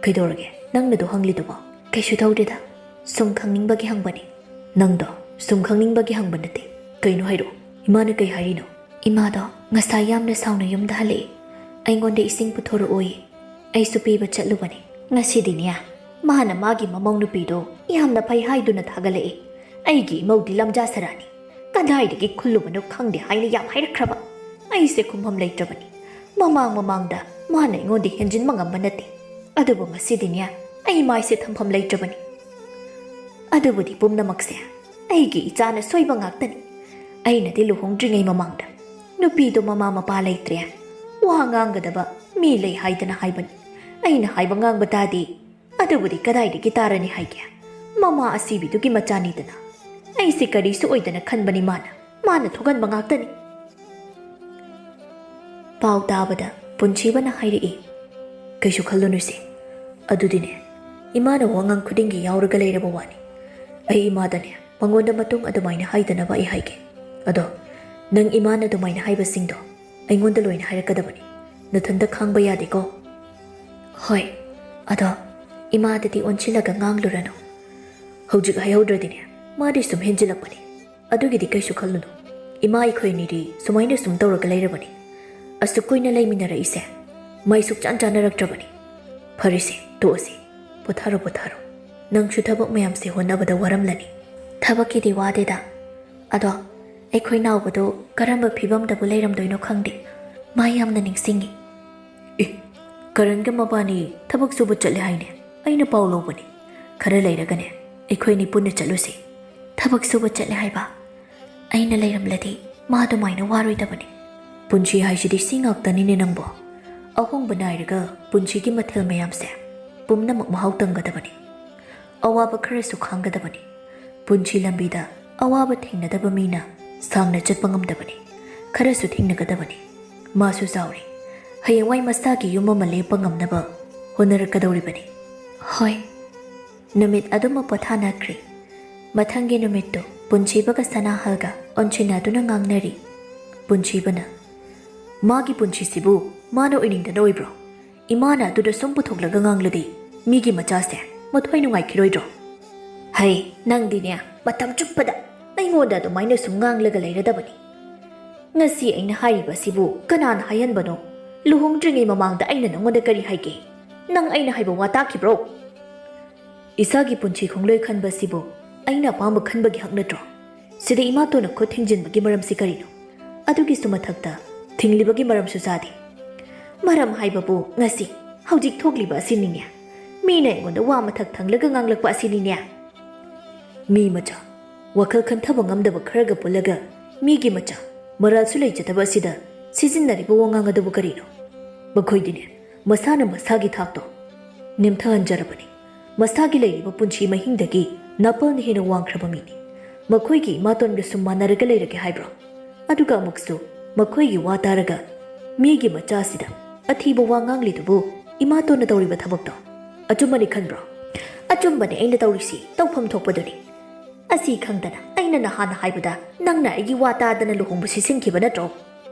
"ꯀꯩꯗꯧꯔꯒꯦ, ꯅꯪꯅꯗꯣ ꯍꯪꯂꯤꯗꯨꯕꯣ?" "ꯀꯩꯁꯨ ꯇꯧꯗꯦꯗ, ꯁꯨꯝ ꯈꯪꯅꯤꯡꯕꯒꯤ ꯍꯪꯕꯅꯤ꯫" "ꯅꯪꯗꯣ ꯁꯨꯝ ꯈꯪꯅꯤꯡꯕꯒꯤ ꯍꯪꯕ ꯅꯠꯇꯦ꯫ ꯀꯩꯅꯣ ꯍꯥꯏꯔꯛꯑꯣ, ꯏꯃꯥꯅ ꯀꯩ ꯍꯥꯏꯔꯤꯅꯣ?" "ꯏꯃꯥꯗꯣ ꯉꯁꯥꯏ ꯌꯥꯝꯅ ꯁꯥꯎꯅ ꯌꯨꯝꯗ ꯍꯜꯂꯛꯏ꯫ ꯑꯩꯉꯣꯟꯗ ꯏꯁꯤꯡ ꯄꯨꯊꯣꯔꯛꯑꯣꯌꯦ꯫ ꯑꯩꯁꯨ ꯄꯤꯕ ꯆꯠꯂꯨꯕꯅꯤ꯫ ꯉꯁꯤꯗꯤꯅꯦ, ꯃꯥꯅ ꯃꯥꯒꯤ ꯃꯃꯧ ꯅꯨꯄꯤꯗꯣ ꯌꯥꯝꯅ ꯐꯩ ꯍꯥꯏꯗꯨꯅ ꯊꯥꯒꯠꯂꯛꯏ꯫ ꯑꯩꯒꯤ ꯏꯃꯧꯗꯤ ꯂꯝꯖꯥ ꯁꯔꯥꯅꯤ꯫ ꯀꯗꯥꯏꯗꯒꯤ ꯈꯨꯜꯂꯨꯕꯅꯣ ꯈꯪꯗꯦ ꯍꯥꯏꯅ ꯌꯥꯝ ꯍꯥꯏꯔꯛꯈ꯭ꯔꯕ꯫ ꯑꯩꯁꯦ ꯈꯨꯝꯐꯝ ꯂꯩꯇ꯭ꯔꯕꯅꯤ꯫ ꯃꯃꯥꯡ ꯃꯃꯥꯡꯗ ꯃꯥꯅ ꯑꯩꯉꯣꯟꯗ ꯍꯦꯟꯖꯤꯟꯕ ꯉꯝꯕ ꯅꯠꯇꯦ꯫ ꯑꯗꯨꯕꯨ ꯉꯁꯤꯗꯤꯅꯦ, ꯑꯩ ꯃꯥꯏꯁꯦ ꯊꯝꯐꯝ ꯂꯩꯇ꯭ꯔꯕꯅꯤ꯫ ꯑꯗꯨꯕꯨꯗꯤ ꯄꯨꯝꯅꯃꯛꯁꯦ ꯑꯩꯒꯤ ꯏꯆꯥꯅ ꯁꯣꯏꯕ ꯉꯥꯛꯇꯅꯤ꯫ ꯑꯩꯅꯗꯤ ꯂꯨꯍꯣꯡꯗ꯭ꯔꯤꯉꯩ ꯃꯃꯥꯡꯗ ꯅꯨꯄꯤꯗꯣ ꯃꯃꯥ ꯃꯄꯥ ꯂꯩꯇ꯭ꯔꯦ, ꯋꯥ ꯉꯥꯡꯒꯗꯕ ꯃꯤ ꯂꯩ ꯍꯥꯏꯗꯅ ꯍꯥꯏꯕꯅꯤ꯫ ꯑꯩꯅ ꯍꯥꯏꯕ ꯉꯥꯡꯕ ꯇꯥꯗꯦ꯫ ꯑꯗꯨꯕꯨꯗꯤ ꯀꯗꯥꯏꯗꯒꯤ ꯇꯥꯔꯅꯤ ꯍꯥꯏꯒꯦ? ꯃꯃꯥ ꯑꯁꯤꯕꯤꯗꯨꯒꯤ ꯃꯆꯥꯅꯤꯗꯅ꯫ ꯑꯩꯁꯦ ꯀꯔꯤꯁꯨ ꯑꯣꯏꯗꯅ ꯈꯟꯕꯅꯤ ꯃꯥꯅ꯫ ꯃꯥꯅ ꯊꯣꯛꯍꯟꯕ ꯉꯥꯛꯇꯅꯤ꯫" ꯄꯥꯎ ꯇꯥꯕꯗ ꯄꯨꯟꯁꯤꯕꯅ ꯍꯥꯏꯔꯛꯏ, "ꯀꯩꯁꯨ ꯈꯜꯂꯨꯅꯨꯁꯦ꯫ ꯑꯗꯨꯗꯤꯅꯦ, ꯏꯃꯥꯅ ꯋꯥꯉꯥꯡ ꯈꯨꯗꯤꯡꯒꯤ ꯌꯥꯎꯔꯒ ꯂꯩꯔꯕ ꯋꯥꯅꯤ꯫ ꯑꯩ ꯏꯃꯥꯗꯅꯦ, ꯃꯉꯣꯟꯗ ꯃꯇꯨꯡ ꯑꯗꯨꯃꯥꯏꯅ ꯍꯥꯏꯗꯅꯕ ꯑꯩ ꯍꯥꯏꯒꯦ꯫ ꯑꯗꯣ ꯅꯪ ꯏꯃꯥꯅ ꯑꯗꯨꯃꯥꯏꯅ ꯍꯥꯏꯕꯁꯤꯡꯗꯣ ꯑꯩꯉꯣꯟꯗ ꯂꯣꯏꯅ ꯍꯥꯏꯔꯛꯀꯗꯕꯅꯤ꯫ ꯅꯊꯟꯇ ꯈꯥꯡꯕ ꯌꯥꯗꯦꯀꯣ?" "ꯍꯣꯏ, ꯑꯗꯣ ꯏꯃꯥꯗꯗꯤ ꯑꯣꯟꯁꯤꯜꯂꯒ ꯉꯥꯡꯂꯨꯔꯅꯨ꯫ ꯍꯧꯖꯤꯛ ꯍꯥꯏꯍꯧꯗ꯭ꯔꯗꯤꯅꯦ, ꯃꯥꯗꯤ ꯁꯨꯝ ꯍꯦꯟꯖꯤꯜꯂꯛꯄꯅꯤ꯫ ꯑꯗꯨꯒꯤꯗꯤ ꯀꯩꯁꯨ ꯈꯜꯂꯨꯅꯨ꯫ ꯏꯃꯥ ꯑꯩꯈꯣꯏ ꯑꯅꯤꯗꯤ ꯁꯨꯃꯥꯏꯅ ꯁꯨꯝ ꯇꯧꯔꯒ ꯂꯩꯔꯕꯅꯤ꯫ ꯑꯁꯨꯛ ꯀꯨꯏꯅ ꯂꯩꯃꯤꯟꯅꯔꯛꯏꯁꯦ ꯃꯩ ꯁꯨꯛꯆꯥꯟ ꯆꯥꯟꯅꯔꯛꯇ꯭ꯔꯕꯅꯤ꯫ ꯐꯔꯦꯁꯦ, ꯇꯣꯛꯑꯁꯤ꯫ ꯄꯣꯊꯥꯔꯣ, ꯄꯣꯊꯥꯔꯣ꯫ ꯅꯪꯁꯨ ꯊꯕꯛ ꯃꯌꯥꯝꯁꯦ ꯍꯣꯠꯅꯕꯗ ꯋꯥꯔꯝꯂꯅꯤ꯫" "ꯊꯕꯛꯀꯤꯗꯤ ꯋꯥꯗꯦꯗ꯫ ꯑꯗꯣ ꯑꯩꯈꯣꯏ ꯅꯥꯎꯕꯗꯣ ꯀꯔꯝꯕ ꯐꯤꯕꯝꯗꯕꯨ ꯂꯩꯔꯝꯗꯣꯏꯅꯣ ꯈꯪꯗꯦ꯫ ꯃꯥ ꯌꯥꯝꯅ ꯅꯤꯡꯁꯤꯡꯉꯤ꯫ ꯑꯦ, ꯀꯔꯟꯒ ꯃꯕꯥꯅꯤ ꯊꯕꯛ ꯁꯨꯕ ꯆꯠꯂꯦ ꯍꯥꯏꯅꯦ꯫ ꯑꯩꯅ ꯄꯥꯎ ꯂꯧꯕꯅꯦ꯫ ꯈꯔ ꯂꯩꯔꯒꯅꯦ, ꯑꯩꯈꯣꯏꯅꯤ ꯄꯨꯟꯅ ꯆꯠꯂꯨꯁꯤ꯫ ꯊꯕꯛ ꯁꯨꯕ ꯆꯠꯂꯦ ꯍꯥꯏꯕ? ꯑꯩꯅ ꯂꯩꯔꯝꯂꯗꯤ ꯃꯥ ꯑꯗꯨꯃꯥꯏꯅ ꯋꯥꯔꯣꯏꯗꯕꯅꯤ꯫ ꯄꯨꯟꯁꯤ ꯍꯥꯏꯁꯤꯗꯤ ꯁꯤ ꯉꯥꯛꯇꯅꯤꯅꯦ ꯅꯪꯕꯣ꯫ ꯑꯍꯣꯡꯕ ꯅꯥꯏꯔꯒ ꯄꯨꯟꯁꯤꯒꯤ ꯃꯊꯦꯜ ꯃꯌꯥꯝꯁꯦ ꯄꯨꯝꯅꯃꯛ ꯃꯍꯥꯎ ꯇꯪꯒꯗꯕꯅꯤ꯫ ꯑꯋꯥꯕ ꯈꯔꯁꯨ ꯈꯥꯡꯒꯗꯕꯅꯤ꯫ ꯄꯨꯟꯁꯤ ꯂꯝꯕꯤꯗ ꯑꯋꯥꯕ ꯊꯦꯡꯅꯗꯕ ꯃꯤꯅ ꯁꯥꯡꯅ ꯆꯠꯄ ꯉꯝꯗꯕꯅꯤ꯫ ꯈꯔꯁꯨ ꯊꯦꯡꯅꯒꯗꯕꯅꯤ꯫ ꯃꯥꯁꯨ ꯆꯥꯎꯔꯦ꯫ ꯍꯌꯦꯡꯋꯥꯏ ꯃꯁꯥꯒꯤ ꯌꯨꯝ ꯑꯃ ꯂꯦꯞꯄ ꯉꯝꯅꯕ ꯍꯣꯠꯅꯔꯛꯀꯗꯧꯔꯤꯕꯅꯤ꯫ ꯍꯣꯏ꯫ ꯅꯨꯃꯤꯠ ꯑꯗꯨꯃ ꯄꯣꯊꯥꯅꯈ꯭ꯔꯦ꯫ ꯃꯊꯪꯒꯤ ꯅꯨꯃꯤꯠꯇꯨ ꯄꯨꯟꯁꯤꯕꯒ ꯁꯅꯥꯍꯜꯒ ꯑꯣꯟꯁꯤꯟꯅꯗꯨꯅ ꯉꯥꯡꯅꯔꯤ꯫ ꯄꯨꯟꯁꯤꯕꯅ, "ꯃꯥꯒꯤ ꯄꯨꯟꯁꯤꯁꯤꯕꯨ ꯃꯥꯅ ꯑꯣꯏꯅꯤꯡꯗꯅ ꯑꯣꯏꯕ꯭ꯔꯣ? ꯏꯃꯥꯅ ꯑꯗꯨꯗ ꯁꯨꯝ ꯄꯨꯊꯣꯛꯂꯒ ꯉꯥꯡꯂꯗꯤ ꯃꯤꯒꯤ ꯃꯆꯥꯁꯦ ꯃꯊ꯭ꯋꯥꯏ ꯅꯨꯡꯉꯥꯏꯈꯤꯔꯣꯏꯗ꯭ꯔꯣ?" ꯍꯩ, ꯅꯪꯗꯤꯅꯦ, ꯃꯇꯝ ꯆꯨꯞꯄꯗ ꯑꯩꯉꯣꯟꯗ ꯑꯗꯨꯃꯥꯏꯅ ꯁꯨꯝ ꯉꯥꯡꯂꯒ ꯂꯩꯔꯗꯕꯅꯤ꯫ ꯉꯁꯤ ꯑꯩꯅ ꯍꯥꯏꯔꯤꯕ ꯑꯁꯤꯕꯨ ꯀꯅꯥꯅ ꯍꯥꯏꯍꯟꯕꯅꯣ? ꯂꯨꯍꯣꯡꯗ꯭ꯔꯤꯉꯩ ꯃꯃꯥꯡꯗ ꯑꯩꯅ ꯅꯉꯣꯟꯗ ꯀꯔꯤ ꯍꯥꯏꯒꯦ? ꯅꯪ ꯑꯩꯅ ꯍꯥꯏꯕ ꯋꯥ ꯇꯥꯈꯤꯕ꯭ꯔꯣ? ꯏꯁꯥꯒꯤ ꯄꯨꯟꯁꯤ ꯈꯣꯡꯂꯣꯏ ꯈꯟꯕ ꯑꯁꯤꯕꯨ ꯑꯩꯅ ꯑꯄꯥꯝꯕ ꯈꯟꯕꯒꯤ ꯍꯛ ꯅꯠꯇ꯭ꯔꯣ? ꯁꯤꯗ ꯏꯃꯥꯇꯣꯟꯅ ꯈꯨꯠ ꯊꯤꯡꯖꯤꯟꯕꯒꯤ ꯃꯔꯝꯁꯤ ꯀꯔꯤꯅꯣ? ꯑꯗꯨꯒꯤꯁꯨ ꯃꯊꯛꯇ ꯊꯤꯡꯂꯤꯕꯒꯤ ꯃꯔꯝꯁꯨ ꯆꯥꯗꯦ꯫ ꯃꯔꯝ ꯍꯥꯏꯕꯕꯨ ꯉꯁꯤ ꯍꯧꯖꯤꯛ ꯊꯣꯛꯂꯤꯕ ꯑꯁꯤꯅꯤꯅꯦ꯫ ꯃꯤꯅ ꯑꯩꯉꯣꯟꯗ ꯋꯥ ꯃꯊꯛ ꯊꯪꯂꯒ ꯉꯥꯡꯂꯛꯄ ꯑꯁꯤꯅꯤꯅꯦ꯫ ꯃꯤ ꯃꯆꯥ, ꯋꯥꯈꯜ ꯈꯟꯊꯕ ꯉꯝꯗꯕ ꯈꯔꯒ ꯄꯨꯜꯂꯒ ꯃꯤꯒꯤ ꯃꯆꯥ, ꯃꯔꯥꯜꯁꯨ ꯂꯩꯖꯗꯕ ꯑꯁꯤꯗ ꯁꯤꯖꯤꯟꯅꯔꯤꯕ ꯋꯥꯉꯥꯡ ꯑꯗꯨꯕꯨ ꯀꯔꯤꯅꯣ? ꯃꯈꯣꯏꯗꯤꯅꯦ, ꯃꯁꯥꯅ ꯃꯁꯥꯒꯤ ꯊꯥꯛꯇꯣ ꯅꯦꯝꯊꯍꯟꯖꯔꯕꯅꯤ꯫ ꯃꯁꯥꯒꯤ ꯂꯩꯔꯤꯕ ꯄꯨꯟꯁꯤ ꯃꯍꯤꯡꯗꯒꯤ ꯅꯥꯄꯜꯅ ꯍꯦꯟꯅ ꯋꯥꯡꯈ꯭ꯔꯕ ꯃꯤꯅꯤ꯫ ꯃꯈꯣꯏꯒꯤ ꯏꯃꯥꯇꯣꯟꯒꯁꯨ ꯃꯥꯟꯅꯔꯒ ꯂꯩꯔꯒꯦ ꯍꯥꯏꯕ꯭ꯔꯣ? ꯑꯗꯨꯒ ꯑꯃꯨꯛꯁꯨ ꯃꯈꯣꯏꯒꯤ ꯋꯥ ꯇꯥꯔꯒ ꯃꯤꯒꯤ ꯃꯆꯥꯁꯤꯗ ꯑꯊꯤꯕ ꯋꯥ ꯉꯥꯡꯂꯤꯗꯨꯕꯨ ꯏꯃꯥꯇꯣꯟꯅ ꯇꯧꯔꯤꯕ ꯊꯕꯛꯇꯣ ꯑꯆꯨꯝꯕꯅꯤ ꯈꯟꯕ꯭ꯔꯣ? ꯑꯆꯨꯝꯕꯅꯤ ꯑꯩꯅ ꯇꯧꯔꯤꯁꯤ, ꯇꯧꯐꯝ ꯊꯣꯛꯄꯗꯨꯅꯤ꯫ ꯑꯁꯤ ꯈꯪꯗꯅ ꯑꯩꯅ ꯅꯍꯥꯟ ꯍꯥꯏꯕꯗ ꯅꯪꯅ ꯑꯩꯒꯤ ꯋꯥ ꯇꯥꯗꯅ ꯂꯨꯍꯣꯡꯕ ꯁꯤꯟꯈꯤꯕ ꯅꯠꯇ꯭ꯔꯣ?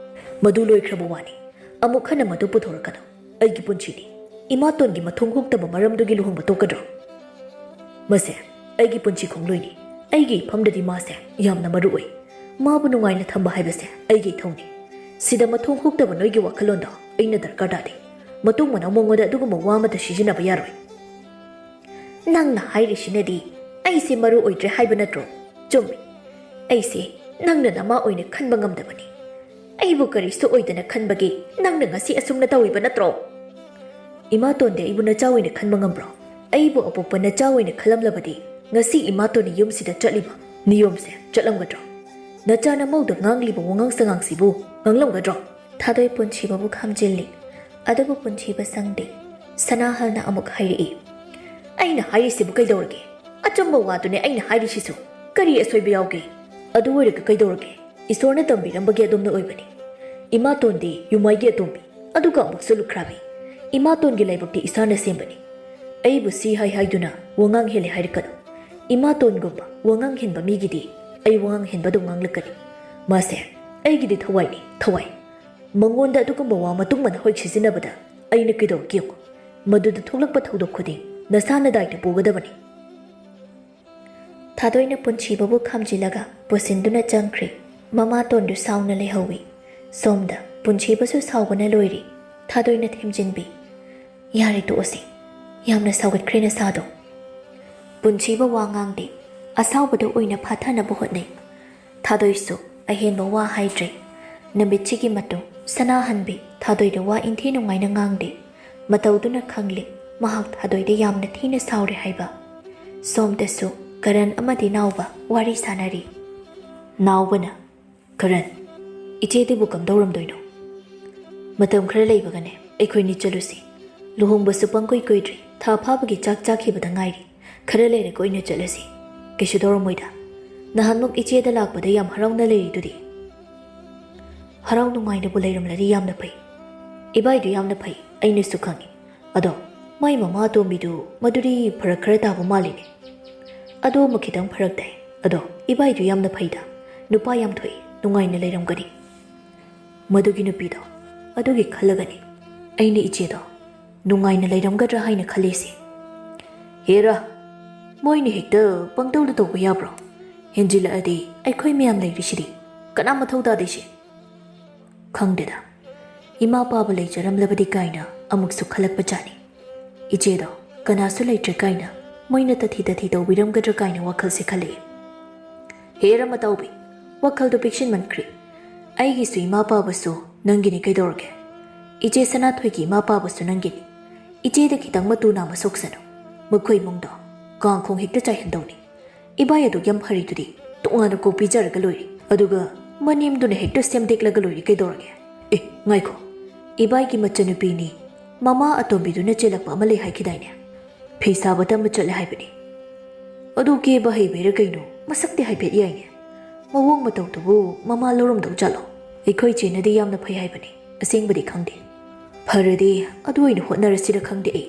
ꯃꯗꯨ ꯂꯣꯏꯈ꯭ꯔꯕ ꯋꯥꯅꯤ꯫ ꯑꯃꯨꯛ ꯍꯟꯅ ꯃꯗꯨ ꯄꯨꯊꯣꯔꯛꯀꯅꯨ꯫ ꯑꯩꯒꯤ ꯄꯨꯟꯁꯤꯅꯤ꯫ ꯏꯃꯥꯇꯣꯟꯒꯤ ꯃꯊꯣꯡ ꯍꯨꯛꯇꯕ ꯃꯔꯝꯗꯨꯒꯤ ꯂꯨꯍꯣꯡꯕ ꯇꯣꯛꯀꯗ꯭ꯔꯣ? ꯃꯁꯦ ꯑꯩꯒꯤ ꯄꯨꯟꯁꯤ ꯈꯣꯡꯂꯣꯏꯅꯤ꯫ ꯑꯩꯒꯤ ꯏꯐꯝꯗꯗꯤ ꯃꯥꯁꯦ ꯌꯥꯝꯅ ꯃꯔꯨ ꯑꯣꯏ꯫ ꯃꯥꯕꯨ ꯅꯨꯡꯉꯥꯏꯅ ꯊꯝꯕ ꯍꯥꯏꯕꯁꯦ ꯑꯩꯒꯤ ꯏꯊꯧꯅꯤ꯫ ꯁꯤꯗ ꯃꯊꯣꯡ ꯍꯨꯛꯇꯕ ꯅꯣꯏꯒꯤ ꯋꯥꯈꯜꯂꯣꯟꯗꯣ ꯑꯩꯅ ꯗꯔꯀꯥꯔ ꯇꯥꯗꯦ꯫ ꯃꯇꯨꯡ ꯃꯅꯥꯎ ꯃꯉꯣꯟꯗ ꯑꯗꯨꯒꯨꯝꯕ ꯋꯥ ꯑꯃꯠꯇ ꯁꯤꯖꯤꯟꯅꯕ ꯌꯥꯔꯣꯏ꯫ ꯅꯪꯅ ꯍꯥꯏꯔꯤꯁꯤꯅꯗꯤ ꯑꯩꯁꯦ ꯃꯔꯨ ꯑꯣꯏꯗ꯭ꯔꯦ ꯍꯥꯏꯕ ꯅꯠꯇ꯭ꯔꯣ? ꯆꯨꯝꯃꯤ꯫ ꯑꯩꯁꯦ ꯅꯪꯅ ꯅꯃꯥ ꯑꯣꯏꯅ ꯈꯟꯕ ꯉꯝꯗꯕꯅꯤ꯫ ꯑꯩꯕꯨ ꯀꯔꯤꯁꯨ ꯑꯣꯏꯗꯅ ꯈꯟꯕꯒꯤ ꯅꯪꯅ ꯉꯁꯤ ꯑꯁꯨꯝꯅ ꯇꯧꯔꯤꯕ ꯅꯠꯇ꯭ꯔꯣ? ꯏꯃꯥꯇꯣꯟꯗꯤ ꯑꯩꯕꯨ ꯅꯆꯥ ꯑꯣꯏꯅ ꯈꯟꯕ ꯉꯝꯕ꯭ꯔꯣ? ꯑꯩꯕꯨ ꯑꯄꯣꯛꯄ ꯅꯆꯥ ꯑꯣꯏꯅ ꯈꯜꯂꯝꯂꯕꯗꯤ ꯉꯁꯤ ꯏꯃꯥꯇꯣꯟꯅ ꯌꯨꯝꯁꯤꯗ ꯆꯠꯂꯤꯕ ꯅꯤꯌꯣꯝꯁꯦ ꯆꯠꯂꯝꯒꯗ꯭ꯔꯣ? ꯅꯆꯥ ꯅꯃꯧꯗ ꯉꯥꯡꯂꯤꯕ ꯋꯥꯉꯥꯡ ꯁꯉꯥꯡꯁꯤꯕꯨ ꯉꯥꯡꯂꯝꯒꯗ꯭ꯔꯣ? ꯊꯥꯗꯣꯏ ꯄꯨꯟꯁꯤꯕꯕꯨ ꯈꯥꯝꯖꯤꯜꯂꯤ꯫ ꯑꯗꯨꯕꯨ ꯄꯨꯟꯁꯤꯕ ꯁꯪꯗꯦ꯫ ꯁꯅꯥꯍꯜꯅ ꯑꯃꯨꯛ ꯍꯥꯏꯔꯛꯏ, "ꯑꯩꯅ ꯍꯥꯏꯔꯤꯁꯤꯕꯨ ꯀꯩꯗꯧꯔꯒꯦ? ꯑꯆꯨꯝꯕ ꯋꯥꯗꯨꯅꯦ ꯑꯩꯅ ꯍꯥꯏꯔꯤꯁꯤꯁꯨ꯫ ꯀꯔꯤ ꯑꯁꯣꯏꯕ ꯌꯥꯎꯒꯦ? ꯑꯗꯨ ꯑꯣꯏꯔꯒ ꯀꯩꯗꯧꯔꯒꯦ? ꯏꯁꯣꯔꯅ ꯇꯝꯕꯤꯔꯝꯕꯒꯤ ꯑꯗꯣꯝꯅ ꯑꯣꯏꯕꯅꯤ꯫ ꯏꯃꯥꯇꯣꯟꯗꯤ ꯌꯨꯝꯃꯥꯏꯒꯤ ꯑꯇꯣꯝꯕꯤ, ꯑꯗꯨꯒ ꯑꯃꯨꯛꯁꯨ ꯂꯨꯈ꯭ꯔꯥꯕꯤ꯫ ꯏꯃꯥꯇꯣꯟꯒꯤ ꯂꯥꯏꯕꯛꯇꯤ ꯏꯁꯥꯅ ꯁꯦꯝꯕꯅꯤ꯫ ꯑꯩꯕꯨ ꯁꯤ ꯍꯥꯏ ꯍꯥꯏꯗꯨꯅ ꯋꯥꯉꯥꯡ ꯍꯦꯜꯂꯦ ꯍꯥꯏꯔꯛꯀꯅꯨ꯫ ꯏꯃꯥꯇꯣꯟꯒꯨꯝꯕ ꯋꯥꯉꯥꯡ ꯍꯦꯟꯕ ꯃꯤꯒꯤꯗꯤ ꯑꯩ ꯋꯥꯉꯥꯡ ꯍꯦꯟꯕꯗꯧ ꯉꯥꯡꯂꯛꯀꯅꯤ꯫ ꯃꯥꯁꯦ ꯑꯩꯒꯤꯗꯤ ꯊꯋꯥꯏꯅꯤ, ꯊꯋꯥꯏ꯫ ꯃꯉꯣꯟꯗ ꯑꯗꯨꯒꯨꯝꯕ ꯋꯥ ꯃꯇꯨꯡ ꯃꯅꯥꯍꯣꯏ ꯁꯤꯖꯤꯟꯅꯕꯗ ꯑꯩꯅ ꯀꯩꯗꯧꯔꯛꯀꯦ ꯌꯦꯡꯉꯨ꯫ ꯃꯗꯨꯗ ꯊꯣꯛꯂꯛꯄ ꯊꯧꯗꯣꯛ ꯈꯨꯗꯤꯡ ꯅꯁꯥꯅ ꯗꯥꯏꯇ ꯄꯨꯒꯗꯕꯅꯤ꯫" ꯊꯥꯗꯣꯏꯅ ꯄꯨꯟꯁꯤꯕꯕꯨ ꯈꯥꯝꯖꯤꯜꯂꯒ ꯄꯨꯁꯤꯟꯗꯨꯅ ꯆꯪꯈ꯭ꯔꯦ꯫ ꯃꯃꯥꯇꯣꯟꯗꯨ ꯁꯥꯎꯅ ꯂꯩꯍꯧꯏ꯫ ꯁꯣꯝꯗ ꯄꯨꯟꯁꯤꯕꯁꯨ ꯁꯥꯎꯕꯅ ꯂꯣꯏꯔꯦ꯫ ꯊꯥꯗꯣꯏꯅ ꯊꯦꯝꯖꯤꯟꯕꯤ, "ꯌꯥꯔꯦ, ꯇꯣꯛꯑꯁꯤ꯫ ꯌꯥꯝꯅ ꯁꯥꯎꯒꯠꯈ꯭ꯔꯦ ꯅꯁꯥꯗꯣ꯫" ꯄꯨꯟꯁꯤꯕ ꯋꯥ ꯉꯥꯡꯗꯦ꯫ ꯑꯁꯥꯎꯕꯗ ꯑꯣꯏꯅ ꯐꯥꯊꯅꯕ ꯍꯣꯠꯅꯩ꯫ ꯊꯥꯗꯣꯏꯁꯨ ꯑꯍꯦꯟꯕ ꯋꯥ ꯍꯥꯏꯗ꯭ꯔꯦ꯫ ꯅꯨꯃꯤꯠꯁꯤꯒꯤ ꯃꯇꯨꯡ ꯁꯅꯥꯍꯟꯕꯤ ꯊꯥꯗꯣꯏꯗ ꯋꯥ ꯏꯟꯊꯤ ꯅꯨꯡꯉꯥꯏꯅ ꯉꯥꯡꯗꯦ꯫ ꯃꯇꯧꯗꯨꯅ ꯈꯪꯂꯦ ꯃꯍꯥꯛ ꯊꯥꯗꯣꯏꯗ ꯌꯥꯝꯅ ꯊꯤꯅ ꯁꯥꯎꯔꯦ ꯍꯥꯏꯕ꯫ ꯁꯣꯝꯗꯁꯨ ꯀꯔꯟ ꯑꯃꯗꯤ ꯅꯥꯎꯕ ꯋꯥꯔꯤ ꯁꯥꯟꯅꯔꯤ꯫ ꯅꯥꯎꯕꯅ, "ꯀꯔꯟ, ꯏꯆꯦꯗꯨꯕꯨ ꯀꯝꯗꯧꯔꯝꯗꯣꯏꯅꯣ? ꯃꯇꯝ ꯈꯔ ꯂꯩꯕꯒꯅꯦ ꯑꯩꯈꯣꯏꯅꯤ ꯆꯠꯂꯨꯁꯤ꯫ ꯂꯨꯍꯣꯡꯕꯁꯨ ꯄꯪꯀꯨꯏ ꯀꯨꯏꯗ꯭ꯔꯤ, ꯊꯥ ꯐꯥꯕꯒꯤ ꯆꯥꯛ ꯆꯥꯈꯤꯕꯗ ꯉꯥꯏꯔꯤ꯫ ꯈꯔ ꯂꯩꯔꯒ ꯑꯣꯏꯅ ꯆꯠꯂꯁꯤ꯫ ꯀꯩꯁꯨ ꯇꯧꯔꯝꯃꯣꯏꯗ꯫ ꯅꯍꯥꯟꯃꯨꯛ ꯏꯆꯦꯗ ꯂꯥꯛꯄꯗ ꯌꯥꯝ ꯍꯔꯥꯎꯅ ꯂꯩꯔꯤꯗꯨꯗꯤ꯫" "ꯍꯔꯥꯎ ꯅꯨꯡꯉꯥꯏꯅꯕꯨ ꯂꯩꯔꯝꯂꯗꯤ ꯌꯥꯝꯅ ꯐꯩ꯫ ꯏꯕꯥꯏꯗꯨ ꯌꯥꯝꯅ ꯐꯩ, ꯑꯩꯅꯁꯨ ꯈꯪꯏ꯫ ꯑꯗꯣ ꯃꯥꯏ ꯃꯃꯥ ꯑꯇꯣꯝꯕꯤꯗꯨ ꯃꯗꯨꯗꯤ ꯐꯔꯛ ꯈꯔ ꯇꯥꯕ ꯃꯥꯜꯂꯤꯅꯦ꯫" "ꯑꯗꯨ ꯑꯃ ꯈꯤꯇꯪ ꯐꯔꯛ ꯇꯥꯏ꯫ ꯑꯗꯣ ꯏꯕꯥꯏꯗꯨ ꯌꯥꯝꯅ ꯐꯩꯗ, ꯅꯨꯄꯥ ꯌꯥꯝ ꯊꯣꯛꯏ, ꯅꯨꯡꯉꯥꯏꯅ ꯂꯩꯔꯝꯒꯅꯤ꯫" "ꯃꯗꯨꯒꯤ ꯅꯨꯄꯤꯗꯣ, ꯑꯗꯨꯒꯤ ꯈꯜꯂꯒꯅꯤ ꯑꯩꯅ ꯏꯆꯦꯗꯣ ꯅꯨꯡꯉꯥꯏꯅ ꯂꯩꯔꯝꯒꯗ꯭ꯔꯥ ꯍꯥꯏꯅ ꯈꯜꯂꯤꯁꯦ꯫" "ꯍꯦꯔꯥ, ꯃꯣꯏꯅ ꯍꯦꯛꯇ ꯄꯪꯇꯧꯗ ꯇꯧꯕ ꯌꯥꯕ꯭ꯔꯣ? ꯍꯦꯟꯖꯤꯜꯂꯛꯑꯗꯤ ꯑꯩꯈꯣꯏ ꯃꯌꯥꯝ ꯂꯩꯔꯤꯁꯤꯗꯤ ꯀꯅꯥ ꯃꯊꯧ ꯇꯥꯗꯣꯏꯁꯦ?" "ꯈꯪꯗꯦꯗ, ꯏꯃꯥ ꯄꯥꯕ ꯂꯩꯖꯔꯝꯂꯕꯗꯤ ꯀꯥꯏꯅ ꯑꯃꯨꯛꯁꯨ ꯈꯜꯂꯛꯄ ꯖꯥꯠꯅꯤ꯫ ꯏꯆꯦꯗꯣ ꯀꯅꯥꯁꯨ ꯂꯩꯇ꯭ꯔꯦ ꯀꯥꯏꯅ ꯃꯣꯏꯅ ꯇꯊꯤ ꯇꯊꯤ ꯇꯧꯕꯤꯔꯝꯒꯗ꯭ꯔꯥ ꯀꯥꯏꯅ ꯋꯥꯈꯜꯁꯦ ꯈꯜꯂꯛꯏ꯫" "ꯍꯦꯔꯥ ꯃꯇꯥꯎꯕꯤ, ꯋꯥꯈꯜꯗꯣ ꯄꯤꯛꯁꯤꯟꯃꯟꯈ꯭ꯔꯦ꯫ ꯑꯩꯒꯤꯁꯨ ꯏꯃꯥ ꯄꯥꯕꯁꯨ ꯅꯪꯒꯤꯅꯤ, ꯀꯩꯗꯧꯔꯒꯦ? ꯏꯆꯦ ꯁꯅꯥꯊꯣꯏꯒꯤ ꯏꯃꯥ ꯄꯥꯕꯁꯨ ꯅꯪꯒꯤꯅꯤ꯫ ꯏꯆꯦꯗ ꯈꯤꯇꯪ ꯃꯇꯨ ꯅꯥꯝꯃ ꯁꯣꯛꯁꯅꯨ꯫ ꯃꯈꯣꯏ ꯏꯃꯨꯡꯗꯣ ꯀꯥꯡꯈꯣꯡ ꯍꯦꯛꯇ ꯆꯥꯏꯍꯟꯗꯧꯅꯤ꯫ ꯏꯕꯥꯏ ꯑꯗꯨꯛ ꯌꯥꯝ ꯐꯔꯤꯗꯨꯗꯤ ꯇꯣꯉꯥꯟꯅ ꯀꯣꯛ ꯄꯤꯖꯔꯒ ꯂꯣꯏꯔꯦ꯫ ꯑꯗꯨꯒ ꯃꯅꯦꯝꯗꯨꯅ ꯍꯦꯛꯇ ꯁꯦꯝꯗꯦꯛꯂꯒ ꯂꯣꯏꯔꯦ, ꯀꯩꯗꯧꯔꯒꯦ? ꯑꯦ, ꯉꯥꯏꯈꯣ꯫ ꯏꯕꯥꯏꯒꯤ ꯃꯆꯟꯅꯨꯄꯤꯅꯤ꯫ ꯃꯃꯥ ꯑꯇꯣꯝꯕꯤꯗꯨꯅ ꯆꯦꯜꯂꯛꯄ ꯑꯃ ꯂꯩ ꯍꯥꯏꯈꯤꯗꯥꯏꯅꯦ? ꯐꯤ ꯁꯥꯕ ꯇꯝꯕ ꯆꯠꯂꯦ ꯍꯥꯏꯕꯅꯤ꯫ ꯑꯗꯨ ꯀꯦꯕ ꯍꯩꯕꯩꯔꯥ ꯀꯩꯅꯣ, ꯃꯁꯛꯇꯤ ꯍꯥꯏꯐꯦꯠ ꯌꯥꯏꯅꯦ꯫ ꯃꯑꯣꯡ ꯃꯇꯧꯗꯨꯕꯨ ꯃꯃꯥ ꯂꯧꯔꯝꯗꯧ ꯖꯥꯠꯂꯣ? ꯑꯩꯈꯣꯏ ꯆꯦꯅꯗꯤ ꯌꯥꯝꯅ ꯐꯩ ꯍꯥꯏꯕꯅꯤ, ꯑꯁꯦꯡꯕꯗꯤ ꯈꯪꯗꯦ꯫ ꯐꯔꯗꯤ ꯑꯗꯨ ꯑꯣꯏꯅ ꯍꯣꯠꯅꯔꯁꯤꯔ ꯈꯪꯗꯦ ꯑꯩ꯫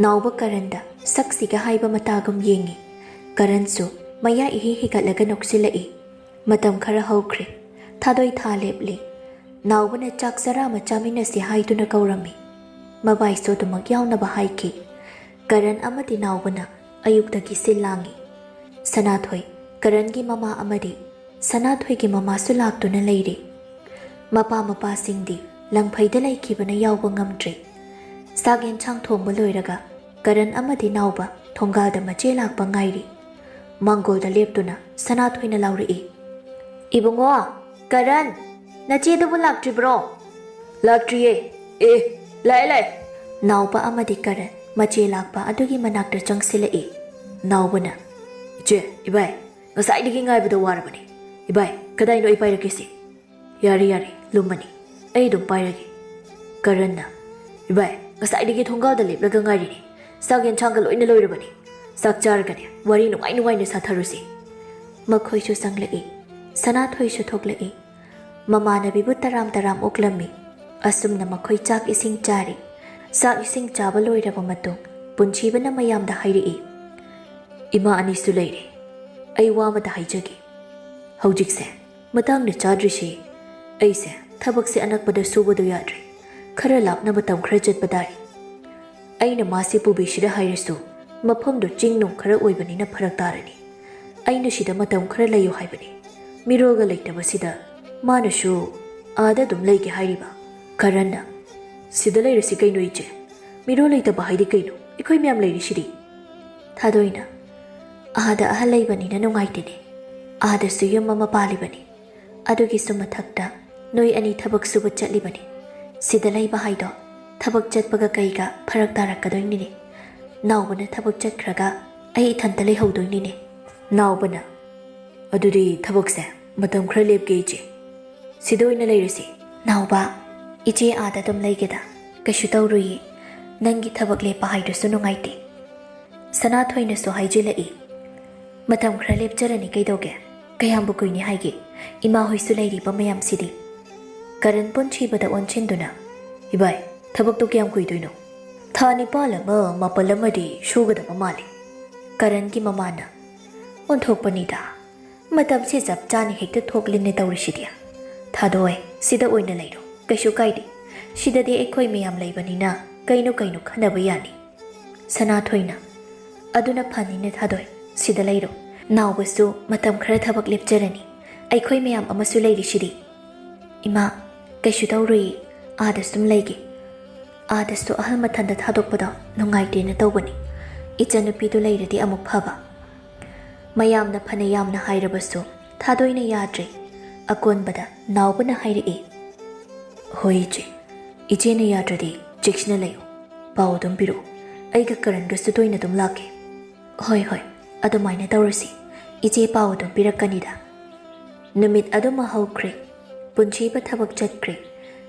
ꯅꯥꯎꯕ ꯀꯔꯟꯗ ꯁꯛꯁꯤꯒ ꯍꯥꯏꯕ ꯃꯇꯥꯒꯨꯝ ꯌꯦꯡꯉꯤ꯫ ꯀꯔꯟꯁꯨ ꯃꯌꯥ ꯏꯍꯤ ꯍꯤꯒꯠꯂꯒ ꯅꯣꯛꯁꯤꯜꯂꯛꯏ꯫ ꯃꯇꯝ ꯈꯔ ꯍꯧꯈ꯭ꯔꯦ꯫ ꯊꯥꯗꯣꯏ ꯊꯥ ꯂꯦꯞꯂꯤ꯫ ꯅꯥꯎꯕꯅ ꯆꯥꯛ ꯆꯔꯥ ꯑꯃ ꯆꯥꯃꯤꯟꯅꯁꯤ ꯍꯥꯏꯗꯨꯅ ꯀꯧꯔꯝꯃꯤ꯫ ꯃꯕꯥꯏꯁꯨ ꯑꯗꯨꯃꯛ ꯌꯥꯎꯅꯕ ꯍꯥꯏꯈꯤ꯫ ꯀꯔꯟ ꯑꯃꯗꯤ ꯅꯥꯎꯕꯅ ꯑꯌꯨꯛꯇꯒꯤ ꯁꯤꯜ ꯂꯥꯡꯉꯤ꯫ ꯁꯅꯥꯊꯣꯏ, ꯀꯔꯟꯒꯤ ꯃꯃꯥ ꯑꯃꯗꯤ ꯁꯅꯥꯊꯣꯏꯒꯤ ꯃꯃꯥꯁꯨ ꯂꯥꯛꯇꯨꯅ ꯂꯩꯔꯤ꯫ ꯃꯄꯥ ꯃꯄꯥꯁꯤꯡꯗꯤ ꯂꯪꯐꯩꯗ ꯂꯩꯈꯤꯕꯅ ꯌꯥꯎꯕ ꯉꯝꯗ꯭ꯔꯦ꯫ ꯆꯥꯛ ꯌꯦꯟꯁꯥꯡ ꯊꯣꯡꯕ ꯂꯣꯏꯔꯒ ꯀꯔꯟ ꯑꯃꯗꯤ ꯅꯥꯎꯕ ꯊꯣꯡꯒꯥꯜꯗ ꯃꯆꯦ ꯂꯥꯛꯄ ꯉꯥꯏꯔꯤ꯫ ꯃꯥꯡꯒꯣꯜꯗ ꯂꯦꯞꯇꯨꯅ ꯁꯅꯥꯊꯣꯏꯅ ꯂꯥꯎꯔꯛꯏ, "ꯏꯕꯨꯡꯉꯣ, ꯀꯔꯟ, ꯅꯆꯦꯗꯨꯕꯨ ꯂꯥꯛꯇ꯭ꯔꯤꯕ꯭ꯔꯣ?" "ꯂꯥꯛꯇ꯭ꯔꯤꯌꯦ꯫ ꯑꯦ, ꯂꯥꯛꯑꯦ, ꯂꯥꯛꯑꯦ꯫" ꯅꯥꯎꯕ ꯑꯃꯗꯤ ꯀꯔꯟ ꯃꯆꯦ ꯂꯥꯛꯄ ꯑꯗꯨꯒꯤ ꯃꯅꯥꯛꯇ ꯆꯪꯁꯤꯜꯂꯛꯏ꯫ ꯅꯥꯎꯕꯅ, "ꯏꯆꯦ, ꯏꯕꯥꯏ, ꯉꯁꯥꯏꯗꯒꯤ ꯉꯥꯏꯕꯗ ꯋꯥꯔꯕꯅꯤ꯫ ꯏꯕꯥꯏ, ꯀꯗꯥꯏꯅꯣ ꯑꯩ ꯄꯥꯏꯔꯛꯀꯦꯁꯦ?" "ꯌꯥꯔꯦ, ꯌꯥꯔꯦ, ꯂꯨꯝꯃꯅꯤ꯫ ꯑꯩ ꯑꯗꯨꯝ ꯄꯥꯏꯔꯒꯦ꯫" ꯀꯔꯟꯅ, "ꯏꯕꯥꯏ, ꯉꯁꯥꯏꯗꯒꯤ ꯊꯣꯡꯒꯥꯜꯗ ꯂꯦꯞꯂꯒ ꯉꯥꯏꯔꯤꯅꯦ꯫ ꯆꯥꯛ ꯌꯦꯟꯁꯥꯡꯒ ꯂꯣꯏꯅ ꯂꯣꯏꯔꯕꯅꯤ꯫ ꯆꯥꯛ ꯆꯥꯔꯒꯅꯦ, ꯋꯥꯔꯤ ꯅꯨꯡꯉꯥꯏ ꯅꯨꯡꯉꯥꯏꯅ ꯁꯥꯊꯔꯨꯁꯤ꯫" ꯃꯈꯣꯏꯁꯨ ꯆꯪꯂꯛꯏ꯫ ꯁꯅꯥꯊꯣꯏꯁꯨ ꯊꯣꯛꯂꯛꯏ꯫ ꯃꯃꯥꯟꯅꯕꯤꯕꯨ ꯇꯔꯥꯝ ꯇꯔꯥꯝ ꯑꯣꯛꯂꯝꯃꯤ꯫ ꯑꯁꯨꯝꯅ ꯃꯈꯣꯏ ꯆꯥꯛ ꯏꯁꯤꯡ ꯆꯥꯔꯤ꯫ ꯆꯥꯛ ꯏꯁꯤꯡ ꯆꯥꯕ ꯂꯣꯏꯔꯕ ꯃꯇꯨꯡ ꯄꯨꯟꯁꯤꯕꯅ ꯃꯌꯥꯝꯗ ꯍꯥꯏꯔꯛꯏ, "ꯏꯃꯥ ꯑꯅꯤꯁꯨ ꯂꯩꯔꯦ꯫ ꯑꯩ ꯋꯥ ꯑꯃꯇ ꯍꯥꯏꯖꯒꯦ꯫ ꯍꯧꯖꯤꯛꯁꯦ ꯃꯇꯥꯡꯅ ꯆꯥꯗ꯭ꯔꯤꯁꯤ꯫ ꯑꯩꯁꯦ ꯊꯕꯛꯁꯦ ꯑꯅꯛꯄꯗ ꯁꯨꯕꯗꯣ ꯌꯥꯗ꯭ꯔꯦ꯫ ꯈꯔ ꯂꯥꯞꯅ ꯃꯇꯝ ꯈꯔ ꯆꯠꯄ ꯇꯥꯔꯦ꯫ ꯑꯩꯅ ꯃꯥꯁꯤ ꯄꯨꯕꯤꯁꯤꯔ ꯍꯥꯏꯔꯁꯨ ꯃꯐꯝꯗꯨ ꯆꯤꯡ ꯅꯨꯡ ꯈꯔ ꯑꯣꯏꯕꯅꯤꯅ ꯐꯔꯛ ꯇꯥꯔꯅꯤ꯫ ꯑꯩꯅ ꯁꯤꯗ ꯃꯇꯝ ꯈꯔ ꯂꯩꯌꯨ ꯍꯥꯏꯕꯅꯤ꯫ ꯃꯤꯔꯣꯜꯒ ꯂꯩꯇꯕꯁꯤꯗ ꯃꯥꯅꯁꯨ ꯑꯥꯗ ꯑꯗꯨꯝ ꯂꯩꯒꯦ ꯍꯥꯏꯔꯤꯕ꯫" ꯀꯔꯟꯅ, "ꯁꯤꯗ ꯂꯩꯔꯁꯤ ꯀꯩꯅꯣ ꯏꯆꯦ꯫ ꯃꯤꯔꯣꯜ ꯂꯩꯇꯕ ꯍꯥꯏꯗꯤ ꯀꯩꯅꯣ? ꯑꯩꯈꯣꯏ ꯃꯌꯥꯝ ꯂꯩꯔꯤꯁꯤꯗꯤ꯫" ꯊꯥꯗꯣꯏꯅ, "ꯑꯥꯗ ꯑꯍꯜ ꯂꯩꯕꯅꯤꯅ ꯅꯨꯡꯉꯥꯏꯇꯦꯅꯦ꯫ ꯑꯥꯗꯁꯨ ꯌꯨꯝ ꯑꯃ ꯄꯥꯜꯂꯤꯕꯅꯤ꯫ ꯑꯗꯨꯒꯤꯁꯨ ꯃꯊꯛꯇ ꯅꯣꯏ ꯑꯅꯤ ꯊꯕꯛ ꯁꯨꯕ ꯆꯠꯂꯤꯕꯅꯤ꯫ ꯁꯤꯗ ꯂꯩꯕ ꯍꯥꯏꯗꯣ ꯊꯕꯛ ꯆꯠꯄꯒ ꯀꯩꯒ ꯐꯔꯛ ꯇꯥꯔꯛꯀꯗꯣꯏꯅꯤꯅꯦ꯫ ꯅꯥꯎꯕꯅ ꯊꯕꯛ ꯆꯠꯈ꯭ꯔꯒ ꯑꯩ ꯏꯊꯟꯇ ꯂꯩꯍꯧꯗꯣꯏꯅꯤꯅꯦ꯫ ꯅꯥꯎꯕꯅ, "ꯑꯗꯨꯗꯤ ꯊꯕꯛꯁꯦ ꯃꯇꯝ ꯈꯔ ꯂꯦꯞꯀꯦ ꯏꯆꯦ꯫ ꯁꯤꯗ ꯑꯣꯏꯅ ꯂꯩꯔꯁꯤ꯫" "ꯅꯥꯎꯕ, ꯏꯆꯦ ꯑꯥꯗ ꯑꯗꯨꯝ ꯂꯩꯒꯦꯗ꯫ ꯀꯩꯁꯨ ꯇꯧꯔꯨꯏꯌꯦ꯫ ꯅꯪꯒꯤ ꯊꯕꯛ ꯂꯦꯞꯄ ꯍꯥꯏꯗꯨꯁꯨ ꯅꯨꯡꯉꯥꯏꯇꯦ꯫" ꯁꯅꯥꯊꯣꯏꯅꯁꯨ ꯍꯥꯏꯖꯤꯜꯂꯛꯏ, "ꯃꯇꯝ ꯈꯔ ꯂꯦꯞꯆꯔꯅꯤ ꯀꯩꯗꯧꯒꯦ? ꯀꯌꯥꯝꯕꯨ ꯀꯨꯏꯅꯤ ꯍꯥꯏꯒꯦ? ꯏꯃꯥ ꯍꯣꯏꯁꯨ ꯂꯩꯔꯤꯕ ꯃꯌꯥꯝꯁꯤꯗꯤ꯫" ꯀꯔꯟ ꯄꯨꯟꯁꯤꯕꯗ ꯑꯣꯟꯁꯤꯟꯗꯨꯅ, "ꯏꯕꯥꯏ, ꯊꯕꯛꯇꯣ ꯀꯌꯥꯝ ꯀꯨꯏꯗꯣꯏꯅꯣ? ꯊꯥ ꯅꯤꯄꯥꯜ ꯑꯃ ꯃꯥꯄꯜ ꯑꯃꯗꯤ ꯁꯨꯒꯗꯕ ꯃꯥꯜꯂꯤ꯫" ꯀꯔꯟꯒꯤ ꯃꯃꯥꯅ, "ꯑꯣꯟꯊꯣꯛꯄꯅꯤꯗ, ꯃꯇꯝꯁꯦ ꯆꯞ ꯆꯥꯅ ꯍꯦꯛꯇ ꯊꯣꯛꯂꯤꯅꯦ ꯇꯧꯔꯤꯁꯤꯗꯤ꯫ ꯊꯥꯗꯣꯏ, ꯁꯤꯗ ꯑꯣꯏꯅ ꯂꯩꯔꯣ, ꯀꯩꯁꯨ ꯀꯥꯏꯗꯦ꯫ ꯁꯤꯗꯗꯤ ꯑꯩꯈꯣꯏ ꯃꯌꯥꯝ ꯂꯩꯕꯅꯤꯅ ꯀꯩꯅꯣ ꯀꯩꯅꯣ ꯈꯟꯅꯕ ꯌꯥꯅꯤ꯫" ꯁꯅꯥꯊꯣꯏꯅ, "ꯑꯗꯨꯅ ꯐꯅꯤꯅꯦ ꯊꯥꯗꯣꯏ, ꯁꯤꯗ ꯂꯩꯔꯣ꯫ ꯅꯥꯎꯕꯁꯨ ꯃꯇꯝ ꯈꯔ ꯊꯕꯛ ꯂꯦꯞꯆꯔꯅꯤ꯫ ꯑꯩꯈꯣꯏ ꯃꯌꯥꯝ ꯑꯃꯁꯨ ꯂꯩꯔꯤꯁꯤꯗꯤ꯫" "ꯏꯃꯥ, ꯀꯩꯁꯨ ꯇꯧꯔꯨꯏ, ꯑꯥꯗ ꯁꯨꯝ ꯂꯩꯒꯦ꯫ ꯑꯥꯗꯁꯨ ꯑꯍꯜ ꯃꯊꯟꯗ ꯊꯥꯗꯣꯛꯄꯗꯣ ꯅꯨꯡꯉꯥꯏꯇꯦꯅ ꯇꯧꯕꯅꯤ꯫ ꯏꯆꯟꯅꯨꯄꯤꯗꯨ ꯂꯩꯔꯗꯤ ꯑꯃꯨꯛ ꯐꯕ꯫" ꯃꯌꯥꯝꯅ ꯐꯅ ꯌꯥꯝꯅ ꯍꯥꯏꯔꯕꯁꯨ ꯊꯥꯗꯣꯏꯅ ꯌꯥꯗ꯭ꯔꯦ꯫ ꯑꯀꯣꯟꯕꯗ ꯅꯥꯎꯕꯅ ꯍꯥꯏꯔꯛꯏ, "ꯍꯣꯏ ꯏꯆꯦ, ꯏꯆꯦꯅ ꯌꯥꯗ꯭ꯔꯗꯤ ꯆꯦꯛꯁꯤꯟꯅ ꯂꯩꯌꯨ꯫ ꯄꯥꯎ ꯑꯗꯨꯝ ꯄꯤꯔꯛꯎ꯫ ꯑꯩꯒ ꯀꯔꯟꯒꯁꯨ ꯇꯣꯏꯅ ꯑꯗꯨꯝ ꯂꯥꯛꯀꯦ꯫" "ꯍꯣꯏ, ꯍꯣꯏ, ꯑꯗꯨꯃꯥꯏꯅ ꯇꯧꯔꯁꯤ꯫ ꯏꯆꯦ ꯄꯥꯎ ꯑꯗꯨꯝ ꯄꯤꯔꯛꯀꯅꯤꯗ꯫" ꯅꯨꯃꯤꯠ ꯑꯗꯨꯃ ꯍꯧꯈ꯭ꯔꯦ꯫ ꯄꯨꯟꯁꯤꯕ ꯊꯕꯛ ꯆꯠꯈ꯭ꯔꯦ꯫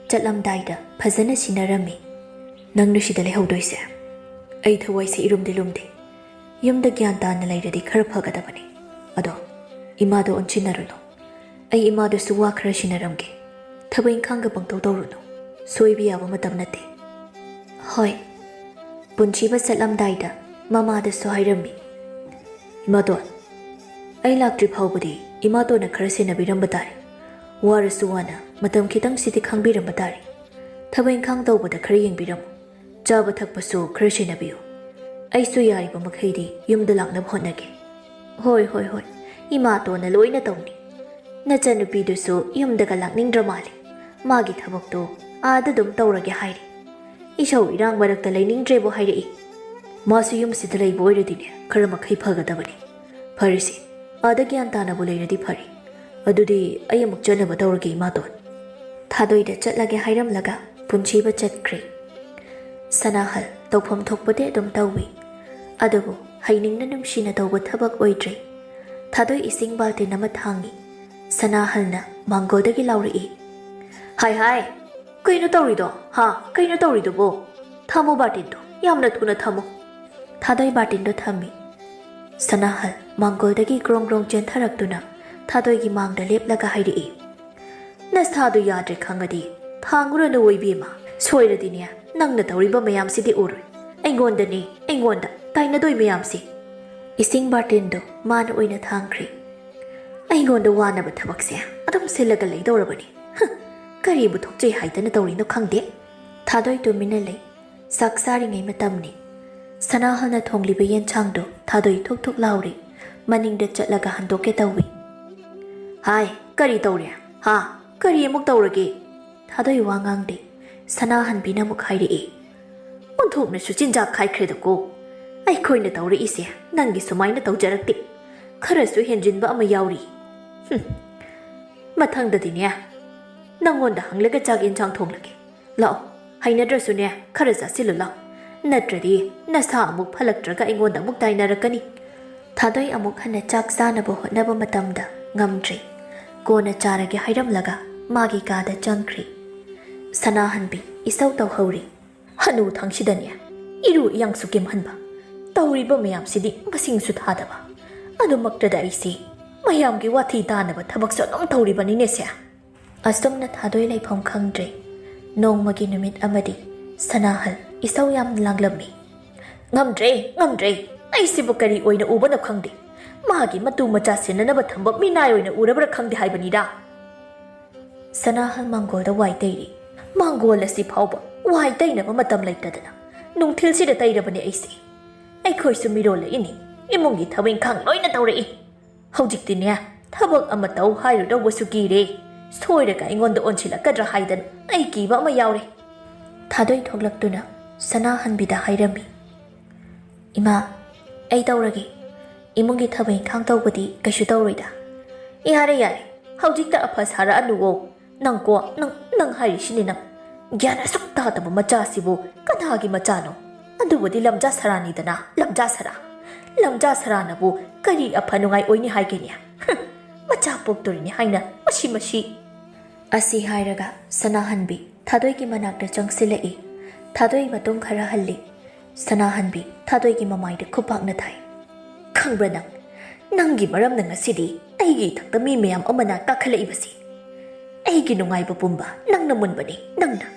ꯆꯠꯂꯝꯗꯥꯏꯗ ꯐꯖꯅ ꯁꯤꯟꯅꯔꯝꯃꯤ꯫ "ꯅꯪꯅ ꯁꯤꯗ ꯂꯩꯍꯧꯗꯣꯏꯁꯦ, ꯑꯩ ꯊꯋꯥꯏꯁꯦ ꯏꯔꯨꯝꯗꯤ ꯂꯨꯝꯗꯦ꯫ ꯌꯨꯝꯗ ꯒ꯭ꯌꯥꯟ ꯇꯥꯅ ꯂꯩꯔꯗꯤ ꯈꯔ ꯐꯒꯗꯕꯅꯤ꯫ ꯑꯗꯣ ꯏꯃꯥꯗꯣ ꯑꯣꯟꯁꯤꯟꯅꯔꯨꯅꯨ꯫ ꯑꯩ ꯏꯃꯥꯗꯨꯁꯨ ꯋꯥ ꯈꯔ ꯁꯤꯟꯅꯔꯝꯒꯦ꯫ ꯊꯕꯛ ꯏꯪꯈꯥꯡꯒ ꯄꯪꯇꯧ ꯇꯧꯔꯨꯅꯨ꯫ ꯁꯣꯏꯕ ꯌꯥꯕ ꯃꯇꯝ ꯅꯠꯇꯦ꯫" "ꯍꯣꯏ꯫" ꯄꯨꯟꯁꯤꯕ ꯆꯠꯂꯝꯗꯥꯏꯗ ꯃꯃꯥꯗꯁꯨ ꯍꯥꯏꯔꯝꯃꯤ, "ꯏꯃꯥꯇꯣꯟ, ꯑꯩ ꯂꯥꯛꯇ꯭ꯔꯤ ꯐꯥꯎꯕꯗꯤ ꯏꯃꯥꯇꯣꯟꯅ ꯈꯔ ꯁꯦꯟꯅꯕꯤꯔꯝꯕ ꯇꯥꯔꯦ꯫ ꯋꯥꯔꯁꯨ ꯋꯥꯅ ꯃꯇꯝ ꯈꯤꯇꯪꯁꯤꯗꯤ ꯈꯥꯡꯕꯤꯔꯝꯕ ꯇꯥꯔꯦ꯫ ꯊꯕꯛ ꯏꯪꯈꯥꯡ ꯇꯧꯕꯗ ꯈꯔ ꯌꯦꯡꯕꯤꯔꯝꯃꯨ꯫ ꯆꯥꯕ ꯊꯛꯄꯁꯨ ꯈꯔ ꯁꯦꯟꯅꯕꯤꯌꯨ꯫ ꯑꯩꯁꯨ ꯌꯥꯔꯤꯕ ꯃꯈꯩꯗꯤ ꯌꯨꯝꯗ ꯂꯥꯛꯅꯕ ꯍꯣꯠꯅꯒꯦ꯫" "ꯍꯣꯏ, ꯍꯣꯏ, ꯍꯣꯏ꯫ ꯏꯃꯥꯇꯣꯟꯅ ꯂꯣꯏꯅ ꯇꯧꯅꯤ꯫ ꯅꯆꯟꯅꯨꯄꯤꯗꯨꯁꯨ ꯌꯨꯝꯗꯒ ꯂꯥꯛꯅꯤꯡꯗ꯭ꯔ ꯃꯥꯜꯂꯦ꯫ ꯃꯥꯒꯤ ꯊꯕꯛꯇꯣ ꯑꯥꯗ ꯑꯗꯨꯝ ꯇꯧꯔꯒꯦ ꯍꯥꯏꯔꯤ꯫ ꯏꯁꯧ ꯏꯔꯥꯡ ꯃꯔꯛꯇ ꯂꯩꯅꯤꯡꯗ꯭ꯔꯦꯕꯨ ꯍꯥꯏꯔꯛꯏ꯫ ꯃꯥꯁꯨ ꯌꯨꯝꯁꯤꯗ ꯂꯩꯕ ꯑꯣꯏꯔꯗꯤꯅꯦ ꯈꯔ ꯃꯈꯩ ꯐꯒꯗꯕꯅꯤ꯫ ꯐꯔꯦꯁꯦ, ꯑꯥꯗ ꯒ꯭ꯌꯥꯟ ꯇꯥꯅꯕꯨ ꯂꯩꯔꯗꯤ ꯐꯔꯦ꯫ "ꯑꯗꯨꯗꯤ ꯑꯩ ꯑꯃꯨꯛ ꯆꯠꯅꯕ ꯇꯧꯔꯒꯦ, ꯏꯃꯥꯇꯣꯟ꯫" ꯊꯥꯗꯣꯏꯗ ꯆꯠꯂꯒꯦ ꯍꯥꯏꯔꯝꯂꯒ ꯄꯨꯟꯁꯤꯕ ꯆꯠꯈ꯭ꯔꯦ꯫ ꯁꯅꯥꯍꯜ ꯇꯧꯐꯝ ꯊꯣꯛꯄꯗꯤ ꯑꯗꯨꯝ ꯇꯧꯏ, ꯑꯗꯨꯕꯨ ꯍꯩꯅꯤꯡꯅ ꯅꯨꯡꯁꯤꯅ ꯇꯧꯕ ꯊꯕꯛ ꯑꯣꯏꯗ꯭ꯔꯦ꯫ ꯊꯥꯗꯣꯏ ꯏꯁꯤꯡ ꯕꯥꯜꯇꯤꯟ ꯑꯃ ꯊꯥꯡꯉꯤ꯫ ꯁꯅꯥꯍꯜꯅ ꯃꯥꯡꯒꯣꯜꯗꯒꯤ ꯂꯥꯎꯔꯛꯏ, "ꯍꯥꯏ ꯍꯥꯏ, ꯀꯩꯅꯣ ꯇꯧꯔꯤꯗꯣ? ꯍꯥ? ꯀꯩꯅꯣ ꯇꯧꯔꯤꯗꯨꯕꯣ? ꯊꯝꯃꯣ ꯕꯥꯔꯇꯤꯟꯗꯣ, ꯌꯥꯝꯅ ꯊꯨꯅ ꯊꯝꯃꯣ꯫" ꯊꯥꯗꯣꯏ ꯕꯥꯔꯇꯤꯟꯗꯣ ꯊꯝꯃꯤ꯫ ꯁꯅꯥꯍꯜ ꯃꯥꯡꯒꯣꯜꯗꯒꯤ ꯒ꯭ꯔꯣꯡ ꯒ꯭ꯔꯣꯡ ꯆꯦꯟꯊꯔꯛꯇꯨꯅ ꯊꯥꯗꯣꯏꯒꯤ ꯃꯥꯡꯗ ꯂꯦꯞꯂꯒ ꯍꯥꯏꯔꯛꯏ, "ꯅꯁꯥꯗꯣ ꯌꯥꯗ꯭ꯔꯦ ꯈꯪꯉꯗꯤ ꯊꯥꯡꯉꯨꯔꯅꯨ ꯏꯕꯦꯝꯃ꯫ ꯁꯣꯏꯔꯗꯤꯅꯦ, ꯅꯪꯅ ꯇꯧꯔꯤꯕ ꯃꯌꯥꯝꯁꯤꯗꯤ ꯎꯔꯣꯏ꯫ ꯑꯩꯉꯣꯟꯗꯅꯦ, ꯑꯩꯉꯣꯟꯗ ꯇꯥꯏꯅꯗꯣꯏ ꯃꯌꯥꯝꯁꯦ꯫" ꯏꯁꯤꯡ ꯕꯥꯔꯇꯤꯟꯗꯣ ꯃꯥꯅ ꯑꯣꯏꯅ ꯊꯥꯡꯈ꯭ꯔꯦ꯫ "ꯑꯩꯉꯣꯟꯗ ꯋꯥꯅꯕ ꯊꯕꯛꯁꯦ ꯑꯗꯨꯝ ꯁꯤꯜꯂꯒ ꯂꯩꯗꯧꯔꯕꯅꯤ꯫ ꯍ, ꯀꯔꯤꯕꯨ ꯊꯣꯛꯆꯩ ꯍꯥꯏꯗꯅ ꯇꯧꯔꯤꯅꯣ ꯈꯪꯗꯦ꯫" ꯊꯥꯗꯣꯏ ꯇꯨꯃꯤꯟꯅ ꯂꯩ꯫ ꯆꯥꯛ ꯆꯥꯔꯤꯉꯩ ꯃꯇꯝꯅꯤ꯫ ꯁꯅꯥꯍꯜꯅ ꯊꯣꯡꯂꯤꯕ ꯌꯦꯟꯁꯥꯡꯗꯣ ꯊꯥꯗꯣꯏ ꯊꯨꯛ ꯊꯨꯛ ꯂꯥꯎꯔꯤ꯫ ꯃꯅꯤꯡꯗ ꯆꯠꯂꯒ ꯍꯟꯗꯣꯛꯀꯦ ꯇꯧꯏ꯫ "ꯍꯥꯏ, ꯀꯔꯤ ꯇꯧꯔꯦ? ꯍꯥ? ꯀꯔꯤ ꯑꯃꯨꯛ ꯇꯧꯔꯒꯦ?" ꯊꯥꯗꯣꯏ ꯋꯥ ꯉꯥꯡꯗꯦ꯫ ꯁꯅꯥꯍꯟꯕꯤꯅ ꯑꯃꯨꯛ ꯍꯥꯏꯔꯛꯏ, "ꯑꯣꯟꯊꯣꯛꯅꯁꯨ ꯆꯤꯟꯖꯥꯛ ꯈꯥꯏꯈ꯭ꯔꯦꯗꯀꯣ꯫ ꯑꯩꯈꯣꯏꯅ ꯇꯧꯔꯛꯏꯁꯦ ꯅꯪꯒꯤ ꯁꯨꯃꯥꯏꯅ ꯇꯧꯖꯔꯛꯇꯦ꯫ ꯈꯔꯁꯨ ꯍꯦꯟꯖꯤꯟꯕ ꯑꯃ ꯌꯥꯎꯔꯤ꯫ ꯍꯨꯝ꯫ ꯃꯊꯪꯗꯗꯤꯅꯦ, ꯅꯪꯉꯣꯟꯗ ꯍꯪꯂꯒ ꯆꯥꯛ ꯌꯦꯟꯁꯥꯡ ꯊꯣꯡꯂꯒꯦ꯫ ꯂꯥꯛꯑꯣ, ꯍꯩꯅꯗ꯭ꯔꯁꯨꯅꯦ, ꯈꯔ ꯆꯥꯁꯤꯜꯂꯨ ꯂꯥꯎ꯫ ꯅꯠꯇ꯭ꯔꯗꯤ ꯅꯁꯥ ꯑꯃꯨꯛ ꯐꯠꯂꯛꯇ꯭ꯔꯒ ꯑꯩꯉꯣꯟꯗ ꯑꯃꯨꯛ ꯇꯥꯏꯅꯔꯛꯀꯅꯤ꯫" ꯊꯥꯗꯣꯏ ꯑꯃꯨꯛ ꯍꯟꯅ ꯆꯥꯛ ꯆꯥꯅꯕ ꯍꯣꯠꯅꯕ ꯃꯇꯝꯗ ꯉꯝꯗ꯭ꯔꯦ꯫ ꯀꯣꯟꯅ ꯆꯥꯔꯒꯦ ꯍꯥꯏꯔꯝꯂꯒ ꯃꯥꯒꯤ ꯀꯥꯗ ꯆꯪꯈ꯭ꯔꯦ꯫ ꯁꯅꯥꯍꯟꯕꯤ ꯏꯁꯧ ꯇꯧꯍꯧꯔꯤ꯫ "ꯍꯅꯨ ꯊꯪꯁꯤꯗꯅꯦ, ꯏꯔꯨ ꯏꯌꯥꯡꯁꯨ ꯀꯦꯝꯍꯟꯕ, ꯇꯧꯔꯤꯕ ꯃꯌꯥꯝꯁꯤꯗꯤ ꯃꯁꯤꯡꯁꯨ ꯊꯥꯗꯕ꯫ ꯑꯗꯨꯃꯛꯇꯗ ꯑꯩꯁꯦ ꯃꯌꯥꯝꯒꯤ ꯋꯥꯊꯤ ꯇꯥꯅꯕ ꯊꯕꯛꯁꯨ ꯑꯗꯨꯝ ꯇꯧꯔꯤꯕꯅꯤꯅꯦ ꯁꯦ꯫" ꯑꯁꯨꯝꯅ ꯊꯥꯗꯣꯏ ꯂꯩꯐꯝ ꯈꯪꯗ꯭ꯔꯦ꯫ ꯅꯣꯡꯃꯒꯤ ꯅꯨꯃꯤꯠ ꯑꯃꯗꯤ ꯁꯅꯥꯍꯜ ꯏꯁꯧ ꯌꯥꯝꯅ ꯂꯥꯡꯂꯝꯃꯤ꯫ "ꯉꯝꯗ꯭ꯔꯦ, ꯉꯝꯗ꯭ꯔꯦ꯫ ꯑꯩꯁꯤꯕꯨ ꯀꯔꯤ ꯑꯣꯏꯅ ꯎꯕꯅꯣ ꯈꯪꯗꯦ꯫ ꯃꯥꯒꯤ ꯃꯇꯨ ꯃꯆꯥ ꯁꯦꯟꯅꯅꯕ ꯊꯝꯕ ꯃꯤꯅꯥꯏ ꯑꯣꯏꯅ ꯎꯔꯕ꯭ꯔꯥ ꯈꯪꯗꯦ ꯍꯥꯏꯕꯅꯤꯗ꯫" ꯁꯅꯥꯍꯜ ꯃꯥꯡꯒꯣꯜꯗ ꯋꯥꯏ ꯇꯩꯔꯤ꯫ ꯃꯥꯡꯒꯣꯜ ꯑꯁꯤ ꯐꯥꯎꯕ ꯋꯥꯏ ꯇꯩꯅꯕ ꯃꯇꯝ ꯂꯩꯇꯗꯅ ꯅꯨꯡꯊꯤꯜꯁꯤꯗ ꯇꯩꯔꯕꯅꯦ ꯑꯩꯁꯦ꯫ ꯑꯩꯈꯣꯏꯁꯨ ꯃꯤꯔꯣꯜꯂꯛꯏꯅꯤ꯫ ꯏꯃꯨꯡꯒꯤ ꯊꯕꯛ ꯏꯪꯈꯥꯡ ꯂꯣꯏꯅ ꯇꯧꯔꯛꯏ꯫ ꯍꯧꯖꯤꯛꯇꯤꯅꯦ, ꯊꯕꯛ ꯑꯃ ꯇꯧ ꯍꯥꯏꯔꯨꯗꯧꯕꯁꯨ ꯀꯤꯔꯦ꯫ ꯁꯣꯏꯔꯒ ꯑꯩꯉꯣꯟꯗ ꯑꯣꯟꯁꯤꯜꯂꯛꯀꯗ꯭ꯔꯥ ꯍꯥꯏꯗꯅ ꯑꯩ ꯀꯤꯕ ꯑꯃ ꯌꯥꯎꯔꯦ꯫ ꯊꯥꯗꯣꯏ ꯊꯣꯛꯂꯛꯇꯨꯅ ꯁꯅꯥꯍꯟꯕꯤꯗ ꯍꯥꯏꯔꯝꯃꯤ, "ꯏꯃꯥ, ꯑꯩ ꯇꯧꯔꯒꯦ꯫ ꯏꯃꯨꯡꯒꯤ ꯊꯕꯛ ꯏꯪꯈꯥꯡ ꯇꯧꯕꯗꯤ ꯀꯩꯁꯨ ꯇꯧꯔꯣꯏꯗ꯫" "ꯌꯥꯔꯦ, ꯌꯥꯔꯦ, ꯍꯧꯖꯤꯛꯇ ꯑꯐ ꯁꯥꯔꯛꯑꯅꯨꯋꯣ꯫ ꯅꯪꯀꯣ, ꯅꯪ, ꯅꯪ ꯍꯥꯏꯔꯤꯁꯤꯅꯤ ꯅꯪ꯫ ꯒ꯭ꯌꯥꯟ ꯑꯁꯨꯛ ꯇꯥꯗꯕ ꯃꯆꯥꯁꯤꯕꯨ ꯀꯅꯥꯒꯤ ꯃꯆꯥꯅꯣ? ꯑꯗꯨꯕꯨꯗꯤ ꯂꯝꯖꯥ ꯁꯔꯥꯅꯤꯗꯅ, ꯂꯝꯖꯥ ꯁꯔꯥ꯫ ꯂꯝꯖꯥ ꯁꯔꯥꯅꯕꯨ ꯀꯔꯤ ꯑꯐ ꯅꯨꯡꯉꯥꯏ ꯑꯣꯏꯅꯤ ꯍꯥꯏꯒꯦꯅꯦ? ꯍꯨꯝ, ꯃꯆꯥ ꯄꯣꯛꯇꯣꯔꯤꯅꯤ ꯍꯥꯏꯅ ꯃꯁꯤ, ꯃꯁꯤ꯫ ꯑꯁꯤ ꯍꯥꯏꯔꯒ ꯁꯅꯥꯍꯟꯕꯤ ꯊꯥꯗꯣꯏꯒꯤ ꯃꯅꯥꯛꯇ ꯆꯪꯁꯤꯜꯂꯛꯏ꯫ ꯊꯥꯗꯣꯏ ꯃꯇꯨꯡ ꯈꯔ ꯍꯜꯂꯤ꯫ ꯁꯅꯥꯍꯟꯕꯤ ꯊꯥꯗꯣꯏꯒꯤ ꯃꯃꯥꯏꯗ ꯈꯨꯄꯥꯛꯅ ꯊꯥꯏ꯫ "ꯈꯪꯕ꯭ꯔꯥ ꯅꯪ? ꯅꯪꯒꯤ ꯃꯔꯝꯅ ꯉꯁꯤꯗꯤ ꯑꯩꯒꯤ ꯏꯊꯛꯇ ꯃꯤ ꯃꯌꯥꯝ ꯑꯃꯅ ꯀꯥꯈꯠꯂꯛꯏꯕꯁꯤ꯫ ꯑꯩꯒꯤ ꯅꯨꯡꯉꯥꯏꯕ ꯄꯨꯝꯕ ꯅꯪꯅ ꯃꯨꯟꯕꯅꯤ, ꯅꯪꯅ꯫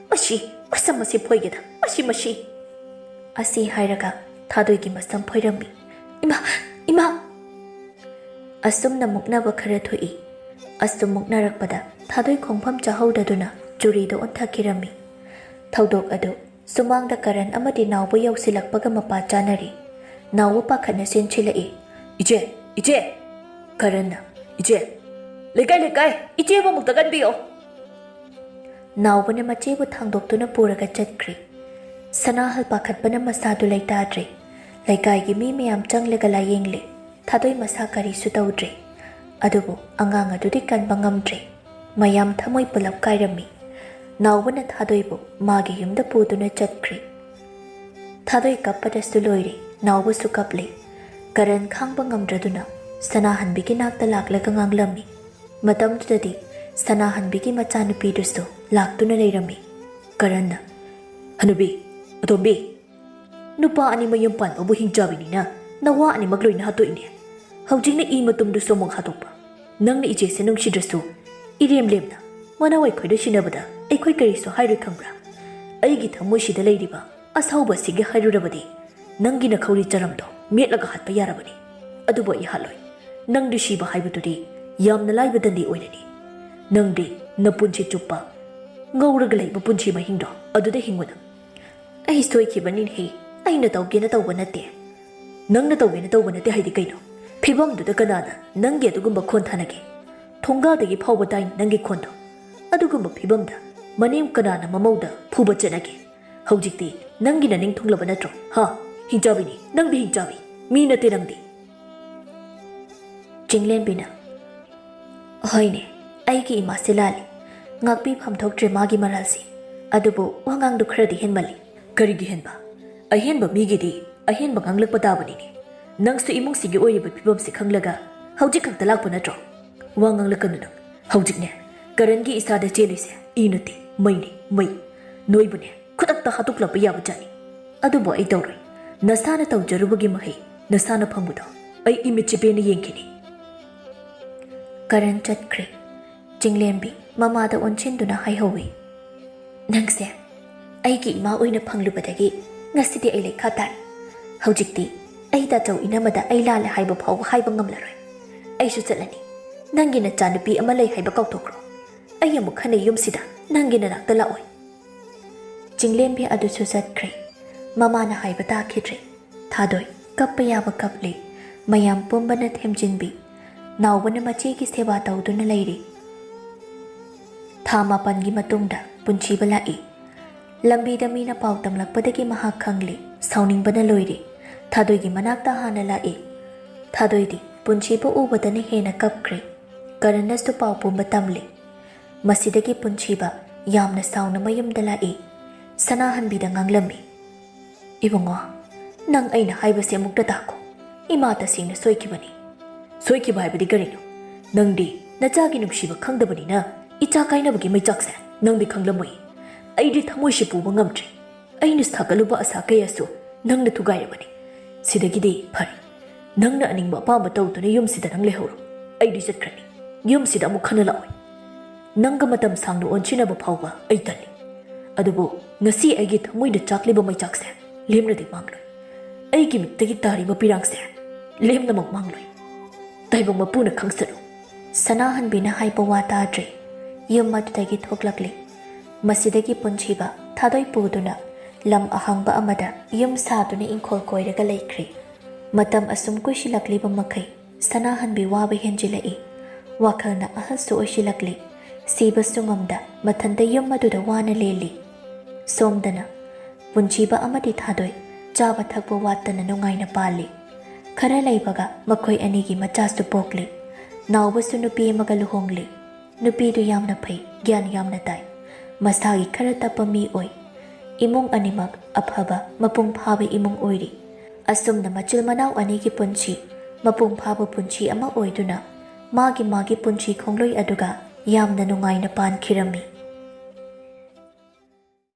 ꯃꯁꯤ, ꯃꯁꯝ ꯑꯁꯤ ꯐꯣꯏꯒꯦꯗ, ꯃꯁꯤ, ꯃꯁꯤ!" ꯑꯁꯤ ꯍꯥꯏꯔꯒ ꯊꯥꯗꯣꯏꯒꯤ ꯃꯁꯝ ꯐꯣꯏꯔꯝꯃꯤ꯫ "ꯏꯃꯥ! ꯏꯃꯥ!" ꯑꯁꯨꯝꯅ ꯃꯨꯛꯅꯕ ꯈꯔ ꯊꯣꯛꯏ꯫ ꯑꯁꯨꯝ ꯃꯨꯛꯅꯔꯛꯄꯗ ꯊꯥꯗꯣꯏ ꯈꯣꯡꯐꯝ ꯆꯥꯍꯧꯗꯗꯨꯅ ꯆꯨꯔꯤꯗ ꯑꯣꯟꯊꯈꯤꯔꯝꯃꯤ꯫ ꯊꯧꯗꯣꯛ ꯑꯗꯨ ꯁꯨꯃꯥꯡꯗ ꯀꯔꯟ ꯑꯃꯗꯤ ꯅꯥꯎꯕ ꯌꯧꯁꯤꯜꯂꯛꯄꯒ ꯃꯄꯥ ꯆꯥꯅꯔꯤ꯫ ꯅꯥꯎꯕ ꯄꯥꯈꯠꯅ ꯆꯦꯟꯁꯤꯜꯂꯛꯏ꯫ "ꯏꯆꯦ! ꯏꯆꯦ!" ꯀꯔꯟꯅ, "ꯏꯆꯦ! ꯂꯩꯀꯥꯏ, ꯂꯩꯀꯥꯏ! ꯏꯆꯦꯕꯨ ꯑꯃꯨꯛꯇ ꯀꯟꯕꯤꯌꯣ!" ꯅꯥꯎꯕꯅ ꯃꯆꯦꯕꯨ ꯊꯥꯡꯗꯣꯛꯇꯨꯅ ꯄꯨꯔꯒ ꯆꯠꯈ꯭ꯔꯤ꯫ ꯁꯅꯥꯍꯜ ꯄꯥꯈꯠꯄꯅ ꯃꯁꯥꯗꯨ ꯂꯩꯇꯥꯗ꯭ꯔꯦ꯫ ꯂꯩꯀꯥꯏꯒꯤ ꯃꯤ ꯃꯌꯥꯝ ꯆꯪꯂꯒ ꯂꯥꯌꯦꯡꯂꯦ꯫ ꯊꯥꯗꯣꯏ ꯃꯁꯥ ꯀꯔꯤꯁꯨ ꯇꯧꯗ꯭ꯔꯦ꯫ ꯑꯗꯨꯕꯨ ꯑꯉꯥꯡ ꯑꯗꯨꯗꯤ ꯀꯟꯕ ꯉꯝꯗ꯭ꯔꯦ꯫ ꯃꯌꯥꯝ ꯊꯃꯣꯏ ꯄꯨꯂꯞ ꯀꯥꯏꯔꯝꯃꯤ꯫ ꯅꯥꯎꯕꯅ ꯊꯥꯗꯣꯏꯕꯨ ꯃꯥꯒꯤ ꯌꯨꯝꯗ ꯄꯨꯗꯨꯅ ꯆꯠꯈ꯭ꯔꯦ꯫ ꯊꯥꯗꯣꯏ ꯀꯞꯄꯗꯁꯨ ꯂꯣꯏꯔꯦ, ꯅꯥꯎꯕꯁꯨ ꯀꯞꯂꯦ꯫ ꯀꯔꯟ ꯈꯥꯡꯕ ꯉꯝꯗ꯭ꯔꯗꯨꯅ ꯁꯅꯥꯍꯟꯕꯤꯒꯤ ꯅꯥꯛꯇ ꯂꯥꯛꯂꯒ ꯉꯥꯡꯂꯝꯃꯤ꯫ ꯃꯇꯝꯗꯨꯗꯗꯤ ꯁꯅꯥꯍꯟꯕꯤꯒꯤ ꯃꯆꯥꯅꯨꯄꯤꯗꯨꯁꯨ ꯂꯥꯛꯇꯨꯅ ꯂꯩꯔꯝꯃꯤ꯫ ꯀꯔꯟꯅ, "ꯍꯅꯨꯕꯤ, ꯑꯇꯣꯝꯕꯤ, ꯅꯨꯄꯥ ꯑꯅꯤ ꯃꯌꯨꯝ ꯄꯥꯟꯕꯕꯨ ꯍꯤꯡꯆꯥꯕꯤꯅꯤꯅ ꯅꯋꯥ ꯑꯅꯤꯃꯛ ꯂꯣꯏꯅ ꯍꯥꯠꯇꯣꯛꯏꯅꯦ꯫ ꯍꯧꯖꯤꯛꯅ ꯏ ꯃꯇꯨꯝꯗꯨꯁꯨ ꯑꯃꯨꯛ ꯍꯥꯠꯇꯣꯛꯄ꯫ ꯅꯪꯅ ꯏꯆꯦꯁꯦ ꯅꯨꯡꯁꯤꯗ꯭ꯔꯁꯨ ꯏꯔꯦꯝ ꯂꯦꯝꯅ ꯃꯅꯥꯎ ꯑꯩꯈꯣꯏꯗ ꯁꯤꯟꯅꯕꯗ ꯑꯩꯈꯣꯏ ꯀꯔꯤꯁꯨ ꯍꯥꯏꯔꯣꯏ ꯈꯪꯕ꯭ꯔꯥ? ꯑꯩꯒꯤ ꯊꯃꯣꯏꯁꯤꯗ ꯂꯩꯔꯤꯕ ꯑꯁꯥꯎꯕ ꯑꯁꯤꯒꯤ ꯍꯥꯏꯔꯨꯔꯕꯗꯤ ꯅꯪꯒꯤ ꯅꯈꯧꯔꯤ ꯆꯔꯝꯗꯣ ꯃꯦꯠꯂꯒ ꯍꯥꯠꯄ ꯌꯥꯔꯕꯅꯤ꯫ ꯑꯗꯨꯕꯨ ꯑꯩ ꯍꯥꯠꯂꯣꯏ꯫ ꯅꯪꯗꯤ ꯁꯤꯕ ꯍꯥꯏꯕꯗꯨꯗꯤ ꯌꯥꯝꯅ ꯂꯥꯏꯕ ꯗꯟꯗꯤ ꯑꯣꯏꯔꯅꯤ꯫ ꯅꯪꯗꯤ ꯅꯄꯨꯟꯁꯤ ꯆꯨꯞꯄ ꯉꯧꯔꯒ ꯂꯩꯕ ꯄꯨꯟꯁꯤ ꯃꯍꯤꯡꯗꯣ ꯑꯗꯨꯗ ꯍꯤꯡꯉꯨ ꯅꯪ꯫" "ꯑꯩ ꯁꯣꯏꯈꯤꯕꯅꯤꯅꯦꯍꯦ꯫ ꯑꯩꯅ ꯇꯧꯒꯦꯅ ꯇꯧꯕ ꯅꯠꯇꯦ꯫" "ꯅꯪꯅ ꯇꯧꯒꯦꯅ ꯇꯧꯕ ꯅꯠꯇꯦ ꯍꯥꯏꯗꯤ ꯀꯩꯅꯣ? ꯐꯤꯕꯝꯗꯨꯗ ꯀꯅꯥꯅ ꯅꯪꯒꯤ ꯑꯗꯨꯒꯨꯝꯕ ꯈꯣꯟ ꯊꯥꯅꯒꯦ? ꯊꯣꯡꯒꯥꯜꯗꯒꯤ ꯐꯥꯎꯕ ꯇꯥꯏꯅꯦ ꯅꯪꯒꯤ ꯈꯣꯟꯗꯣ꯫ ꯑꯗꯨꯒꯨꯝꯕ ꯐꯤꯕꯝꯗ ꯃꯅꯦꯝ ꯀꯅꯥꯅ ꯃꯃꯧꯗ ꯐꯨꯕ ꯆꯠꯅꯒꯦ? ꯍꯧꯖꯤꯛꯇꯤ ꯅꯪꯒꯤ ꯅꯅꯤꯡ ꯊꯨꯡꯂꯕ ꯅꯠꯇ꯭ꯔꯣ? ꯍꯥ? ꯍꯤꯡꯆꯥꯕꯤꯅꯤ, ꯅꯪꯗꯤ ꯍꯤꯡꯆꯥꯕꯤ꯫ ꯃꯤ ꯅꯠꯇꯦ ꯅꯪꯗꯤ꯫" ꯆꯤꯡꯂꯦꯝꯕꯤꯅ, ꯍꯣꯏꯅꯦ, ꯑꯩꯒꯤ ꯏꯃꯥꯁꯦ ꯂꯥꯜꯂꯤ꯫ ꯉꯥꯛꯄꯤꯐꯝ ꯊꯣꯛꯇ꯭ꯔꯦ ꯃꯥꯒꯤ ꯃꯔꯥꯜꯁꯦ꯫ ꯑꯗꯨꯕꯨ ꯋꯥꯉꯥꯡꯗꯨ ꯈꯔꯗꯤ ꯍꯦꯟꯃꯜꯂꯤ꯫ ꯀꯔꯤꯒꯤ ꯍꯦꯟꯕ? ꯑꯍꯦꯟꯕ ꯃꯤꯒꯤꯗꯤ ꯑꯍꯦꯟꯕ ꯉꯥꯡꯂꯛꯄ ꯇꯥꯕꯅꯤꯅꯦ꯫ ꯅꯪꯁꯨ ꯏꯃꯨꯡꯁꯤꯒꯤ ꯑꯣꯏꯔꯤꯕ ꯐꯤꯕꯝꯁꯤ ꯈꯪꯂꯒ ꯍꯧꯖꯤꯛ ꯈꯛꯇ ꯂꯥꯛꯄ ꯅꯠꯇ꯭ꯔꯣ? ꯋꯥ ꯉꯥꯡꯂꯛꯀꯅꯨ ꯅꯪ꯫ ꯍꯧꯖꯤꯛꯅꯦ, ꯀꯔꯟꯒꯤ ꯏꯁꯥꯗ ꯆꯦꯜꯂꯤꯁꯦ ꯏ ꯅꯠꯇꯦ, ꯃꯩꯅꯤ, ꯃꯩ꯫ ꯅꯣꯏꯕꯨꯅꯦ, ꯈꯨꯗꯛꯇ ꯍꯥꯠꯇꯣꯛꯂꯝꯕ ꯌꯥꯕ ꯖꯥꯠꯅꯤ꯫ ꯑꯗꯨꯕꯨ ꯑꯩ ꯇꯧꯔꯣꯏ꯫ ꯅꯁꯥꯅ ꯇꯧꯖꯔꯨꯕꯒꯤ ꯃꯍꯩ ꯅꯁꯥꯅ ꯐꯪꯕꯗꯣ ꯑꯩ ꯏꯃꯤꯠꯁꯦ ꯄꯦꯟꯅ ꯌꯦꯡꯈꯤꯅꯤ꯫ ꯀꯔꯟ ꯆꯠꯈ꯭ꯔꯦ꯫ ꯆꯤꯡꯂꯦꯝꯕꯤ ꯃꯃꯥꯗ ꯑꯣꯟꯁꯤꯟꯗꯨꯅ ꯍꯥꯏꯍꯧꯏ, "ꯅꯪꯁꯦ ꯑꯩꯒꯤ ꯏꯃꯥ ꯑꯣꯏꯅ ꯐꯪꯂꯨꯕꯗꯒꯤ ꯉꯁꯤꯗꯤ ꯑꯩ ꯂꯩꯈꯥ ꯇꯥꯔꯦ꯫ ꯍꯧꯖꯤꯛꯇꯤ ꯑꯩ ꯇꯥꯆꯧ ꯏꯅꯝꯃꯗ ꯑꯩ ꯂꯥꯜꯂꯦ ꯍꯥꯏꯕ ꯐꯥꯎꯕ ꯍꯥꯏꯕ ꯉꯝꯂꯔꯣꯏ꯫ ꯑꯩꯁꯨ ꯆꯠꯂꯅꯤ꯫ ꯅꯪꯒꯤ ꯅꯆꯥꯅꯨꯄꯤ ꯑꯃ ꯂꯩ ꯍꯥꯏꯕ ꯀꯥꯎꯊꯣꯛꯈ꯭ꯔꯣ꯫ ꯑꯩ ꯑꯃꯨꯛ ꯍꯟꯅ ꯌꯨꯝꯁꯤꯗ ꯅꯪꯒꯤ ꯅꯅꯥꯛꯇ ꯂꯥꯛꯑꯣꯏ꯫" ꯆꯤꯡꯂꯦꯝꯕꯤ ꯑꯗꯨꯁꯨ ꯆꯠꯈ꯭ꯔꯦ꯫ ꯃꯃꯥꯅ ꯍꯥꯏꯕ ꯇꯥꯈꯤꯗ꯭ꯔꯦ꯫ ꯊꯥꯗꯣꯏ ꯀꯞꯄ ꯌꯥꯕ ꯀꯞꯂꯤ꯫ ꯃꯌꯥꯝ ꯄꯨꯝꯕꯅ ꯊꯦꯝꯖꯤꯟꯕꯤ꯫ ꯅꯥꯎꯕꯅ ꯃꯆꯦꯒꯤ ꯁꯦꯕꯥ ꯇꯧꯗꯨꯅ ꯂꯩꯔꯤ꯫ ꯊꯥ ꯃꯥꯄꯟꯒꯤ ꯃꯇꯨꯡꯗ ꯄꯨꯟꯁꯤꯕ ꯂꯥꯛꯏ꯫ ꯂꯝꯕꯤꯗ ꯃꯤꯅ ꯄꯥꯎ ꯇꯝꯂꯛꯄꯗꯒꯤ ꯃꯍꯥꯛ ꯈꯪꯂꯤ꯫ ꯁꯥꯎꯅꯤꯡꯕꯅ ꯂꯣꯏꯔꯦ꯫ ꯊꯥꯗꯣꯏꯒꯤ ꯃꯅꯥꯛꯇ ꯍꯥꯟꯅ ꯂꯥꯛꯏ꯫ ꯊꯥꯗꯣꯏꯗꯤ ꯄꯨꯟꯁꯤꯕ ꯎꯕꯗꯅ ꯍꯦꯟꯅ ꯀꯞꯈ꯭ꯔꯦ꯫ ꯀꯔꯟꯅꯁꯨ ꯄꯥꯎ ꯄꯨꯝꯕ ꯇꯝꯂꯤ꯫ ꯃꯁꯤꯗꯒꯤ ꯄꯨꯟꯁꯤꯕ ꯌꯥꯝꯅ ꯁꯥꯎꯅ ꯃꯌꯨꯝꯗ ꯂꯥꯛꯏ꯫ ꯁꯅꯥꯍꯟꯕꯤꯗ ꯉꯥꯡꯂꯝꯃꯤ, "ꯏꯕꯨꯡꯉꯣ, ꯅꯪ ꯑꯩꯅ ꯍꯥꯏꯕꯁꯦ ꯑꯃꯨꯛꯇ ꯇꯥꯈꯣ꯫ ꯏꯃꯥ ꯇꯁꯦꯡꯅ ꯁꯣꯏꯈꯤꯕꯅꯤ꯫" "ꯁꯣꯏꯈꯤꯕ ꯍꯥꯏꯕꯗꯤ ꯀꯔꯤꯅꯣ? ꯅꯪꯗꯤ ꯅꯆꯥꯒꯤ ꯅꯨꯡꯁꯤꯕ ꯈꯪꯗꯕꯅꯤꯅ ꯏꯆꯥ ꯀꯥꯏꯅꯕꯒꯤ ꯃꯩꯆꯥꯛꯁꯦ ꯅꯪꯗꯤ ꯈꯪꯂꯝꯃꯣꯏ꯫ ꯑꯩꯗꯤ ꯊꯃꯣꯏꯁꯤ ꯄꯨꯕ ꯉꯝꯗ꯭ꯔꯦ꯫ ꯑꯩꯅ ꯁꯥꯒꯠꯂꯨꯕ ꯑꯁꯥ ꯀꯌꯥꯁꯨ ꯅꯪꯅ ꯊꯨꯒꯥꯏꯔꯕꯅꯤ꯫ ꯁꯤꯗꯒꯤꯗꯤ ꯐꯔꯦ꯫ ꯅꯪꯅ ꯑꯅꯤꯡꯕ ꯑꯄꯥꯝꯕ ꯇꯧꯗꯨꯅ ꯌꯨꯝꯁꯤꯗ ꯅꯪ ꯂꯩꯍꯧꯔꯣ꯫ ꯑꯩꯗꯤ ꯆꯠꯈ꯭ꯔꯅꯤ꯫ ꯌꯨꯝꯁꯤꯗ ꯑꯃꯨꯛ ꯍꯟꯅ ꯂꯥꯛꯑꯣꯏ꯫ ꯅꯪꯒ ꯃꯇꯝ ꯁꯥꯡꯅ ꯑꯣꯟꯁꯤꯟꯅꯕ ꯐꯥꯎꯕ ꯑꯩ ꯇꯜꯂꯤ꯫ ꯑꯗꯨꯕꯨ ꯉꯁꯤ ꯑꯩꯒꯤ ꯊꯃꯣꯏꯗ ꯆꯥꯛꯂꯤꯕ ꯃꯩꯆꯥꯛꯁꯦ ꯂꯦꯝꯅꯗꯤ ꯃꯥꯡꯂꯣꯏ꯫ ꯑꯩꯒꯤ ꯃꯤꯠꯇꯒꯤ ꯇꯥꯔꯤꯕ ꯄꯤꯔꯥꯡꯁꯦ ꯂꯦꯝꯅꯃꯛ ꯃꯥꯡꯂꯣꯏ꯫ ꯇꯥꯏꯕꯪ ꯃꯄꯨꯅ ꯈꯪꯁꯅꯨ꯫" ꯁꯅꯥꯍꯟꯕꯤꯅ ꯍꯥꯏꯕ ꯋꯥ ꯇꯥꯗ꯭ꯔꯦ꯫ ꯌꯨꯝ ꯑꯗꯨꯗꯒꯤ ꯊꯣꯛꯂꯛꯂꯤ꯫ ꯃꯁꯤꯗꯒꯤ ꯄꯨꯟꯁꯤꯕ ꯊꯥꯗꯣꯏ ꯄꯨꯗꯨꯅ ꯂꯝ ꯑꯍꯥꯡꯕ ꯑꯃꯗ ꯌꯨꯝ ꯁꯥꯗꯨꯅ ꯏꯪꯈꯣꯜ ꯀꯣꯏꯔꯒ ꯂꯩꯈ꯭ꯔꯦ꯫ ꯃꯇꯝ ꯑꯁꯨꯝ ꯀꯨꯏꯁꯤꯜꯂꯛꯂꯤꯕ ꯃꯈꯩ ꯁꯅꯥꯍꯟꯕꯤ ꯋꯥꯕ ꯍꯦꯟꯖꯤꯜꯂꯛꯏ꯫ ꯋꯥꯈꯜꯅ ꯑꯍꯜꯁꯨ ꯑꯣꯏꯁꯤꯜꯂꯛꯂꯤ꯫ ꯁꯤꯕꯁꯨ ꯉꯝꯗ ꯃꯊꯟꯇ ꯌꯨꯝ ꯑꯗꯨꯗ ꯋꯥꯅ ꯂꯦꯜꯂꯤ꯫ ꯁꯣꯝꯗꯅ ꯄꯨꯟꯁꯤꯕ ꯑꯃꯗꯤ ꯊꯥꯗꯣꯏ ꯆꯥꯕ ꯊꯛꯄ ꯋꯥꯠꯇꯅ ꯅꯨꯡꯉꯥꯏꯅ ꯄꯥꯜꯂꯤ꯫ ꯈꯔ ꯂꯩꯕꯒ ꯃꯈꯣꯏ ꯑꯅꯤꯒꯤ ꯃꯆꯥꯁꯨ ꯄꯣꯛꯂꯤ꯫ ꯅꯥꯎꯕꯁꯨ ꯅꯨꯄꯤ ꯑꯃꯒ ꯂꯨꯍꯣꯡꯂꯦ꯫ ꯅꯨꯄꯤꯗꯨ ꯌꯥꯝꯅ ꯐꯩ, ꯒ꯭ꯌꯥꯟ ꯌꯥꯝꯅ ꯇꯥꯏ꯫ ꯃꯁꯥꯒꯤ ꯈꯔ ꯇꯞꯄ ꯃꯤ ꯑꯣꯏ꯫ ꯏꯃꯨꯡ ꯑꯅꯤꯃꯛ ꯑꯐꯕ, ꯃꯄꯨꯡ ꯐꯥꯕ ꯏꯃꯨꯡ ꯑꯣꯏꯔꯤ꯫ ꯑꯁꯨꯝꯅ ꯃꯆꯤꯜ ꯃꯅꯥꯎ ꯑꯅꯤꯒꯤ ꯄꯨꯟꯁꯤ ꯃꯄꯨꯡ ꯐꯥꯕ ꯄꯨꯟꯁꯤ ꯑꯃ ꯑꯣꯏꯗꯨꯅ ꯃꯥꯒꯤ ꯃꯥꯒꯤ ꯄꯨꯟꯁꯤ ꯈꯣꯡꯂꯣꯏ ꯑꯗꯨꯒ ꯌꯥꯝꯅ ꯅꯨꯡꯉꯥꯏꯅ ꯄꯥꯟꯈꯤꯔꯝꯃꯤ꯫